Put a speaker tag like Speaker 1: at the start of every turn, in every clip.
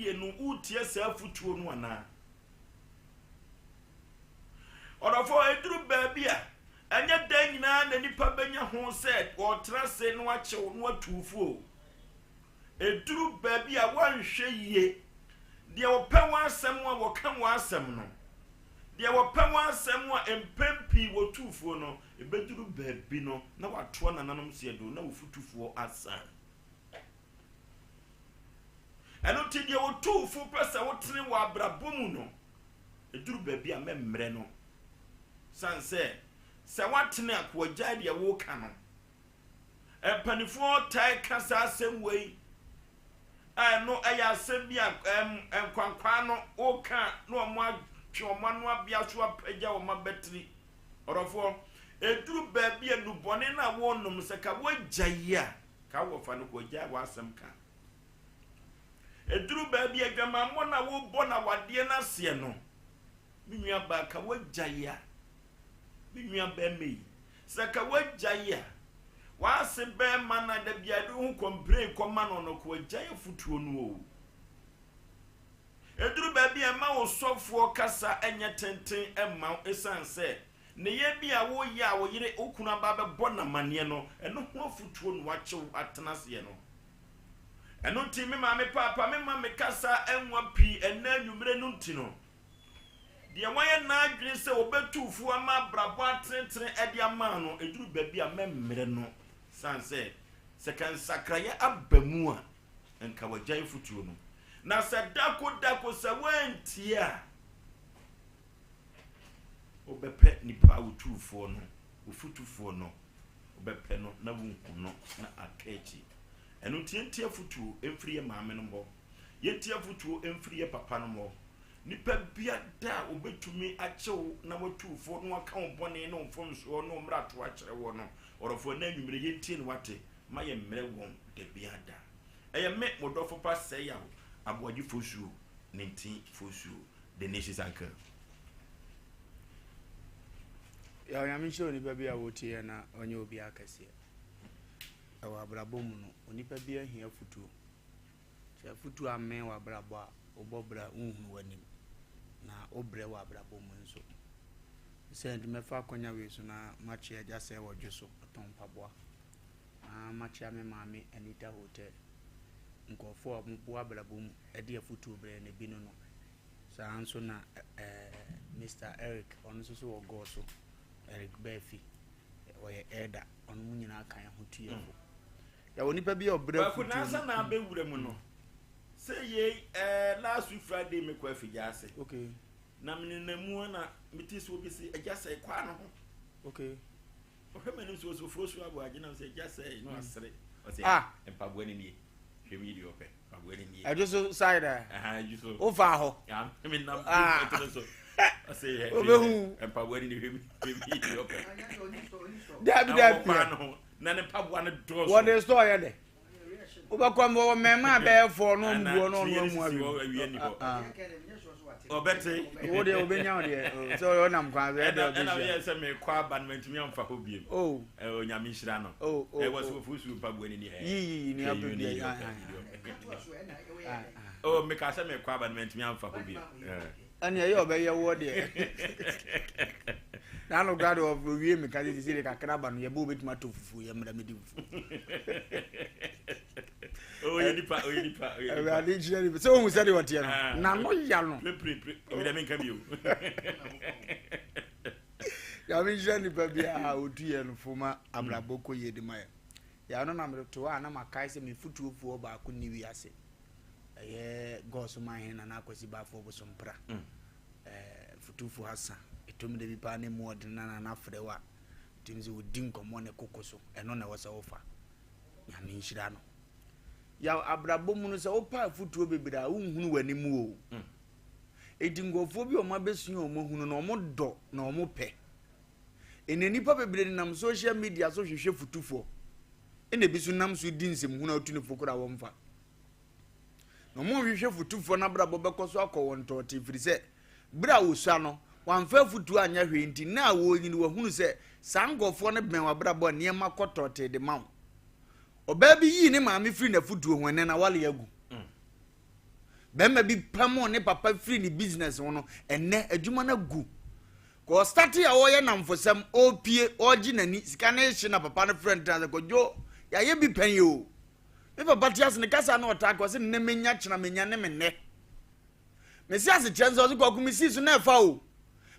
Speaker 1: wotie no, wotie saa afotuo no anaa? Ɔdɔfoɔ, ɛduru baabi a, ɛnyɛ da nyinaa na nipa bɛnya ho sɛ ɔretena ase na wakyew na watu wo fo o. Ɛduru baabi a woanhwɛ yie, deɛ wɔpɛ w'asɛm a wɔka w'asɛm no, deɛ wɔpɛ w'asɛm a mpɛn pii wɔtu foɔ no, ɛbɛduru baabi no na watoa nananom seɛ do na wo fotufoɔ asan. Ɛno nti deɛ wɔtu fo pɛ sɛ wotene wɔ abrabɔ mu no, ɛduru baabi a mɛmmerɛ no. Sane sɛ, sɛ woatene a, kɔagyae deɛ woka no. Mpanimfoɔ tae ka saa asɛm wei a ɛno ɛyɛ asɛm bi a ɛm nkwankwaa no woka na wɔn atwe wɔn ano abea so apagya wɔn abatiri. Ɔdɔfoɔ, ɛduru baabi a nnubɔne no a wɔrenom sɛ ka woagya yi a, ka wɔfa no kɔagyae w'asɛm ka. Ɛduru baabi a adwamammɔ no a wobɔ no awadeɛ no aseɛ no, me nuabaa ka woagyae a, me nua bɛrima yi, sɛ ka woagyae a, w'ase bɛrima no a da biara de wo ho kɔmplɛn kɔma no no, ka wagyae afotuo no o. Ɛduru baabi a ɛma wo sɔfoɔ kasa nyɛ tenten mma wo ɛsiane sɛ nneyɛɛ bi a woyɛ a wo yere, wo kunu aba abɛbɔ no amanneɛ no, ɛno ho afotuo na wakye wo atena aseɛ no. Ɛno nti me maame paapa me ma me kasa nwa pii ɛnnɛ anwummere no nti no, deɛ wayɛ n'adwene sɛ ɔbɛtu fo ama abrabɔ atenetene de ama no, ɛduru baabi a mɛmmerɛ no, sane sɛ sɛ ka nsakraeɛ aba mu a, nka wagyae fotuo no. Na sɛ dako dako sɛ woantie a, wobɛpɛ nipa a wotuufoɔ no, wo fotufoɔ no, wobɛpɛ no na wonhu no na aka akyi. Ɛno nti yɛntie afotuo mfiri yɛ maame nom hɔ, yɛntie afotuo mfiri yɛ papa nom hɔ. Nipa biada a obɛtumi akye wo na watu wo fo na waka wo bɔne ne wo mfomsoɔ ne wo mmarato akyerɛ woɔ no, ɔdɔfoɔ, ɛnnɛ anwummerɛ yɛntie no wate, ma yɛmmrɛ wɔn dabiada. Ɛyɛ me, mo dɔfo pa Sɛyaw Aboagye Fosuo, Ninti Fosuo, the nation's uncle.
Speaker 2: Yaw Nyame nhyira onipa bi a wotie yɛn na ɔnyɛ obi akɛseɛ. Ɛwɔ abrabɔ mu no, onipa biara hia afutuo. Sɛ afutuo ammɛn w'abrabɔ a, wobɔ bra a wonhunu w'anim, na wobrɛ wɔ abrabɔ mu nso. Sɛ nti mɛfa akwanya wei so na makyea Agya Sɛ wɔ dwo so, ɔtɔn mpaboa. Na makyea me maame Anita Hotel. Nkurɔfoɔ a wɔboa abrabɔ mu de afutuo brɛ no, ebi no no. Saa ara nso na ɛɛ Mister Eric, ɔno nso so wɔ Gɔɔ so, Eric Baafi, ɔyɛ elder, ɔno mu nyinaa ka yɛn ho tu yɛn fo. Yɛwɔ nipa bi a ɔbrɛ
Speaker 1: Kwaku
Speaker 2: afutuo
Speaker 1: nansa
Speaker 2: mu.
Speaker 1: na abɛwura mu no sɛ yei ɛɛ last week Friday mekɔ afigya ase
Speaker 2: Okay,
Speaker 1: na menenam mu a na mete sɛ obi se agya sɛe kwaa no ho
Speaker 2: okay.
Speaker 1: ɔhwɛ m'anim sɛ ɔsɛ ofuro so abo agye nam sɛ agya sɛe na wasere ɔsɛ
Speaker 2: Ah.
Speaker 1: mpaboa no nie hwɛ mi deɛ ɔpɛ mpaboa no nie
Speaker 2: Ɛdwo so side a,
Speaker 1: Aha, ɛdwo so
Speaker 2: wofaa hɔ.
Speaker 1: Ya, me nam
Speaker 2: Ah.
Speaker 1: no so ɔsɛ yɛ
Speaker 2: Wobɛhu.
Speaker 1: mpaboa no nie hwɛ mi hwɛ mi deɛ ɔpɛ
Speaker 2: Dabi
Speaker 1: na
Speaker 2: dabi.
Speaker 1: wɔkɔ no ho na ne mpaboa no dɔɔso
Speaker 2: Wɔde store yɛ dɛ. Wobɛkɔ mbɔ wɔ mmarima bɛyɛ fɔɔ no mbuo no ɔno amu
Speaker 1: awi
Speaker 2: awi.
Speaker 1: ni hɔ ɔbɛte
Speaker 2: Wo deɛ wobɛnya wo deɛ sɛ ɔnam kwan so ɛdeɛ
Speaker 1: ɛna ɛna
Speaker 2: wobɛhyia.
Speaker 1: yɛ sɛ mekɔ aba no mantumi amfa hɔ biem
Speaker 2: Oh,
Speaker 1: ɛwɔ Nyame nhyira no
Speaker 2: oh, oh.
Speaker 1: ɛwɔ sɛ
Speaker 2: oh.
Speaker 1: wɔfo su mpaboa no ni hɛ
Speaker 2: Yi yi yi ni
Speaker 1: Hwɛ
Speaker 2: apɛ
Speaker 1: yi
Speaker 2: bi
Speaker 1: ni
Speaker 2: ayi.
Speaker 1: deɛ ɔpɛ, yi deɛ ɔpɛ. Oh, meka sɛ mekɔ aba no mantumi amfa hɔ biem
Speaker 2: Ɛne ɛyɛ ɔbɛyɛ woɔ deɛ. N'ano kora de ɔwie mi ka sɛ sɛ de kakra ba no yɛbɛ wobɛtumi atɔ fufuo yɛ mmara medi fufuo.
Speaker 1: ɔyɛ nipa ɔyɛ nipa ɔyɛ nipa
Speaker 2: Awurade nhyira nipa sɛ wohu sɛdeɛ ɔteɛ no
Speaker 1: Ah.
Speaker 2: n'ano ya no.
Speaker 1: pirepirepire ebi dɛ menka bio
Speaker 2: Nyame nhyira nipa biara a ɔtu yɛ no fo ma abrabɔ kɔ yie de ma yɛ. Yɛ no na mede to hɔ a na makae sɛ me fotuofoɔ baako nni wiase. Ɛyɛ Gɔɔso Manhene Nana Akwasi Baafoɔ Bosompra. Ɛɛ fotufoɔ asa. Ɛtɔm da bi paa ne mu ɔdene na Nana frɛ wo a tumi sɛ wɔdi nkɔmmɔ ne koko so. Ɛno na ɛwɔ sɛ wofa. Nyame nhyira no. Yaw abrabɔ mu no sɛ wopa afotuo bebree a wonhunu w'anim o. Enti nkurɔfoɔ bi a wɔn abɛsua wɔn ahunu no wɔn dɔ na wɔn pɛ. Ɛnna nnipa bebree nenam social media so hwehwɛ futufoɔ. Ɛna ebi nso nam so di nsɛmhunu a otu ne fo koraa wɔmfa. Na wɔn hwehwɛ futufoɔ no abrabɔ bɛkɔ so akɔ wɔn tɔɔte firi sɛ berɛ a wɔsua no wɔamfa afutuo anyɛ hwee nti na a wɔrenyini wɔahunu sɛ saa nkurɔfoɔ no bɛn w'abrabɔ a nneɛma kɔ tɔɔte de ma wo. Ɔbaa bi yii ne maame firi n'afutuo ho ɛnɛ na wale agu. Bɛrima bi pamoo ne papa firi ne business ho no, ɛnnɛ adwuma no agu. Kɔ ɔstate a ɔreyɛ nnamfosɛm, ɔrepie, ɔregye n'ani, sika no rehye na papa no frɛ no tena sɛ, Kwadwo, yɛayɛ bi pɛn o. Me papa te ase ne kasa na ɔtaa ka, ɔse nnɛ menya, kyena menya ne me nnɛ. Mese asekyerɛ nso, ɔse Kwaku mesii so na ɛfa o.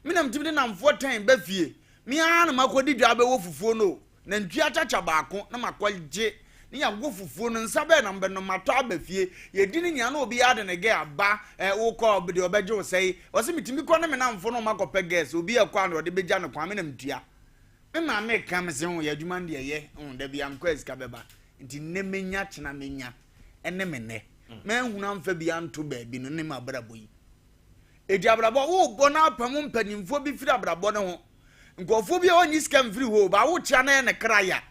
Speaker 2: Me na metumi de namfoɔ tɛn ba fie. Me ara na makɔdi dwa abɛwɔ fufuo no o. Nantwie akyakya baako na makɔgye ne yɛago fufuo no, nsa bɛn na mobɛnom, matɔ aba fie. Yɛdi no nyinaa na obiara de ne gɛɛ aba, eh, wokɔ a deɛ ɔbɛgye wo sɛe. Ɔse metumi kɔ ne me namfo no makɔpɛ gɛɛs, obi ɛkɔ a na ɔde bɛgya no kwan, me na metua. Me maame ka me se ho yɛ adwuma no deɛ yɛ, ho da bi amkɔ a sika bɛba. Nti nnɛ menya, kyena menya, ɛne me nnɛ. Manhunu amfa bi anto baabi no ne m'abrabɔ yi. Enti abrabɔ wobɔ na apam mpanimfoɔ bi firi abrabɔ no ho. Nkurɔfoɔ bi a ɔnnye sika mfiri hɔ o, ba wokyea na ɛyɛ ne kra ya.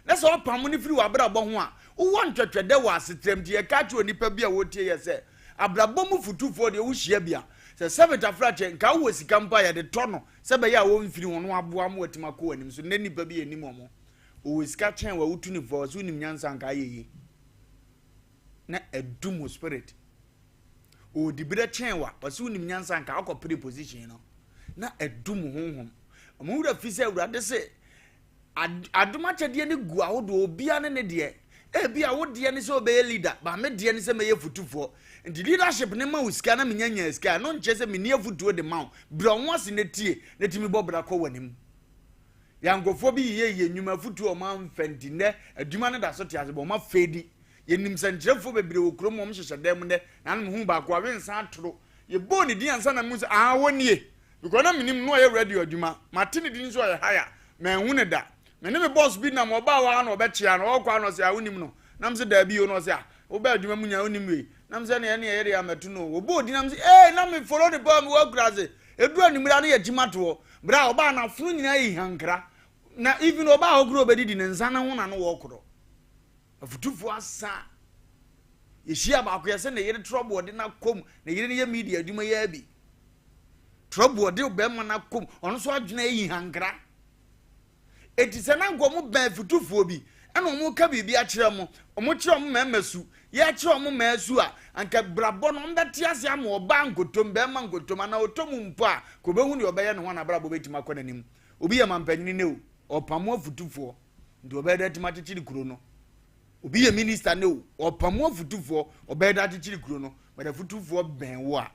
Speaker 2: Na sɛ ɔpam no firi w'abrabɔ ho a, wowɔ ntwɛtwɛdɛ wɔ asetra mu. Nti yɛka kyerɛ onipa bi a ɔretie yɛ sɛ, abrabɔ mu fotufoɔ deɛ wohyia bi a, sɛ sɛbe tafrakyɛ, nka wowɔ sika mpo a yɛde tɔ no sɛ ɛbɛyɛ a ɔmfiri ho na waboa ma watumi akɔ w'anim. So nnɛ nnipa bi yɛnnim wɔn. Ɔwɔ sika kyɛn wo a wotu no fo a, ɔse wonim nyansa a nka ayɛ yie. Na adum wo spirit. Ɔwɔ diberɛ kyɛn wa, ɔse wonim nyansa nka wokɔ pere position no na adum honhom. Ɔmo wura fi sɛ awurade se adom akyɛdeɛ no gu ahodoɔ, obia ne ne deɛ. Ebi a wo deɛ ne sɛ wobɛyɛ leader, ba me deɛ ne sɛ mɛyɛ futufoɔ. Nti leadership ne ma wo sika na menya nya sika, ɛno nkyerɛ sɛ menni afutuo de ma wo. Brɛ wo ho ase na tie na tumi bɔ bra kɔ w'anim. Yɛn nkurɔfoɔ bi yeyɛ yɛ nnwuma afutuo a ɔmo amfa nti nnɛ adwuma no da so te ase bɔ ɔmo afeedi. Yɛnim sɛnkyerɛfoɔ bebree wɔ kurom wɔn hyehyɛ dan mu nnɛ na na mehuu baako awe nsa atoro. Yɛbɔɔ ne din ansa na mehu sɛ aa wɔn nie because na menim no ɔyɛ radio adwuma. Mate ne din nso ɔyɛ hire manhu no da. Me ne me boss bi nam ɔbaa hɔ ara na ɔbɛkyea no ɔrekɔ ara na ɔse ah wonim no na mese daabi o na ɔse ah wobaa adwuma mu nyinaa wonim wei na mese ɛneɛ ɛneɛ yɛde amɛto no o. Wɔbɔɔ din na mese ee na me follow ne paa mewɔ akuraase. Ɛduru anwummerɛ a na yɛgye matoɔ. Berɛ a ɔbaa no afono nyinaa yɛ hiankra na even ɔbaa hɔ koraa ɔbɛdidi ne nsa no ho na no wɔkorɔ. Afutufoɔ asa. Yɛhyia baako yɛ sɛ ne yere trɔbo ɔde no akɔm, ne yere no yɛ media adwuma yɛ bi. Trɔbo ɔde bɛrima no akɔm, ɔno nso adwene ayi hankra. Eti sɛ na nka wɔn bɛn afutufoɔ bi, ɛna wɔn ka biribi akyerɛ wɔn, wɔn kyerɛ wɔn mmarima su, yɛkyerɛ wɔn mmaa su a, anka brabɔ no wɔn bɛte ase ama ɔbaa nkotom, bɛrima nkotom, anaa ɔtɔ mu mpo a, ka ɔbɛhu deɛ ɔbɛyɛ ne ho a n'abrabɔ bɛtumi akɔ n'anim. Obi yɛ mampanyini ne o, ɔpamo afutufoɔ. Nti ɔbɛyɛ dɛ atumi akyekyere kuro no. Obi yɛ minista ne o, ɔpamo afutufoɔ, ɔbɛyɛ dɛ akyekyere kuro no. But afutufoɔ bɛn wo a,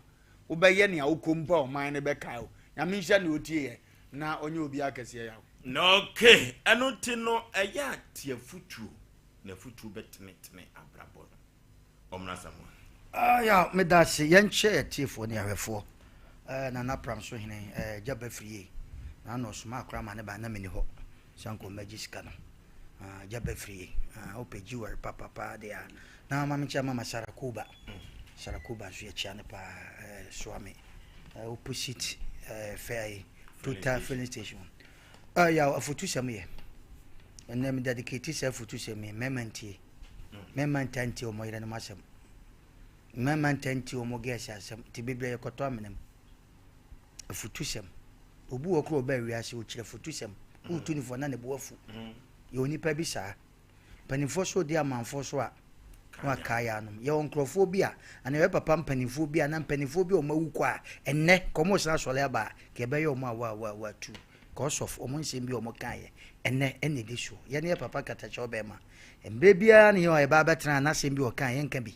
Speaker 2: wobɛyɛ nea wokɔ mpo a ɔman no bɛkae wo. Nyame nhyira nea ɔtie yɛ na ɔnyɛ obiara kɛseɛ yaw.
Speaker 1: Okay, ɛno nti no ɛyɛ a te afutuo na afutuo bɛtenetene abrabɔ no. Ɔmmra Asamoah.
Speaker 3: Ah, ya, meda ase. Yɛnkyɛ atiefoɔ ne ahwɛfoɔ. Eh, Nana Pramso hene, eh, gya ba firi yie. Na na ɔsoma akora ma ne ba na menni hɔ. Sɛ anka ɔmmɛgye sika no. Ah, gya ba firi yie. Ah, wopɛ jewelry papapa deɛ a. Na ma menkyɛ mama Sarah Kuba. Sarah Kuba nso yɛkyia no paa. Eh, Soame. Eh, opposite eh, fɛ Total filling station. Ah, ya, afutusɛm yɛ. Ɛnɛ me dedicate sɛ afutusɛm yi, mmarima ntie. Mmarima ntaa ntie wɔn yerenom asɛm. Mmarima ntaa ntie wɔn girls asɛm. Nti bebree yɛkɔtɔ amena mu. Afutusɛm. Obi wɔ koro ɔbaa wiase ɔkyerɛ afutusɛm. Wotu ne fo na ne bo afu. Yɛ onipa bi saa. Mpanimfoɔ so di amanfoɔ so a na wakae yɛ anom. Yɛwɔ nkurɔfoɔ bi a anaa yɛ papa mpanimfoɔ bi a na mpanimfoɔ bi a wɔn awu kɔ a ɛnnɛ kɔn mo san asɔre aba a ka ɛbɛyɛ wɔn a wa wa wa tu. Because of wɔn nsɛm bi a wɔn kaeɛ ɛnnɛ ɛna ɛdi soɔ. Yɛne yɛ papa katakyɛ ɔbɛrima. Mmerɛ biara ne yɛn a yɛba abɛtena ha n'asɛm bi a ɔkae yɛnka bi.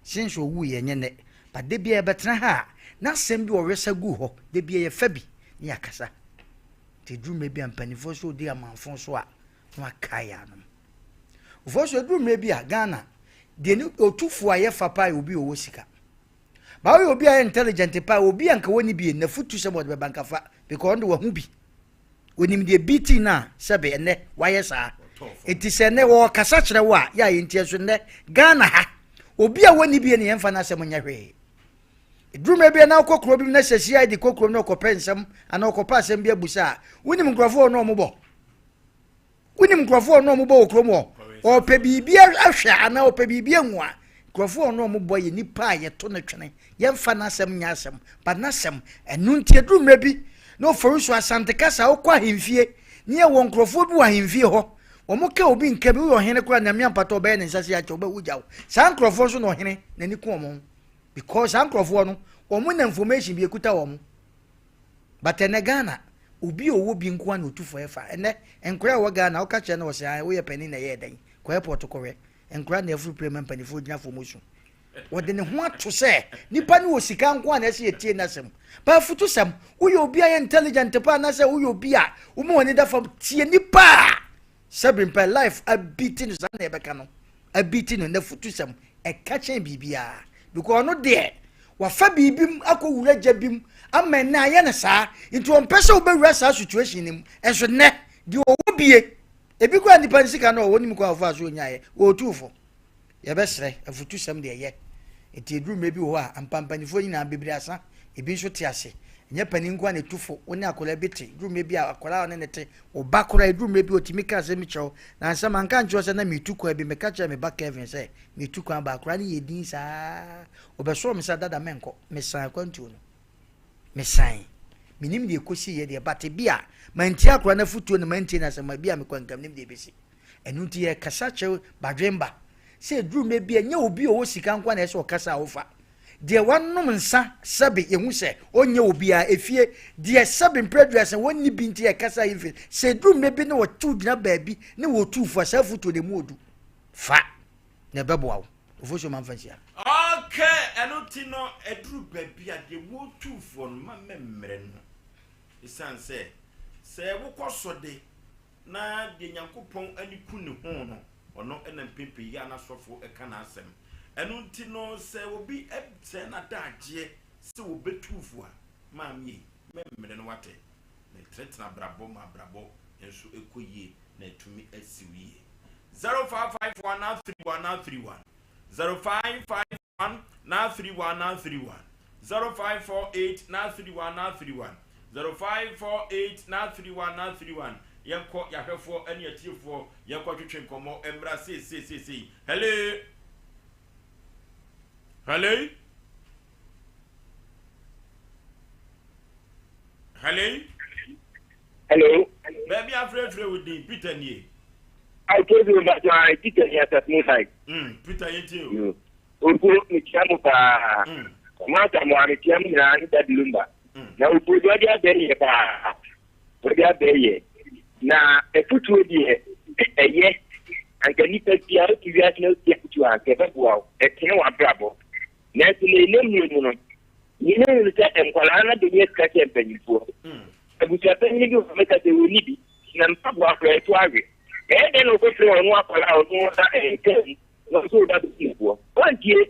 Speaker 3: Since ɔwuiɛ ɛnyɛ nnɛ but da biara yɛbɛtena ha a n'asɛm bi a ɔwesa guu hɔ da biara yɛfa bi ne yɛakasa. Nti ɛduru mmerɛ bi a mpanimfoɔ nso redi amanfo so a na wakae yɛn anom. Ofoɔ so ɛduru mmerɛ bi a Ghana deɛ ne ɔtufoɔ a yɛfa paa yɛ obi a ɔwɔ sika. Ba woyɛ obi a yɛ intelligent paa obi a nka wɔnni bi n'afutu sɛ wɔde bɛba nka fa because ɔno de wahu bi. Onim deɛ bi ti no a sɛbe ɛnɛ wayɛ saa. Enti sɛ ɛnɛ wɔkasa kyerɛ wo a yɛ a yɛntie so nnɛ Ghana ha obi a wɔnni bi ne yɛmfa n'asɛm nyɛ hwee. Ɛduru mmerɛ bi a na wokɔ kuro bi mu na sɛ CID kɔ kurom na ɔkɔpɛ nsɛm anaa ɔkɔpɛ asɛm bi abusa a wonim nkurɔfoɔ wɔ no ɔmobɔ. Wonim nkurɔfoɔ a ɔne wɔn bɔ wɔ kurom hɔ? Ɔpɛ biribi ahwɛ anaa ɔpɛ biribi ahu a, nkurɔfoɔ a ɔne wɔn bɔ yɛ nipa a yɛto no twene. Yɛmfa n'asɛm nyɛ asɛm, but n'asɛm. Ɛno nti ɛduru mmerɛ bi na Oforisuo Asante kasa wokɔ ahemfie ne yɛwɔ nkurɔfoɔ bi wɔ ahemfie hɔ. Wɔn ka obi nka bi, woyɛ ɔhene koraa Nyame ampata ɔbɛyɛ ne nsa sei akyɛ wo, ɔbɛwu gya wo. Saa nkurɔfoɔ nso na ɔhene n'ani ku wɔn ho. Because saa nkorɔfoɔ no wɔn na information bi ekuta wɔn. But ɛnɛ Ghana obi a ɔwɔ bi nko ara na otu fo ɛfa. Ɛnɛ nkora a ɛwɔ Ghana woka kyerɛ no ɔsɛ ae woyɛ panin na ɛyɛɛ dɛn? Kɔ airport kɔhwɛ. Nkora na afuru pire ma mpanimfoɔ gyina fam su. Wɔde ne ho ato sɛ nipa no wɔ sika nko ara na ɛsɛ yɛtie n'asɛm. But afutusɛm, woyɛ obi a yɛ intelligent paa anaasɛ woyɛ obi a woma w'ani da fam tie nipa a Sɛbi mpɛ life abiti no saa na yɛbɛka no abiti no n'afutusɛm ɛka kyɛn biribiara because ɔno deɛ wafa biribi mu akɔ wura gya bi mu ama ɛnɛ ayɛ no saa nti ɔmpɛ sɛ wobɛwura saa situation no mu ɛnso nnɛ deɛ ɔwɔ bie ebi koraa nipa no sika no ɔwɔ nim kwan ɔfa so onyaeɛ ɔɔtu fo Yɛbɛsrɛ, afutusɛm deɛ ɛyɛ. Nti ɛduru mmerɛ bi wɔ hɔ a, ampa mpaninfoɔ nyinaa bebree asa, ebi nso te ase. Ɛnyɛ panin nko ara na ɛtu fo, wo ne akwadaa bi te, ɛduru mmerɛ bi a akwadaa a ɔne no te, wo ba koraa ɛduru mmerɛ bi a ɔtumi ka asɛm bi kyerɛ wo. Nansa manka ankyerɛ wo sɛ na meretu kwan bi, meka kyerɛɛ me ba Kevin sɛ meretu kwan aba, akwadaa no yɛɛ din saa, ɔbɛsɔɔ me sɛ dada mɛnkɔ, mesan akwantuo no. Mesan. Menim deɛ ɛkɔsiiɛ deɛ, but ebia mantie akwadaa no afutuo na mantie n'asɛm a, ebia mekɔ a nka menim deɛ ɛbɛsi. Ɛno nti yɛkasa kyerɛ badwemba sɛ ɛduru mmerɛ bi a ɛnyɛ obi a ɔwɔ sika nko na ɛsɛ ɔkasa a wofa. Deɛ wanom nsa sɛbe yɛhu sɛ ɔnyɛ obiara efie deɛ sɛbe mprɛ aduasa wɔnni bi nti yɛkasa yi mfe sɛ ɛduru mmerɛ bi na wɔtew gyina baabi ne wɔtu fo a saa afotuo no ɛmu ɔdu fa na ɛbɛboa wo. Ofosuo ma mfa nsia.
Speaker 1: Okay, ɛno nti no ɛduru baabi a deɛ wɔtu foɔ no ma mɛmmerɛ no ɛsiane sɛ sɛ wokɔ so de Na deɛ Nyankopɔn ani ku ne ho no, ɔno na mpɛn pii yɛ a n'asɔfo ka n'asɛm. Ɛno nti no, sɛ obi sɛe n'adagyeɛ sɛ ɔbɛtu fo a, maame ei, mɛmmrɛ no wate. Na tenetene abrabɔ ma abrabɔ nso kɔ yie na atumi asi wo yie. 0551 31 31 055 1 9 3 1 9 3 1 0 5 4 8 9 3 1 9 3 1 0 5 4 8 9 3 1 9 3 1 Yɛnkɔ yɛahwɛfoɔ ne atiefoɔ yɛnkɔ twetwe nkɔmmɔ mmra seesei seesei Hello Hello Hello
Speaker 4: Hello.
Speaker 1: Baabi afrɛfrɛ wo din Peter nie.
Speaker 4: I told you but I Peter ni asase side.
Speaker 1: Peter yɛn tie o.
Speaker 4: Opo mekyia mo paa. Ɔmo asamoa mekyia mo nyinaa ne Daddy Lumba. Na opo deɛ ɔde abɛ yɛ paa. Ɔde abɛ yɛ. Na afutuo deɛ ɛyɛ. Anka nipa biara wote wiase na wotie afutuo a anka ɛbɛboa wo. Ɛtene w'abrabɔ. Nanso na ɛnɛ mmerɛ mu no, nyina hunu sɛ nkwadaa no abɛnya sika kyɛn mpanyinfoɔ. Abusuapanyin bi wɔ hɔ mɛka sɛ ɔnni bi, na mpaboa koraa ɛto awe. Ɛyɛ dɛn na ɔkɔfrɛ ɔno akwadaa a ɔno ɔda ɛɛ kaa mu na ɔsɛ ɔba bɛsi ne boɔ? Wantie.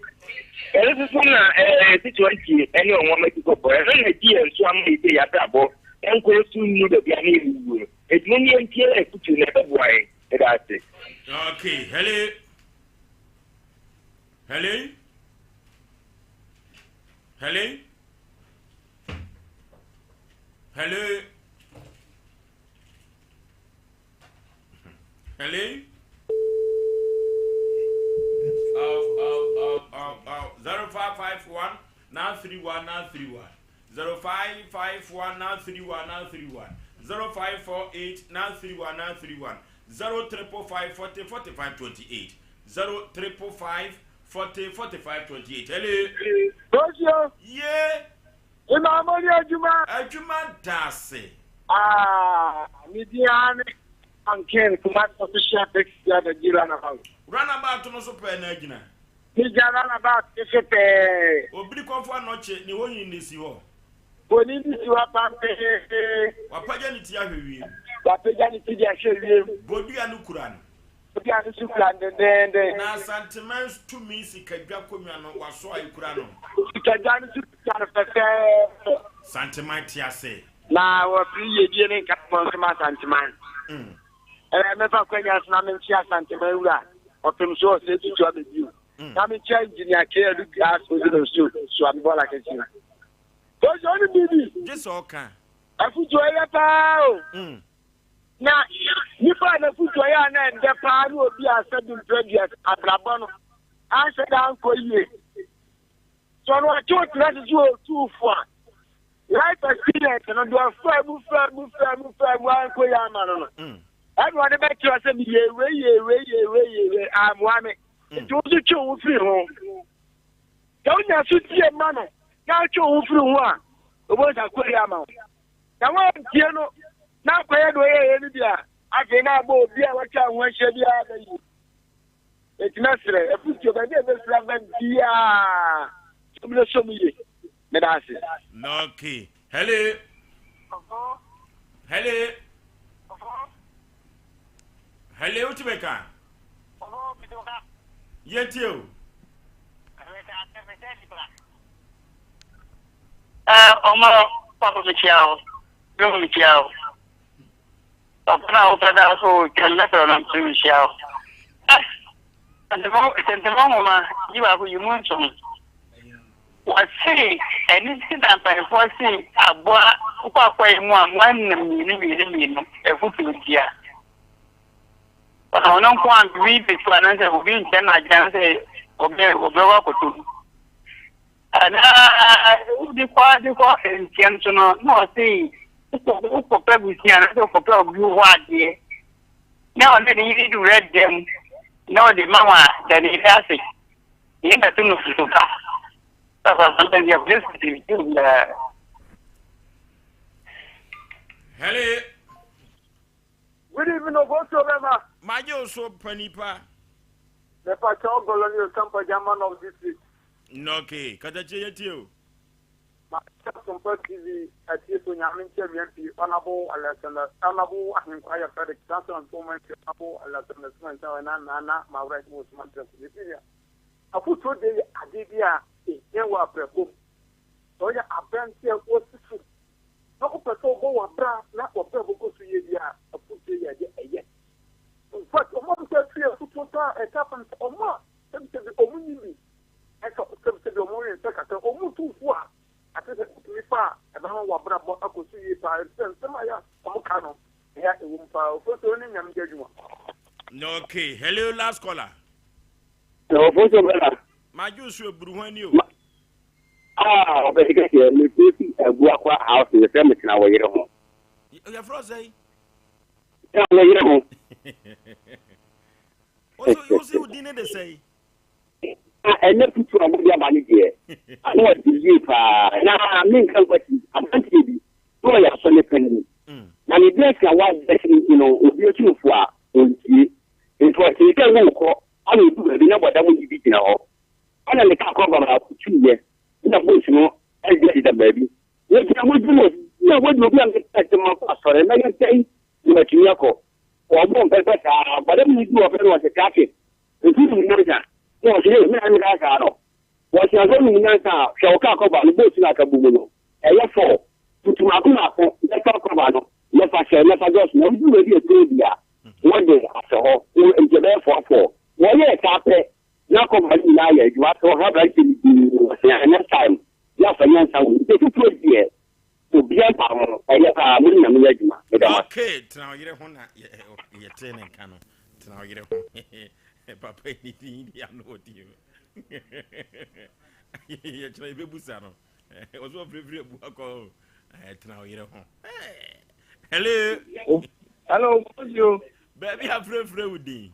Speaker 4: Ɛno nso so na ɛɛ tete wantie ɛne ɔnwama ti kɔkɔɔ. Ɛno na ɛdi yɛn so ama yɛ sɛ yɛabrabɔ nkɔ so nnu baabi a na yɛwuwuo no. Enti mom yɛntie afutuo na ɛbɛboa yɛn. Meda ase.
Speaker 1: Okay, hello. Hello. Hello. Hello. Hello. Oh, oh, oh, oh, oh. 0551 931 931. 0551 931 931. 0548 931 931. 0555 40 45 28. 0555 40 45 28. Hello.
Speaker 5: Osio.
Speaker 1: Yeah.
Speaker 5: Ima mo ni adwuma.
Speaker 1: Adwuma daase.
Speaker 5: Ah, me din ara ne Anken Kumasi official taxi driver di runabout.
Speaker 1: Runabout no so pɛɛ na agyina.
Speaker 5: Me gya runabout no so pɛɛ.
Speaker 1: Obiri kɔfo anɔkye ne hɔ nyi ne si hɔ.
Speaker 5: Boni ne si hɔ pampee.
Speaker 1: Wapagya ne ti ahwɛ wiem.
Speaker 5: Wapagya ne ti de ahwɛ wiem.
Speaker 1: Bodua no kura no.
Speaker 5: Bodua no so kura no dendeenden.
Speaker 1: Na Asanteman tumi sikadwa konwa no wasɔ a ekura no.
Speaker 5: Sikadwa no so kura no fɛfɛɛfɛ.
Speaker 1: Santeman te ase.
Speaker 5: Na wɔpere yiedie ne nkaebɔ nso ma Asanteman. Ɛɛ mɛfa kwanya so na menkyea Asanteman wura ɔpem so ɔsɛ tutu abɛbio. Na menkyea Engineer K. Adu Glass Ozino so so abibɔla kɛseɛ. Kosi ɔne biribi.
Speaker 1: Gye sɛ ɔka.
Speaker 5: Afutuo yɛ paa o. Na nipa a n'afutuo yɛ a na ɛndɛ paa ne obi a sɛbi mprɛduas abrabɔ no anhyɛ da ankɔ yie. Sɛ ɔno ɔte wo tena ase sɛ ɔtu fo a, life experience no deɛ ɔfaa mu faa mu faa mu faa mu ankɔ yie ama no no, ɛna ɔde bɛkyerɛ sɛ meyɛ wei yɛ wei yɛ wei yɛ wei ammoa me. Nti wo nso twe wo ho firi ho. Sɛ wonya so tie ma no na wotwe wo ho firi ho a, wobɛhu sɛ akɔ yie ama wo. Na woantie no na akɔyɛ deɛ ɔyɛeɛ no bi a, afei na abɔ obi a watwa wo ho ahyia biara bɛyie. Enti mɛsrɛ, afotuo baabi a ɛbɛfiri aba biara, sɛ mobɛsɔ mu yie. Meda ase.
Speaker 1: Okay. Hello. Hello. Hello, wotumi ka? Yɛntie o.
Speaker 4: Ɔma papa mekyia wo. Dɔm mekyia wo. Papa na wopɛ da so twɛn mɛfrɛ no nso mekyia wo. Sɛntɛmɔ nwoma yi baako yi mu nsom. Wɔse ɛno nti na mpanyinfoɔ se aboa wokɔ akɔɛ mu a mmoa nnam mmienu mmienu mmienu afutuo ntia. Ɔno nko a biribi bɛtu anaasɛ obi nkyɛn no adwene anaasɛ ɔbɛ ɔbɛwɔ akɔtɔ mu. Anaa wode kɔ de kɔ ntiam so no na ɔse wokɔ wokɔpɛ abusua anaasɛ wokɔpɛ obi hɔ adeɛ na ɔne ne yere de wura dɛm na ɔde ma wo a da ne yere ase. Yɛn na to no futu pa. Papa sometimes you have just to do the
Speaker 1: Hello.
Speaker 5: Good evening, Obosuo Bɛma.
Speaker 1: Magye wo so panipa.
Speaker 5: Mepa kyɛw Gɔlɔ ne Osampa German of District.
Speaker 1: Okay, katakyie yɛ tie o.
Speaker 5: Makyɛ Sompa TV atiefo Nyame nkyɛ me MP Honourable Alexander Honourable Ahenkwa yɛ Frederick Chancellor Ntomo MP Honourable Alexander Suman Nsawa na Nana Mawura Hene wɔ Suman Trɛnko Me senior afotuo deɛ yɛ adeɛ bi a ɛhia wɔ abrabɔ mu. Sɛ woyɛ aberanteɛ a wɔsisi na wopɛ sɛ wobɔ w'abra na w'abrabɔ kɔ so yie deɛ a, afotuo yɛ adeɛ ɛyɛ. In fact, wɔn a wɔsɛ atu yɛ afotuo paa ɛka fam sɛ wɔn a sɛbisɛbi wɔn nyi bi ɛsɛ sɛbisɛbi wɔn we nsa kakra, wɔn tu fo a ate sɛ wotumi fa a ɛbɛma w'abrabɔ akɔ so yie paa. Ɛfiri sɛ nsɛm a yɛ a wɔn ka no ɛyɛ a ɛwɔ mu paa. Ofosuo ne Nyame gya adwuma.
Speaker 1: Okay, hello last caller.
Speaker 4: Ofosuo bɛla.
Speaker 1: Madwo so eburu ho ani o.
Speaker 4: Ah, ɔbɛsi kɛseɛ, mefiri fi Abuakwa house, yɛfrɛ me tena wɔ yere ho.
Speaker 1: Yɛfrɛ wo sɛn?
Speaker 4: Tena wɔ yere ho.
Speaker 1: Wosi wo din ne de sɛn?
Speaker 4: Na ɛnɛ futu a mode aba no deɛ, ano ɔde yie paa. Na menka nkwati, aberanteɛ bi, na ɔyɛ asɔre panin. Na ne dress a wadress no nti no, obi atu no fo a, ɔntie. Nti ɔtee sɛ worekɔ, ana ɔdu baabi na bɔdam bi gyina hɔ. Ɛna ne kaa kɔba ma ɔtuiɛ na boat no ɛde deda baabi. Wɔgyina hɔ gyina hɔ na wɔde obi a meka sɛ makɔ asɔre mɛyɛ dɛn na matumi akɔ. Wɔbɔ mpɛpɛ saa bɔdam no du ɔfrɛ no ɔsɛ traffic nti nim nyansa na ɔsɛ ee mena meka saa no. Wɔsɛ asɛ nim nyansa a hwɛ wo kaa kɔba no boat no aka bu mu no ɛyɛ fɔɔ tutu mako mako na fa kɔba no na fa hyɛ na fa dɔs na wodu baabi a ɛtoo bi a wɔde ahyɛ hɔ nti ɛbɛyɛ fɔɔ fɔɔ. Wɔyɛɛ saa pɛ Na kɔba no nyinaa yɛ adwuma sɛ ɔhwɛ aberanteɛ no din no ɔsɛ next time yɛ afa nyansa wɔ mu nti afutuo deɛ obia mpa ho ɛyɛ paa mo ne nyame yɛ adwuma meda mo ase.
Speaker 1: Okay, tena wo yere ho na yɛtee ne nka no. Tena wo yere ho. Papa yi ne din de ano ɔdi o. Yɛkyerɛ yɛbɛbusa no. Ɔsɛ ɔfirifiri abu akɔ o. Tena wo yere ho. Hello.
Speaker 5: Hello, Mosio.
Speaker 1: Baabi afirafira wo din.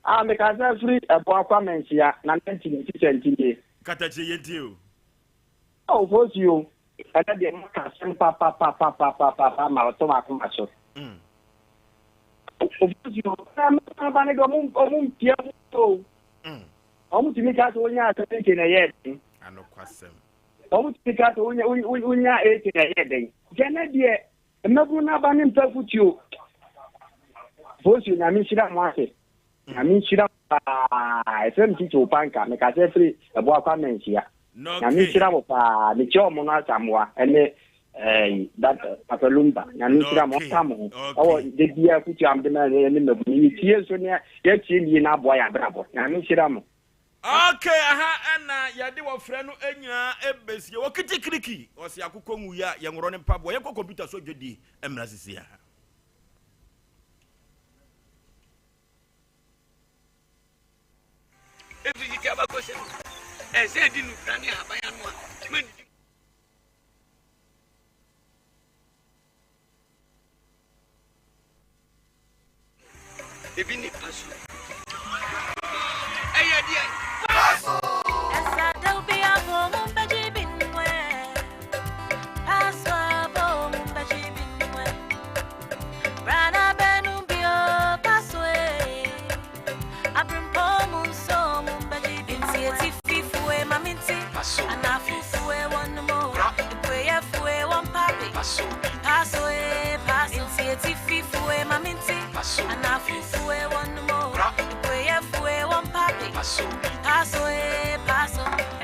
Speaker 5: Ah me kasa firi Ɛboakwa Manhyia na nanti me tikya nti nie.
Speaker 1: Katakyie yɛntie o.
Speaker 5: Oh Fosuo ɛnɛ deɛ moaka asɛm papapapapapapa ma ɔtɔ m'akoma so. Fosuo ɛɛ mɛba no deɛ ɔmo ɔmo mpia mu o. Ɔmo tumi ka sɛ wonya 70 na ɛyɛɛ den.
Speaker 1: Anokwasɛm.
Speaker 5: Ɔmo tumi ka sɛ wonya wonya 80 na ɛyɛɛ den. Nti ɛnɛ deɛ Mmabunu no aba ne mpɛ afutuo. Fosuo nyame nhyira mo ase. Nyame nhyira mo paa. Ɛfrɛ me titi opanka. Mekasa firi Ɛboakwa Manhyia. Nyame nhyira mo paa. Mekyia ɔmo no Asamoah ɛne ɛɛ dat Papa Lumba. Nyame nhyira mo ɔnka mo ho. Ɛwɔ de bia afutuo a mode ma ɛne mmabunu. Yɛtie nso ne yɛtie nie na aboa yɛn abrabɔ. Nyame nhyira mo.
Speaker 1: Ok aha ɛna yɛde wɔfrɛ no nyinaa ɛbɛsie wɔ kitikiriki ɔse akokɔ nwuiɛ a yɛnworɔ ne mpaboa yɛnkɔ kɔmputa so dwadie mmra sisi a.
Speaker 6: Ɛfiri tete abakɔsɛm mu, ɛsɛ sɛ yɛdi nnubra ne ahaban ano a ma nnidi. Ebi ne pasu. Ɛyɛ deɛn? Pasu!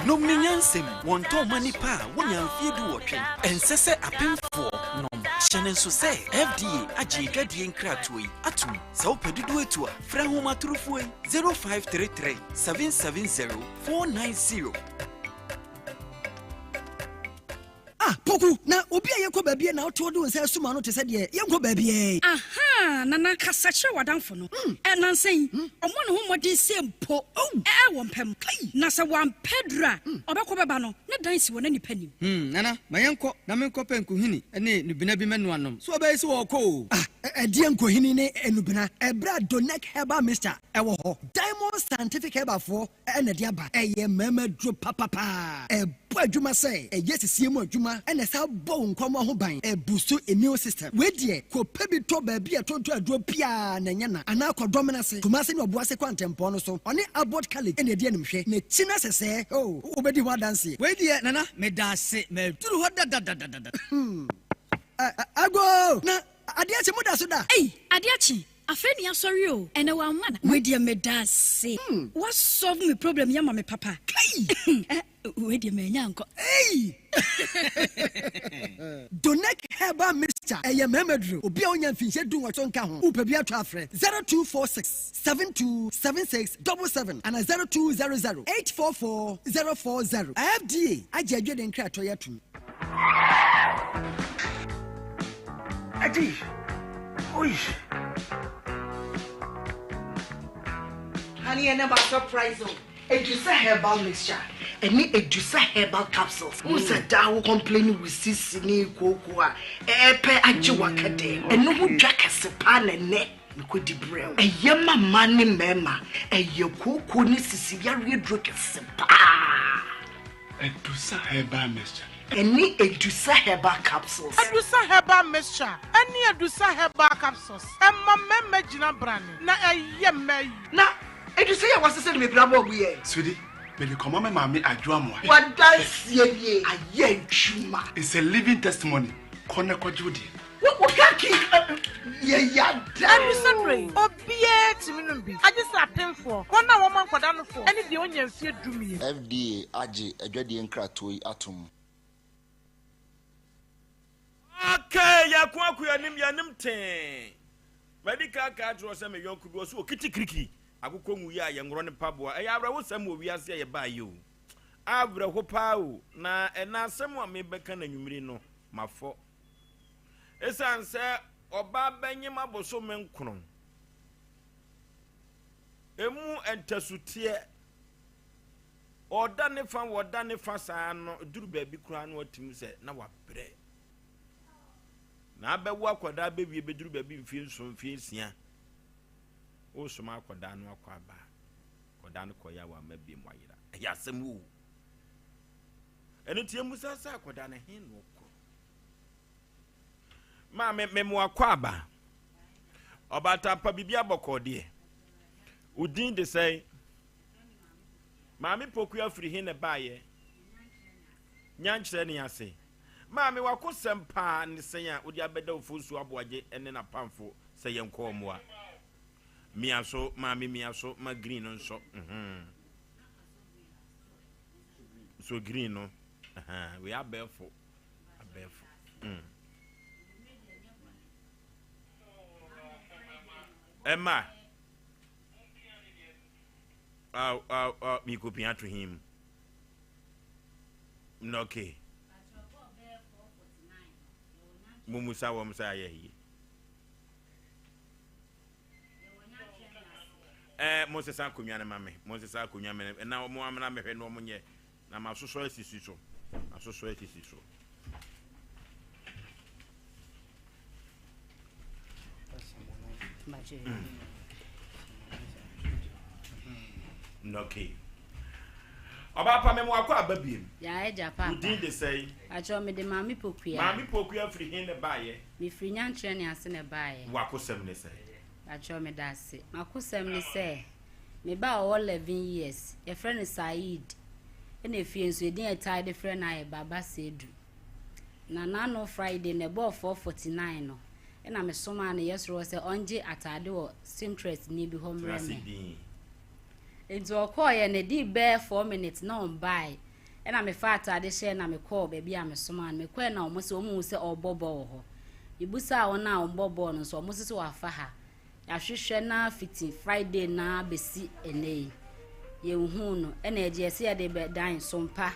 Speaker 7: Nom no nyansam, wɔntɔn mma nnipa a wɔnnya mfeɛ duwɔtwe. Ɛnsɛ sɛ apemfoɔ nom. Hyɛ no nso sɛ FDA agye adwadie nkratoɔ yi atom. Sɛ wopɛ dodoɔ atu a, frɛ ahomatorofoɔ yi, 0533 770 490.
Speaker 8: Ah, Poku, na obi a yɛkɔ baabi a na wote wode wo nsa asum ano te sɛ deɛ yɛnkɔ baabiara yi.
Speaker 9: Ahaa, Nana, kasa kyerɛ w'adamfo no. Ɛ, nnansa yi, ɔmmɔ ne ho mmɔden sɛ mpo ɛ, wɔ mpa mu. Na sɛ wampɛ aduru a, ɔbɛkɔ bɛba no, ne dan si wɔ na nnipa nnim.
Speaker 10: Hmm, Nana, ma yɛnkɔ na menkɔpɛ nkohini ne nnubena bi mmɛnoa nnom. So ɔbɛyɛ sɛ ɔrekɔ o?
Speaker 8: Ah, ɛdeɛn nkohini ne nnubena? Ɛberɛ a Donec Herbal Mixture wɔ hɔ. Diamond Scientific Herbalfoɔ na ɛde aba. Ɛyɛ mmarima aduro papapaa. Ɛbɔ adwuma sɛ ɛyɛ sisie mu adwuma na ɛsan bɔ wo nkwammoa ho ban. Ɛbusu immune system. Wei deɛ kɔpɛ bi tɔ baabi a ɛtontɔn aduro biara na ɛnyɛ na. Anaa kɔ Dɔmena ase, Kumase ne Ɔboase kwantempɔn no so. Ɔne Abbot College na ɛdi animhwɛ. N'akyi no sɛsɛɛ, oh, wobɛdi ho adanseɛ.
Speaker 10: Wei deɛ Nana medaase maduru hɔ dadadadada.
Speaker 8: Hmm. Agoo! Na adeɛ akye moda so da?
Speaker 9: Ei! Adeɛ akye Afei ne yasɔre o ɛnɛ wamma na. Wei deɛ medase wa solve me problem yi ama me papa.
Speaker 8: Kai!
Speaker 9: Eh wei deɛ manya ankɔ.
Speaker 8: Ei! Donec Herbal Mixture ɛyɛ mmarima duro. Obi a ɔnya mfinhyia dunwɔtwe nka ho. Wopɛ bi atɔ a frɛ 0246 72 76 77 anaa 0200 844 040. FDA agye adwene nkratoɔ yi atom.
Speaker 11: Adi. Oi.
Speaker 12: Honey, ɛnɛ ma surprise o. Edusa herbal mixture ɛne Edusa herbal capsules. Wo sɛ daa wo complain wo sisi ne kooko a ɛɛpɛ agye waka dɛ. Ɛno ho dwa kɛse paa na ɛnɛ mekɔdi brɛ wo. Ɛyɛ ma mmaa ne mmarima. Ɛyɛ kooko ne sisi yareɛ duro kɛse paa.
Speaker 11: Adusa herbal mixture.
Speaker 12: Ɛne Adusa herbal capsules.
Speaker 13: Adusa herbal mixture ɛne Adusa herbal capsules ɛma mmarima gyina brane na ɛyɛ mmaa yi.
Speaker 12: Na Adusa yi a wasesa no mepira bɔɔ mu yɛ.
Speaker 11: Sweetie, mede kɔma me maame Adwo Amoah.
Speaker 12: W'adanseɛ nie, ayɛ adwuma.
Speaker 11: It's a living testimony, kɔ na kɔgye wo deɛ.
Speaker 12: Wo wo kaki yɛ yada.
Speaker 13: Ɛdu sɛ bere yi, obiara tumi nom bi, agye sɛ apemfoɔ, wɔn a wɔma nkwadaa nufoɔ, ne deɛ ɔnnya mfeɛ dumien.
Speaker 14: FDA agye adwadie nkratoɔ yi atom.
Speaker 1: Okay, yɛko ako yɛnim yɛnim tee. Madi ka aka akyerɛ wo sɛ me yɔnko bi ɔso okiti kiriki akokɔ nwui a yɛnworɔ ne mpaboa. Ɛyɛ awerɛhosɛm wɔ wiase a yɛbaa yi o. Awerɛho paa o. Na ɛna asɛm a mebɛka no anwummere no mafɔ. Esiane sɛ ɔbaa bɛnyem abosome nkron, emu ntasuteɛ, ɔda ne fa wɔda ne fa saa no, duru baabi koraa no atumi sɛ na wabrɛ. Na abɛwo akwadaa bɛwie bɛduru baabi mfie nson mfie nsia, wosoma akwadaa no akɔ aba, akwadaa no kɔyɛ a wamma biem wayera. Ɛyɛ asɛm o. Ɛno nti yɛmmusa sɛ akwadaa no he na ɔkɔ. Maame, mema w'akwaaba. Ɔbaatan pa biribi abɔkɔɔ deɛ. Wo din de sɛn? Maame Pokuya firi he na ɛbaeɛ? Nyankyerɛ ne ase. Maame, w'akosɛm paa ne sɛn a wode abɛda Ofosu Aboagye ne n'apamfo sɛ yɛnkɔ mmoa? Mia so, maame mia so ma green no nsɔ. Mhm. So green no. Ahaa, wei abɛɛfo. Abɛɛfo. Mm. Ɛma. Aw aw aw mikopia to him. No okay. Mumusa wɔn sɛ ayɛ yie. Ɛɛ mo nsesa akonnwa no ma me. Mo nsesa akonnwa me na wɔn amena mehwɛ na wɔn nyɛ. Na masosɔ asisi so. Masosɔ asisi so. Mm. Okay. Ɔbaa pa memo akɔ aba biem.
Speaker 15: Ya agya papa.
Speaker 1: Wo din de sɛn?
Speaker 15: Pakyɛ mede Maame Pokuya.
Speaker 1: Maame Pokuya firi he na ɛbaeɛ?
Speaker 15: Mefiri Nyankyerɛ ne ase na ɛbaeɛ.
Speaker 1: W'akosɛm ne sɛn?
Speaker 15: Pakyɛ meda ase. M'akosɛm ne sɛ. Me ba a ɔwɔ 11 years, yɛfrɛ no Saeed. Ɛna efie nso edin a yɛtaa de frɛ no ara yɛ Baba Seidu. Na n'ano Friday no ɛbɔɔ 4:49 no ɛna me somaa no yɛ soro hɔ sɛ ɔngye ataade wɔ seamstress ni bi hɔ
Speaker 1: Tena
Speaker 15: mmerɛ
Speaker 1: ase
Speaker 15: me.
Speaker 1: dinn.
Speaker 15: Nti ɔkɔɔeɛ no ɛdii bɛyɛ 4 minutes na ɔmbaeɛ. Ɛna mefaa ataade hyɛɛ na mekɔɔ baabi a mesomaa no. Mekɔɛ na wɔn se wɔn hu sɛ ɔrebɔ bɔɔl wɔ hɔ. Mebusaa wɔn a wɔbɔ bɔɔl no nso wɔn se sɛ wafa ha. Yɛahwehwɛ no ara fiti Friday no ara bɛsi ɛnnɛ yi, yɛnhuu no. Ɛna agya yɛse yɛde bɛdan Sompa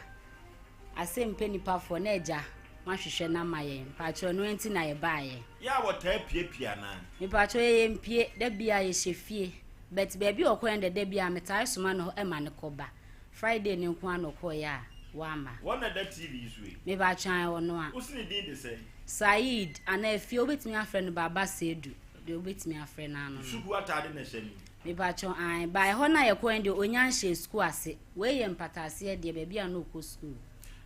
Speaker 15: Asɛmpɛ nipafoɔ na agya moahwehwɛ no ama yɛn. Mpakyɛw ɛno nti na yɛbaeɛ.
Speaker 1: Yɛ a wɔtaa piapia anaa?
Speaker 15: Mepakyɛw yɛyɛ mpie, da biara yɛhyɛ fie. But baabi a ɔkɔɛ no deɛ da biara metae soma no hɔ ma no kɔba. Friday no nko ara na ɔkɔeɛ a wamma.
Speaker 1: Wɔn na ɛda TV yi so yi?
Speaker 15: Mepakyɛw ae ɔno a.
Speaker 1: Wo se ne din de sɛn?
Speaker 15: Saeed anaa afie wobɛtumi afrɛ no Baba Seidu. Deɛ wobɛtumi afrɛ no ano no.
Speaker 1: Sukuu ataade na ɛhyɛ no yi.
Speaker 15: Mepakyɛw ae, ba ɛhɔ no a yɛkɔɛ no deɛ ɔnya nhyɛɛ sukuu ase. Wei yɛ mpataaseɛ deɛ, baabi a na ɔkɔ sukuu.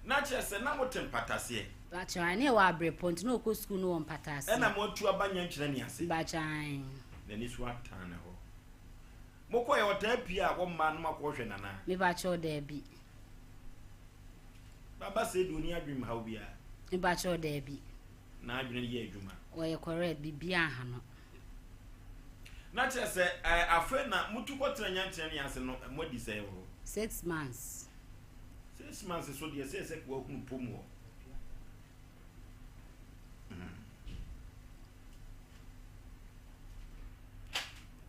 Speaker 1: Na kyerɛ sɛ na mote mpataseɛ?
Speaker 15: Mepakyɛw ae, na yɛwɔ Abrepɔ nti na ɔkɔ sukuu no wɔ mpataaseɛ.
Speaker 1: Ɛna moatu aba Nyankyerɛne ase?
Speaker 15: Mepakyɛw ae.
Speaker 1: N'ani so atan ne hɔ. Mokɔɛ ɔtaa pie a wɔmmaa no moakɔhwɛ no anaa?
Speaker 15: Mepakyɛw daabi.
Speaker 1: Baba Seidu ɔnni adwenemhaw biara?
Speaker 15: Mepakyɛw daabi.
Speaker 1: N'adwene yɛ adwuma.
Speaker 15: Ɔyɛ correct, biribiara nha no.
Speaker 1: Na kyerɛ sɛ ɛɛ afei na mutu kɔtena nyankyerɛ ase no moadi sɛn wɔ hɔ?
Speaker 15: Six months.
Speaker 1: Six months so deɛ sɛ sɛ wahunu pom hɔ.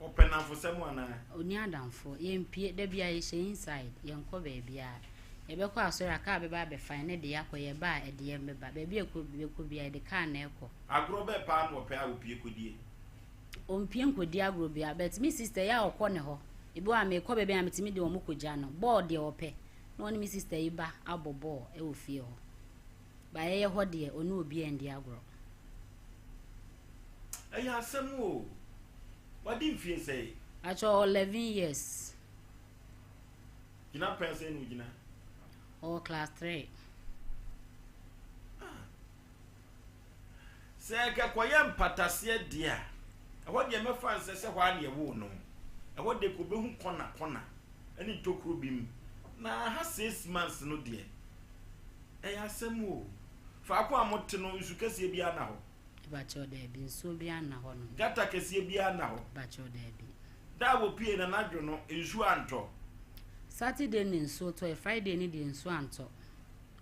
Speaker 1: Ɔpɛ nnamfosɛm anaa?
Speaker 15: Ɔnni adamfoɔ. Yɛmpue. Da biara yɛhyɛ inside. Yɛnkɔ baabiara. Yɛbɛkɔ asɔre a, kaa bɛba abɛfa yɛn na ɛde yɛn akɔ. Yɛba a, ɛde yɛn bɛba. Baabi a yɛkɔ yɛbɛkɔ biara, yɛde kaa na ɛkɔ.
Speaker 1: Agorɔ bɛn paa na ɔpɛ a ɔpue kɔdie?
Speaker 15: Ɔmpue nkɔdi agorɔ biara. But me sister yi a ɔkɔ ne hɔ. Ebi wɔ hɔ a mekɔ baabi a metumi de wɔn kɔgya no. Bɔɔl deɛ ɔpɛ. Na ɔne me sister yi ba abɔ bɔɔl wɔ fie hɔ. But yɛyɛ hɔ deɛ, ɔne obiara ndi agorɔ.
Speaker 1: Ɛyɛ asɛm o. Wadi mfie sɛn?
Speaker 15: Pakyɛ ɔwɔ 11 years.
Speaker 1: Gyina pɛn sɛn na ogyina?
Speaker 15: Ɔwɔ class 3.
Speaker 1: Ah. Sɛ kɛkɔyɛ mpataseɛ deɛ a, ɛhɔ deɛ mɛfa nsɛ sɛ hɔ ara na yɛwoo no. Ɛhɔ deɛ kɔbɛhu kɔna kɔna ne ntokuro bi mu. Na ha six months no deɛ, ɛyɛ asɛm o. Faako a mote no, nsu kɛseɛ biara nna hɔ?
Speaker 15: Mepakyɛw, daabi, nsuo biara nna hɔ nom.
Speaker 1: Gutter kɛseɛ biara nna hɔ?
Speaker 15: Mepakyɛw, daabi.
Speaker 1: Da a wɔpuee no anadwo no, nsuo antɔ?
Speaker 15: Saturday no nsuo tɔe, Friday no deɛ nsuo antɔ.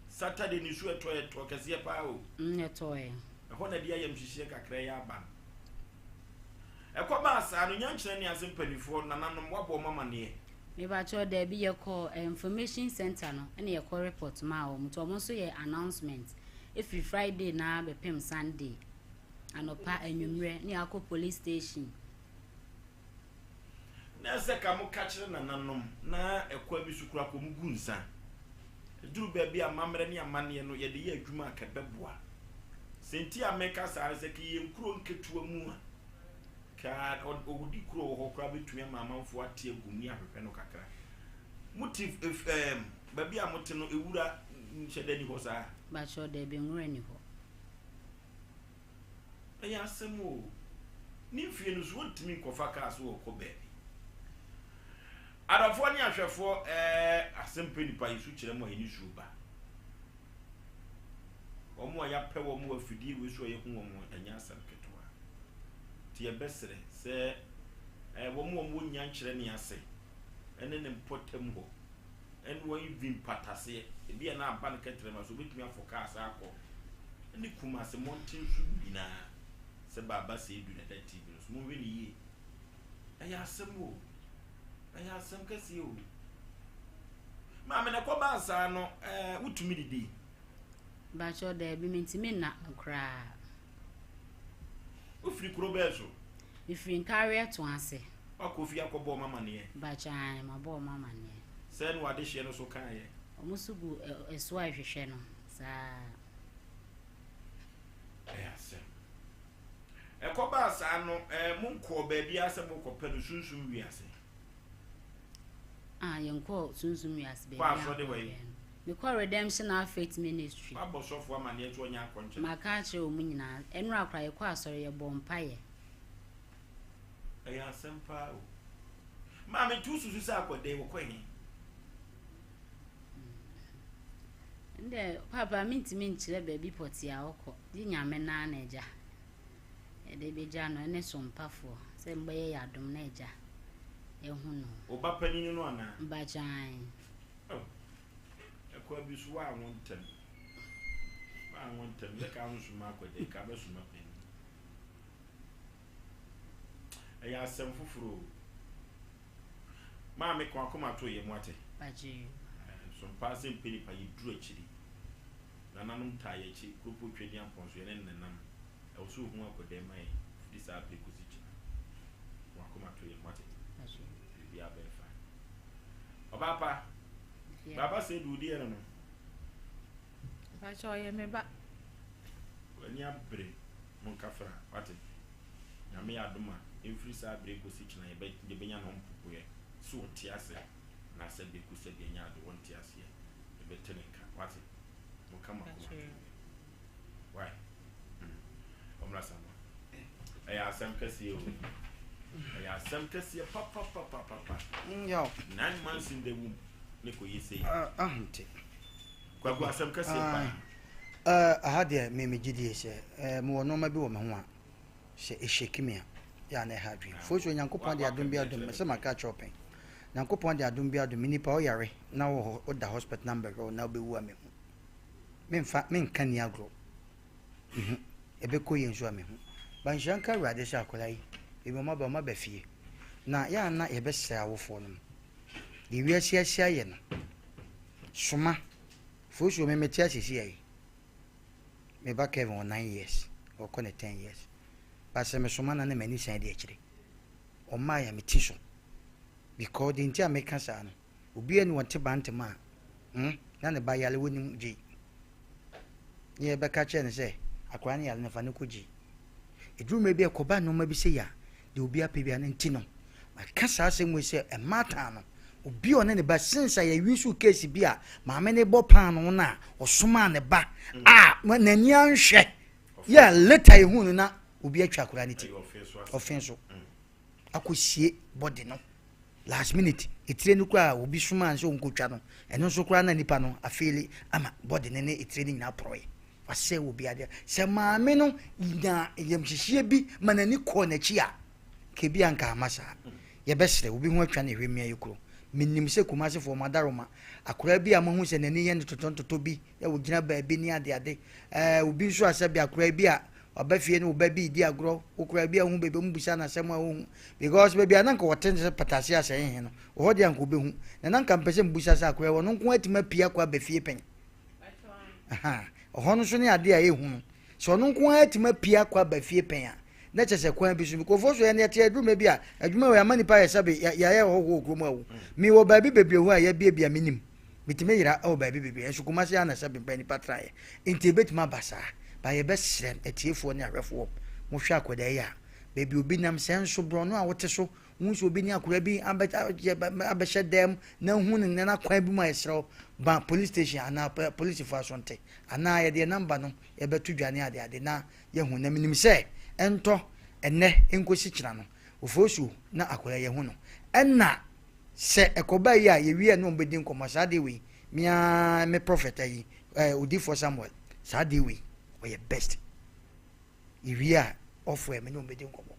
Speaker 1: Saturday no nsuo ɛtɔe, ɛtɔɔ kɛseɛ paa o.
Speaker 15: Mm, ɛtɔe.
Speaker 1: Ɛhɔ na ɛde ayamhyehyeɛ kakra yi aba no. Ɛkɔbaa saa no, Nyankyerɛ ne ase mpanimfoɔ, nananom, woabɔ wɔn amaneɛ?
Speaker 15: Mepakyɛw, daabi, yɛkɔɔ information centre no na yɛkɔ report maa wɔn, nti wɔn nso yɛɛ announcement firi Friday no ara bɛpem Sunday anɔpa, anwummerɛ na yɛakɔ police station.
Speaker 1: Na ɛsɛ ka mo ka kyerɛ nananom na ɛkwan bi so koraa kɔ mo gu nsa. Ɛduru baabi a amammerɛ ne amanneɛ no yɛde yɛ adwuma a ka ɛbɛboa. Sɛ nti a meka saa ne sɛ ka yɛn nkuro nketewa mu a Ka ɔwudi koro wɔ hɔ koraa bɛtumi ama amanfoɔ ate agu mu ne ahwehwɛ no kakra. Mote ef ɛɛm baabi a mote no ewura nhyɛ da ni hɔ saa?
Speaker 15: Bakyɛw daabi nwura ni hɔ.
Speaker 1: Ɛyɛ asɛm o. Ne mfie no so wɔntumi nkɔfa kaa so ɔkɔ baabi. Adɔfoɔ ne ahwɛfoɔ ɛɛ asɛm pɛ nipa yɛsu kyerɛ mo a yɛne suo ba. Wɔn a yɛapɛ wɔn wɔ afidie wei so a yɛhu wɔn ɛnyɛ asɛm ketewa. Nti yɛbɛsrɛ sɛ eh, wɔn a wɔwɔ nyankyerɛ ne ase ne ne mpɔtam hɔ ɛne wɔn even pataseɛ ebi a na aba no kɛtrɛma so obetumi afɔ kaa saa akɔ ne Kumase mmɔnten so nyinaa sɛ baaba sɛ edu na ɛda TV no so monhwɛ ne yie ɛyɛ asɛm o ɛyɛ asɛm kɛseɛ o maame na ɛkɔbaa saa no ɛɛ wotumi didi.
Speaker 15: Bakyɛ daabi mentumi nna koraa.
Speaker 1: Wofiri kuro bɛɛ so?
Speaker 15: Mefiri Nkareɛ to ase.
Speaker 1: Wakɔ fie akɔbɔ wɔn amaneɛ?
Speaker 15: Bakyɛ ae, mabɔ wɔn amaneɛ.
Speaker 1: Sɛn na w'adehyeɛ no so kaeɛ?
Speaker 15: Wɔn nso gu ɛso a ɛhwehwɛ no saa.
Speaker 1: Ɛyɛ asɛm. Ɛkɔbaa saa no, ɛɛ monkɔɔ baabiara sɛ mokɔpɛ no sunsum wiase?
Speaker 15: Ah, yɛnkɔɔ sunsum wiase
Speaker 1: Kɔ
Speaker 15: baabiara
Speaker 1: asɔre wɔ
Speaker 15: nkɔhwɛɛ
Speaker 1: yi?
Speaker 15: no. Mekɔ Redemption Our Faith Ministry.
Speaker 1: Wabɔ sɔfo amaneɛ sɛ ɔnyɛ akɔnkyene?
Speaker 15: Maka akyerɛ wɔn nyinaa. Ɛnora koraa yɛkɔɔ asɔre, yɛbɔɔ mpaeɛ.
Speaker 1: Ɛyɛ asɛm paa o. Maame nti wosusu sɛ akɔda yi wɔkɔ he?
Speaker 15: Ndɛ papa mentumi nkyerɛ baabi pɔtee a ɔkɔ gye Nyame no ara na agya yɛde bɛgya no ɛne sompafoɔ sɛ mobɛyɛ yɛ adom na agya yɛahu no.
Speaker 1: Wo ba panyin no anaa?
Speaker 15: Mpakyɛ ae.
Speaker 1: Oh, ɛkɔ bi so woanwo ntɛm. Woanwo ntɛm, yɛ ka nsoma akɔgya, ka bɛsoma panyin. Ɛyɛ asɛm foforɔ o. Maame ka wakoma to yɛ mu ate. So mpaa sɛ mpɛ nipa yɛ duru akyiri. Nananom taa yɛ akyi kuropo twɛ di ampɔn so yɛne nenam. Ɛwɔ sɛ ohun akɔdɛm ma yɛ firi saa bere kɔsi kyina. Ka wakoma to yɛ mu ate. Biribiara bɛyɛ fine. Ɔbaa pa. Baba sɛ du deɛ no no.
Speaker 16: Mpakyɛ ɔyɛ me ba.
Speaker 1: W'ani abere monkafra wate. Nyame yɛ adom a, ɛmfiri saa berɛ yi kɔsi kyena yɛbɛ, yɛbɛnya ne ho mpopoeɛ, sɛ ɔte ase anaasɛ bɛku sɛ deɛ anya ade ɔnte aseɛ, yɛbɛte ne nka, wate? Monka mo akoma nto yɛn. Wai? Mm. Ɔmmra Samoa. Ɛyɛ asɛm kɛseɛ o. Ɛyɛ asɛm kɛseɛ papapapapa.
Speaker 3: Mm,
Speaker 1: 9 months in the womb ne kɔyɛ sei.
Speaker 3: Uh, ahunte.
Speaker 1: Kwaku asɛm kɛseɛ paa.
Speaker 3: Uh, aha deɛ me megye die sɛ uh, mewɔ nneɛma bi wɔ me ho a sɛ ɛhyɛki me a yɛ a na ɛha adwene fo so Onyankopɔn de adom bi adom me sɛ maka akyerɛ wo pɛn. Nyankopɔn de adom bi adom me nipa woyare na wɔ hɔ woda hospital na mbɛhwɛ wo na wobɛwu a mehu. Memfa menka ni agorɔ. Mehu. Ɛbɛkɔ yie nso a mehu. Ba nhyira nka Awurade sɛ akwadaa yi ebi ɔmo aba ɔmo aba fie. Na yɛ a na yɛbɛsrɛ awofoɔ nom. Deɛ wiase asi ayɛ no soma fo so me mete ase si ayi. Me ba Kevin wɔ 9 years ɔkɔ ne 10 years. Ba sɛ mesoma na na m'ani san di akyire. Ɔmaa yɛ me ti so. Because deɛ nti a meka saa no obiara ni wɔn te ba ntoma a na ne ba yare wɔnim gye. Ne yɛbɛka kyerɛ no sɛ akwadaa no yare no fa no kɔ gye. Ɛduru mmerɛ bi a ɛkɔba nneɛma bi sɛ yɛ a deɛ obi apɛ bi a no nti no maka saa asɛm wei sɛ mmaatan no obi a ɔne ne ba since a yɛwi so case bi a maame ne bɔ paano no a ɔsomaa ne ba a n'ani anhwɛ yɛ later ehu no na obi atwa akwadaa ne ti ɔfe so akɔsie body no last minute etire no koraa obi somaa nso nkotwa no ɛno nso koraa na nipa no afeeli ama body no ne etire no nyinaa porɔe wasɛ obi adeɛ sɛ maame no nya yamhyehyeɛ bi ma n'ani kɔɔ n'akyi a kebi anka ama saa. Yɛbɛsrɛ obi ho atwa ne hwɛ mmea yi kuro menim sɛ Kumasefoɔ mo adaroma akwaraa bi a mohu sɛ n'ani yɛ no totɔntotɔ bi na wɔgyina baabi ne adeade obi nso a sɛbi akwaraa bi a waba fie ne ɔba bi di agorɔ wokora bi a wohu baabi a ɔmubusa n'asɛm a wohu because baabi a na nka wɔte ne sɛ patase asɛ hehe no wɔ hɔ deɛ anka wobɛhu na na nka mpɛ sɛ mbusa sɛ akwaraa ɔno nko atumi apue akɔ aba fie pɛn. Ɛhɔ no nso ne adeɛ a ɛhu no sɛ ɔno nko ara atumi apue akɔ aba fie pɛn a na kyɛ sɛ kwan bi so nkurɔfoɔ so yɛn yɛte aduru mɛ bi a adwuma wɔ ama nipa yɛ sɛbe yɛayɛ hɔhoɔ wɔ kurom awo mewɔ baabi bebree hɔ a yɛabiabia menim metumi yera wɔ baabi bebree nso Kumase ana sɛbe mpɛ nipa traeɛ nti ebɛtumi aba saa ba yɛbɛsrɛ atiefoɔ ne ahwɛfoɔ mohwɛ akwadaa yi a baabi obi nam sɛ nso borɔno a wote so wohu sɛ obi ne akwadaa bi abɛhyɛ dɛm na hu ne nana kwan bi mu a yɛsrɛ wo ba police station anaa polisifoɔ aso nte anaa yɛde yɛn number no yɛbɛto dwa ne adeade na yɛhu na menim sɛ ɛntɔ ɛnɛ nkosi kyena no ofosuo na akwadaa yɛhu no ɛna sɛ ɛkɔba yi a yɛwie ne wɔn bɛdi nkɔmmɔ saa deɛ wei mea me prophet ayi odiifoɔ Samuel saa deɛ wei ɔyɛ best yɛwie a ɔfoɛ me ne wɔn bɛdi nkɔmmɔ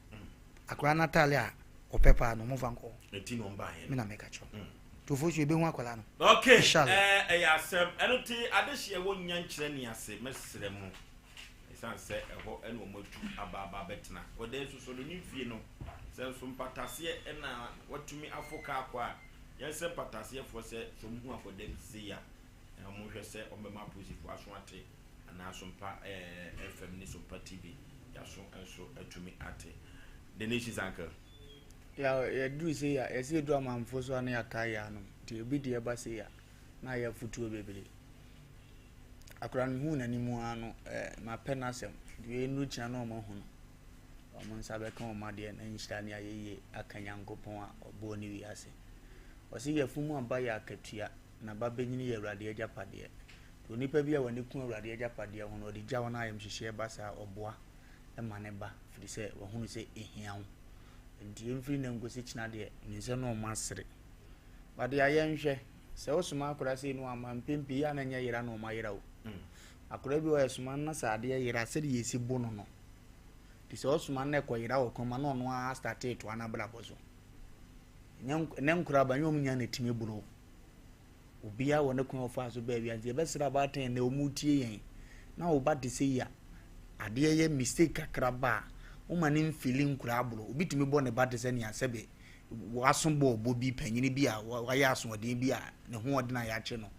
Speaker 3: akwadaa n'ataale a ɔpɛ paa no ɔmo fa nkɔ
Speaker 1: Ɛti na ɔmba yɛ
Speaker 3: me na meka kyerɛ nti ofosuo yɛbɛhu akwadaa no.
Speaker 1: Okay.
Speaker 3: Inshallah.
Speaker 1: Ɛyɛ asɛm ɛno te adehyeɛ wɔ nya nkyerɛ ne ase mɛsrɛ mo ɛsiane sɛ ɛhɔ ɛna wɔn atu aba aba abɛtena kɔda nso so no ne fie no sɛ nso mpataseɛ ɛna watumi afo kaa kɔ a yɛn sɛ mpataseɛfoɔ sɛ sɛ wɔn hu akɔda bi sei a wɔn hwɛ sɛ wɔn bɛma apolisifoɔ aso ate anaa Sompa FM ne Sompa TV yaso nso atumi ate. The Nation's Uncle.
Speaker 2: Ya yɛduru sei a yɛsɛ yɛduru amanfoɔ so a na yɛakae yɛ anom nti obi deɛ ɛba sei a na ayɛ afotuo bebree. Akwadaa no mehuu n'anim ara no mapɛ n'asɛm nti wei nnuru kyena na ɔmo ahu no. Ɔmo nsa bɛka ɔmo adeɛ na nhyira ne ayɛyie aka Nyankopɔn a ɔbɔɔ ne wiase. Ɔse yafunu mu aba yɛ akatua na ba bɛnyini yɛ Awurade agyapadeɛ. Nti onipa bi a w'ani ku Awurade agyapadeɛ ho no ɔde gya wo na ayamhyehyeɛ ba saa ɔboa ma ne ba firi sɛ wahunu sɛ ɛhia wo. Nti ɛmfiri nnɛ nkɔsi kyena deɛ ne nsa ne ɔmo asere. But deɛ yɛnhwɛ. Sɛ wosoma akwadaa sei na wamma mpɛn pii yɛ a na ɛnyɛ yera na wɔayera o. Akwadaa bi wɔ hɔ a yɛsoma no na sɛ adeɛ yera sɛdeɛ yɛsi bo no no, nti sɛ ɔsoma no na ɛkɔyera wɔ kwan mu a na ɔno ara starte retoa n'abrabɔ so. Ɛnyɛ ɛnɛ nkwadaa ba ɛnyɛ wɔn nyinaa na ɛtumi boro. Obiara wɔ ne kwan a ɔfaa so baa wiase. Nti yɛbɛsrɛ abaatan ɛnɛ wɔn retie yɛn na wo ba te sɛ yi a adeɛ yɛ mistake kakra ba a woma no mfili nkwadaa aboro. Obi tumi bɔ ne ba te sɛ nea sɛbe waso bɔɔ bɔ bi panyini bi a wayɛ asoɔden bi a ne ho ɔden a yɛakye no.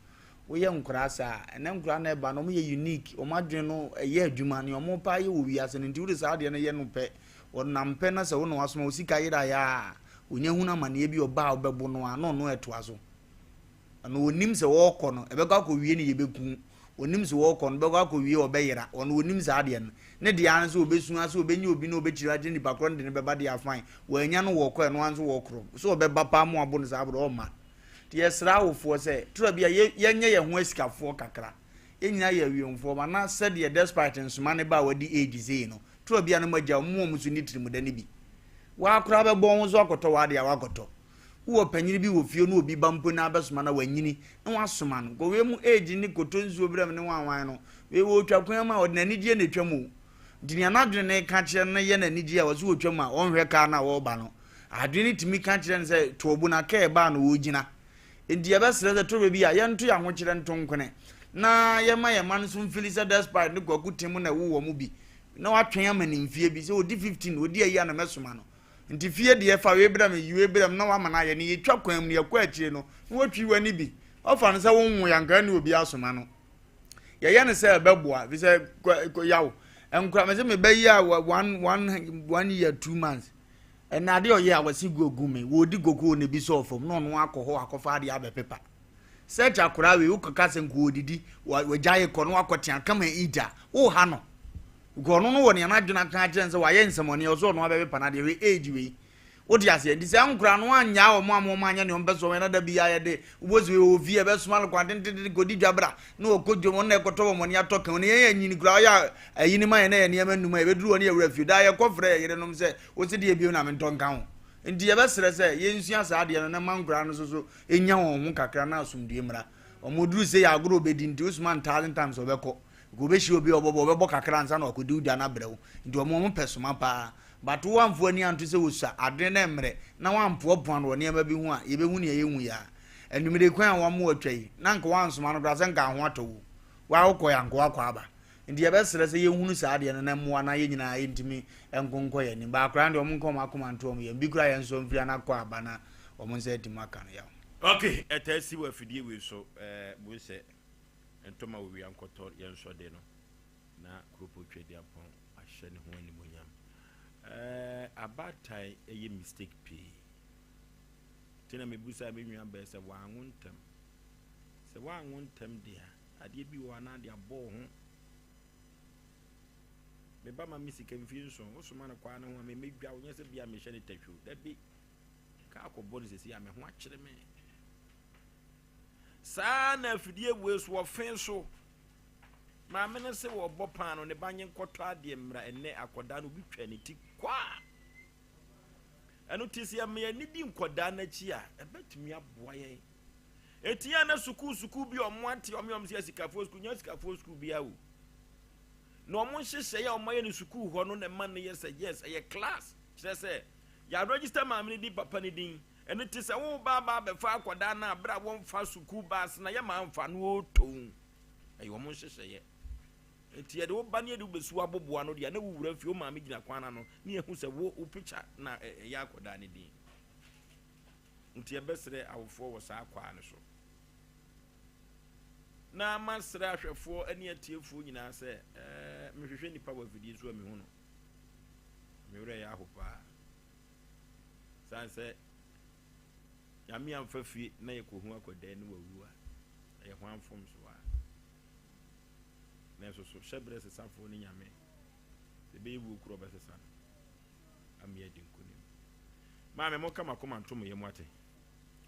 Speaker 2: Woyɛ nkoraa saa a, ɛnɛ nkoraa na ɛba no wɔyɛ unique, wɔn adwene no ɛyɛ adwuma, nea wɔn pɛ ayɛ wɔ wiase no nti wode saa adeɛ no yɛ no pɛ, ɔnam pɛ na sɛ wo na wasoma wo sika yeraeɛ a, ɔnya hunu amaneɛ bi ɔba a wobɛbo no a na ɔno ɛtoa so. Ɔno ɔnim sɛ ɔrekɔ no ɛbɛkɔ akɔwie no yɛbɛku, ɔnim sɛ ɔrekɔ no bɛkɔ akɔwie ɔbɛyera, ɔno ɔnim saa adeɛ no. Ne deɛ ara ne sɛ ɔbɛsua sɛ ɔbɛnya obi na ɔbɛkyiri akyerɛ nipa korɔ no de no bɛba deɛ a fine, wannya no wɔkɔ ɛno ara nso wɔkorɔ, sɛ ɔbɛba paa mo abo no saa borɔ ɔmma. Nti yɛsrɛ awofoɔ sɛ, tura bi a yɛnyɛ yɛn ho asikafoɔ kakra. Yɛn nyinaa yɛ awiemfoɔ ma na sɛdeɛ despite nsoma ne ba a wadi age sei no, tura bi a no moagya wɔn mo wɔn so nni tirimudɛ no bi. Waa koraa bɛbɔ wo ho so akɔtɔ w'adeɛ a woakɔtɔ. Wowɔ panyini bi wɔ fie na obi ba mpo na abɛsoma no a wanyini na wasoma no. Kɔ wei mu age ne kɔtɔ nsuo brɛ me ne wanwan no, wei ɔretwa kwan mu a ɔde n'anigyeɛ na ɛtwa mu o. Nti nea n'adwene no reka kyerɛ no no yɛ no anigyeɛ a ɔse ɔtwa mu a ɔnhwɛ kaa no a ɔreba no. Adwene no tumi ka kyerɛ no sɛ to ɔbo na kaa ɛba a na ɔregyina. Enti yɛbɛsrɛ sɛ tɔ baabi a yɛnto yɛn ahokyerɛ nto nkwene na yɛma yɛn mma no nso mfili sɛ despite ne Kwaku tem na ɛwo wɔn bi na watwɛn ama ne mfeɛ bi sɛ ɔdi 15 ɔdi ayi a na mɛsoma no. Nti fie deɛ fa wei brɛ me yi wei brɛ me na wama no ayɛ no yɛtwa kwan mu no yɛkɔ akyire no na watwi w'ani bi ɔfa no sɛ wonwo yɛ anka ne obi asoma no. Yɛyɛ no sɛ ɛbɛboa fi sɛ yaw nkora me sɛ mebɛyi a 1 year 2 months ɛna adeɛ ɔyɛ a wɔsi gu ogu me wɔdi kokoo na ebi sɔɔ fam na ɔno akɔ hɔ akɔfa adeɛ abɛpepa sɛ akwaraa wei wokɔka sɛ nka wɔdidi wɔgya yɛ kɔ no wakɔtea kama ida woha no nka ɔno no wɔ nea n'adwene aka akyerɛ no sɛ wayɛ nsɛmɔne ɔsɛ ɔno abɛpepa no adeɛ wei age wei wote aseɛ nti sɛ nkora no anyaa wɔn a wɔn anyɛ nea wɔn pɛ so wɔn na da bi ayɛ de wobɔsi wei wɔ fie ɛbɛsoma no kwan tententen kɔdi dwa bra na wɔkɔ dwom wɔn na ɛkɔtɔ wɔn ani atɔ kan ne yɛn yɛ nyini kura ɔyɛ ayi ne ma yɛn na yɛ nneɛma nnum a yɛbɛduru hɔ ne yɛwura fie daa yɛkɔ frɛ yɛ yerenom sɛ wosi deɛ bio na mentɔ nka ho nti yɛbɛsrɛ sɛ yɛnsua saa adeɛ no na ma nkora no so so ɛnya wɔn ho kakra na asomdue mmra wɔn duru sɛ yɛ agorɔ bɛdi nti wosoma no thousand times ɔbɛkɔ ɔbɛhyia obi a ɔbɔbɔ ɔbɛbɔ kakra ansa na wakɔdi wo dwa no abrɛ wo nti wɔn pɛ soma paa but wo amfo ani anto sɛ wɔsua adwene na mmerɛ na wampoapoa no wɔ nneɛma bi ho a yɛbɛhu nea yɛhu yɛ a anwummere kwan a wɔn atwa yi na nka wansoma no koraa sɛ nka ho atɔ wo wa wokɔ yɛ anka wakɔ aba nti yɛbɛsrɛ sɛ yɛhunu saa adeɛ no na mmoa na yɛn nyinaa yɛntumi nkonkɔ yɛn anim baakora deɛ wɔn nka wɔn akoma nto wɔn yɛn bi koraa yɛn nso mfiri anakɔ aba na wɔn nsa atumi aka no yaw.
Speaker 1: Ok, ɛtaa si wɔ afidie wei so ɛɛ bu sɛ ntoma wɔ wia nkɔtɔ yɛn nsɔ de no na kuropɔ Tweaduampɔn ahyɛ ne ho animuonyam. Ɛɛ abaatan ɛyɛ mistake pii. Nti na mebusa me nua bɛɛ sɛ wanwo ntɛm. Sɛ wanwo ntɛm deɛ a, adeɛ bi wɔ hɔ anaa de abɔ wo ho. Me ba ma me sika mfie nson, wosoma no kwaa ne ho a me medwa wo nyɛ sɛ bia mehyɛ ne tahwio. Dabi, kaa kɔbɔ no sɛsi a me ho akyere me. Saa na afidie wei so wɔfe so. Maame no se wɔbɔ paano ne ba nye nkɔtɔ adeɛ mmra ɛnɛ akɔdaa no obi twa ne ti kwaa. Ɛno ti sɛ yɛma yɛn ani di nkɔdaa no akyi a ɛbɛtumi aboa yɛn. Eti yɛn na sukuu sukuu bi a wɔn ate wɔn yɛ wɔn sɛ asikafoɔ sukuu nyɛ asikafoɔ sukuu bi awo. Na wɔn nhyehyɛeɛ a wɔn ayɛ no sukuu hɔ no na ɛma no yɛ sɛ yes ɛyɛ class kyerɛ sɛ yɛ register maame no din papa no din. Ɛno ti sɛ wo ba aba abɛfa akɔdaa no a bere a wɔmfa sukuu bus na yɛ maa nfa no ɔtɔn. Ɛyɛ wɔn nhyehyɛeɛ. Nti yɛde wo ba ne yɛde wo bɛsi w'aboboa no deɛ na wowura fie wo maame gyina kwan ano ne yɛhu sɛ wo wo picture na ɛyɛ akɔdaa no din. Nti yɛbɛsrɛ awofoɔ wɔ saa kwaa no so. Na masrɛ ahwɛfoɔ ne atiefoɔ nyinaa sɛ ɛɛ mehwehwɛ nipa wɔ afidie so a mehu no. Me werɛ yɛ aho paa. Sane sɛ Nyame amfa fie na yɛkɔhu akɔdaa ne wawu a ɛyɛ hwan mfomso a. Nanso so hyɛbrɛ sesafoɔ ne Nyame sɛ ɛbɛyɛ wuo korɔ ɔbɛsesa no ama yɛadi nkonim. Maame monka makoma nto mo yam ate.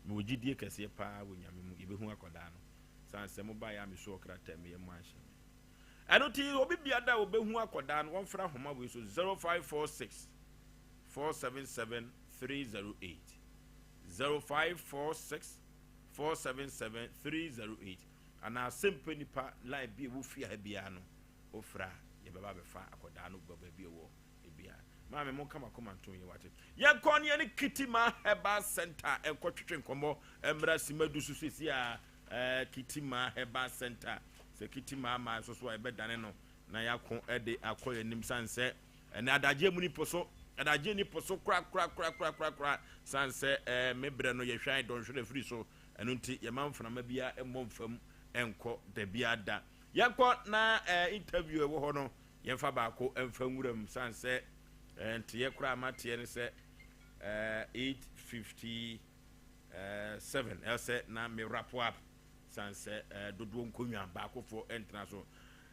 Speaker 1: Mewɔ gyidie kɛseɛ paa wɔ Nyame mu yɛbɛhu akɔdaa no. Sane sɛ mobaeɛ a mesɔɔ krataa mu yɛ mo anhyɛ me. Ɛno nti obi biada a ɔbɛhu akɔdaa no wɔmfrɛ ahoma wei so 0546 477 308 0546. 477 308 anaa Sempe Nipa line bi a ɛwɔ fie ha biara no wofrɛ a yɛbɛba abɛfa akɔdaa no ba baabi a ɛwɔ biara. Maame monka mo akoma ntom yɛn wate. Yɛnkɔ ne yɛne Kitima Herbal Center nkɔ twetwe nkɔmmɔ mmra Simadu so seesei a eh, Kitima Herbal Center sɛ Kitima ama nso so a yɛbɛdane no na yɛako de akɔ yɛn anim sane sɛ ɛnɛ adagyeɛ mu ni po so adagyeɛ ni po so korakorakorakorakora sane sɛ eh, me berɛ no yɛhwɛ dɔnhwerɛ afiri so ɛno nti yɛma mframa biara mmɔ mfam nkɔ da biara da yɛnkɔ na eh, interview ɛwɔ hɔ no Yɛmfa baako mfa nwura mu sane sɛ nteɛ koraa mateɛ ne sɛ 8:57 ɛsɛ na me wrap up sane sɛ dodoɔ nkonnwa baakofoɔ ntena so.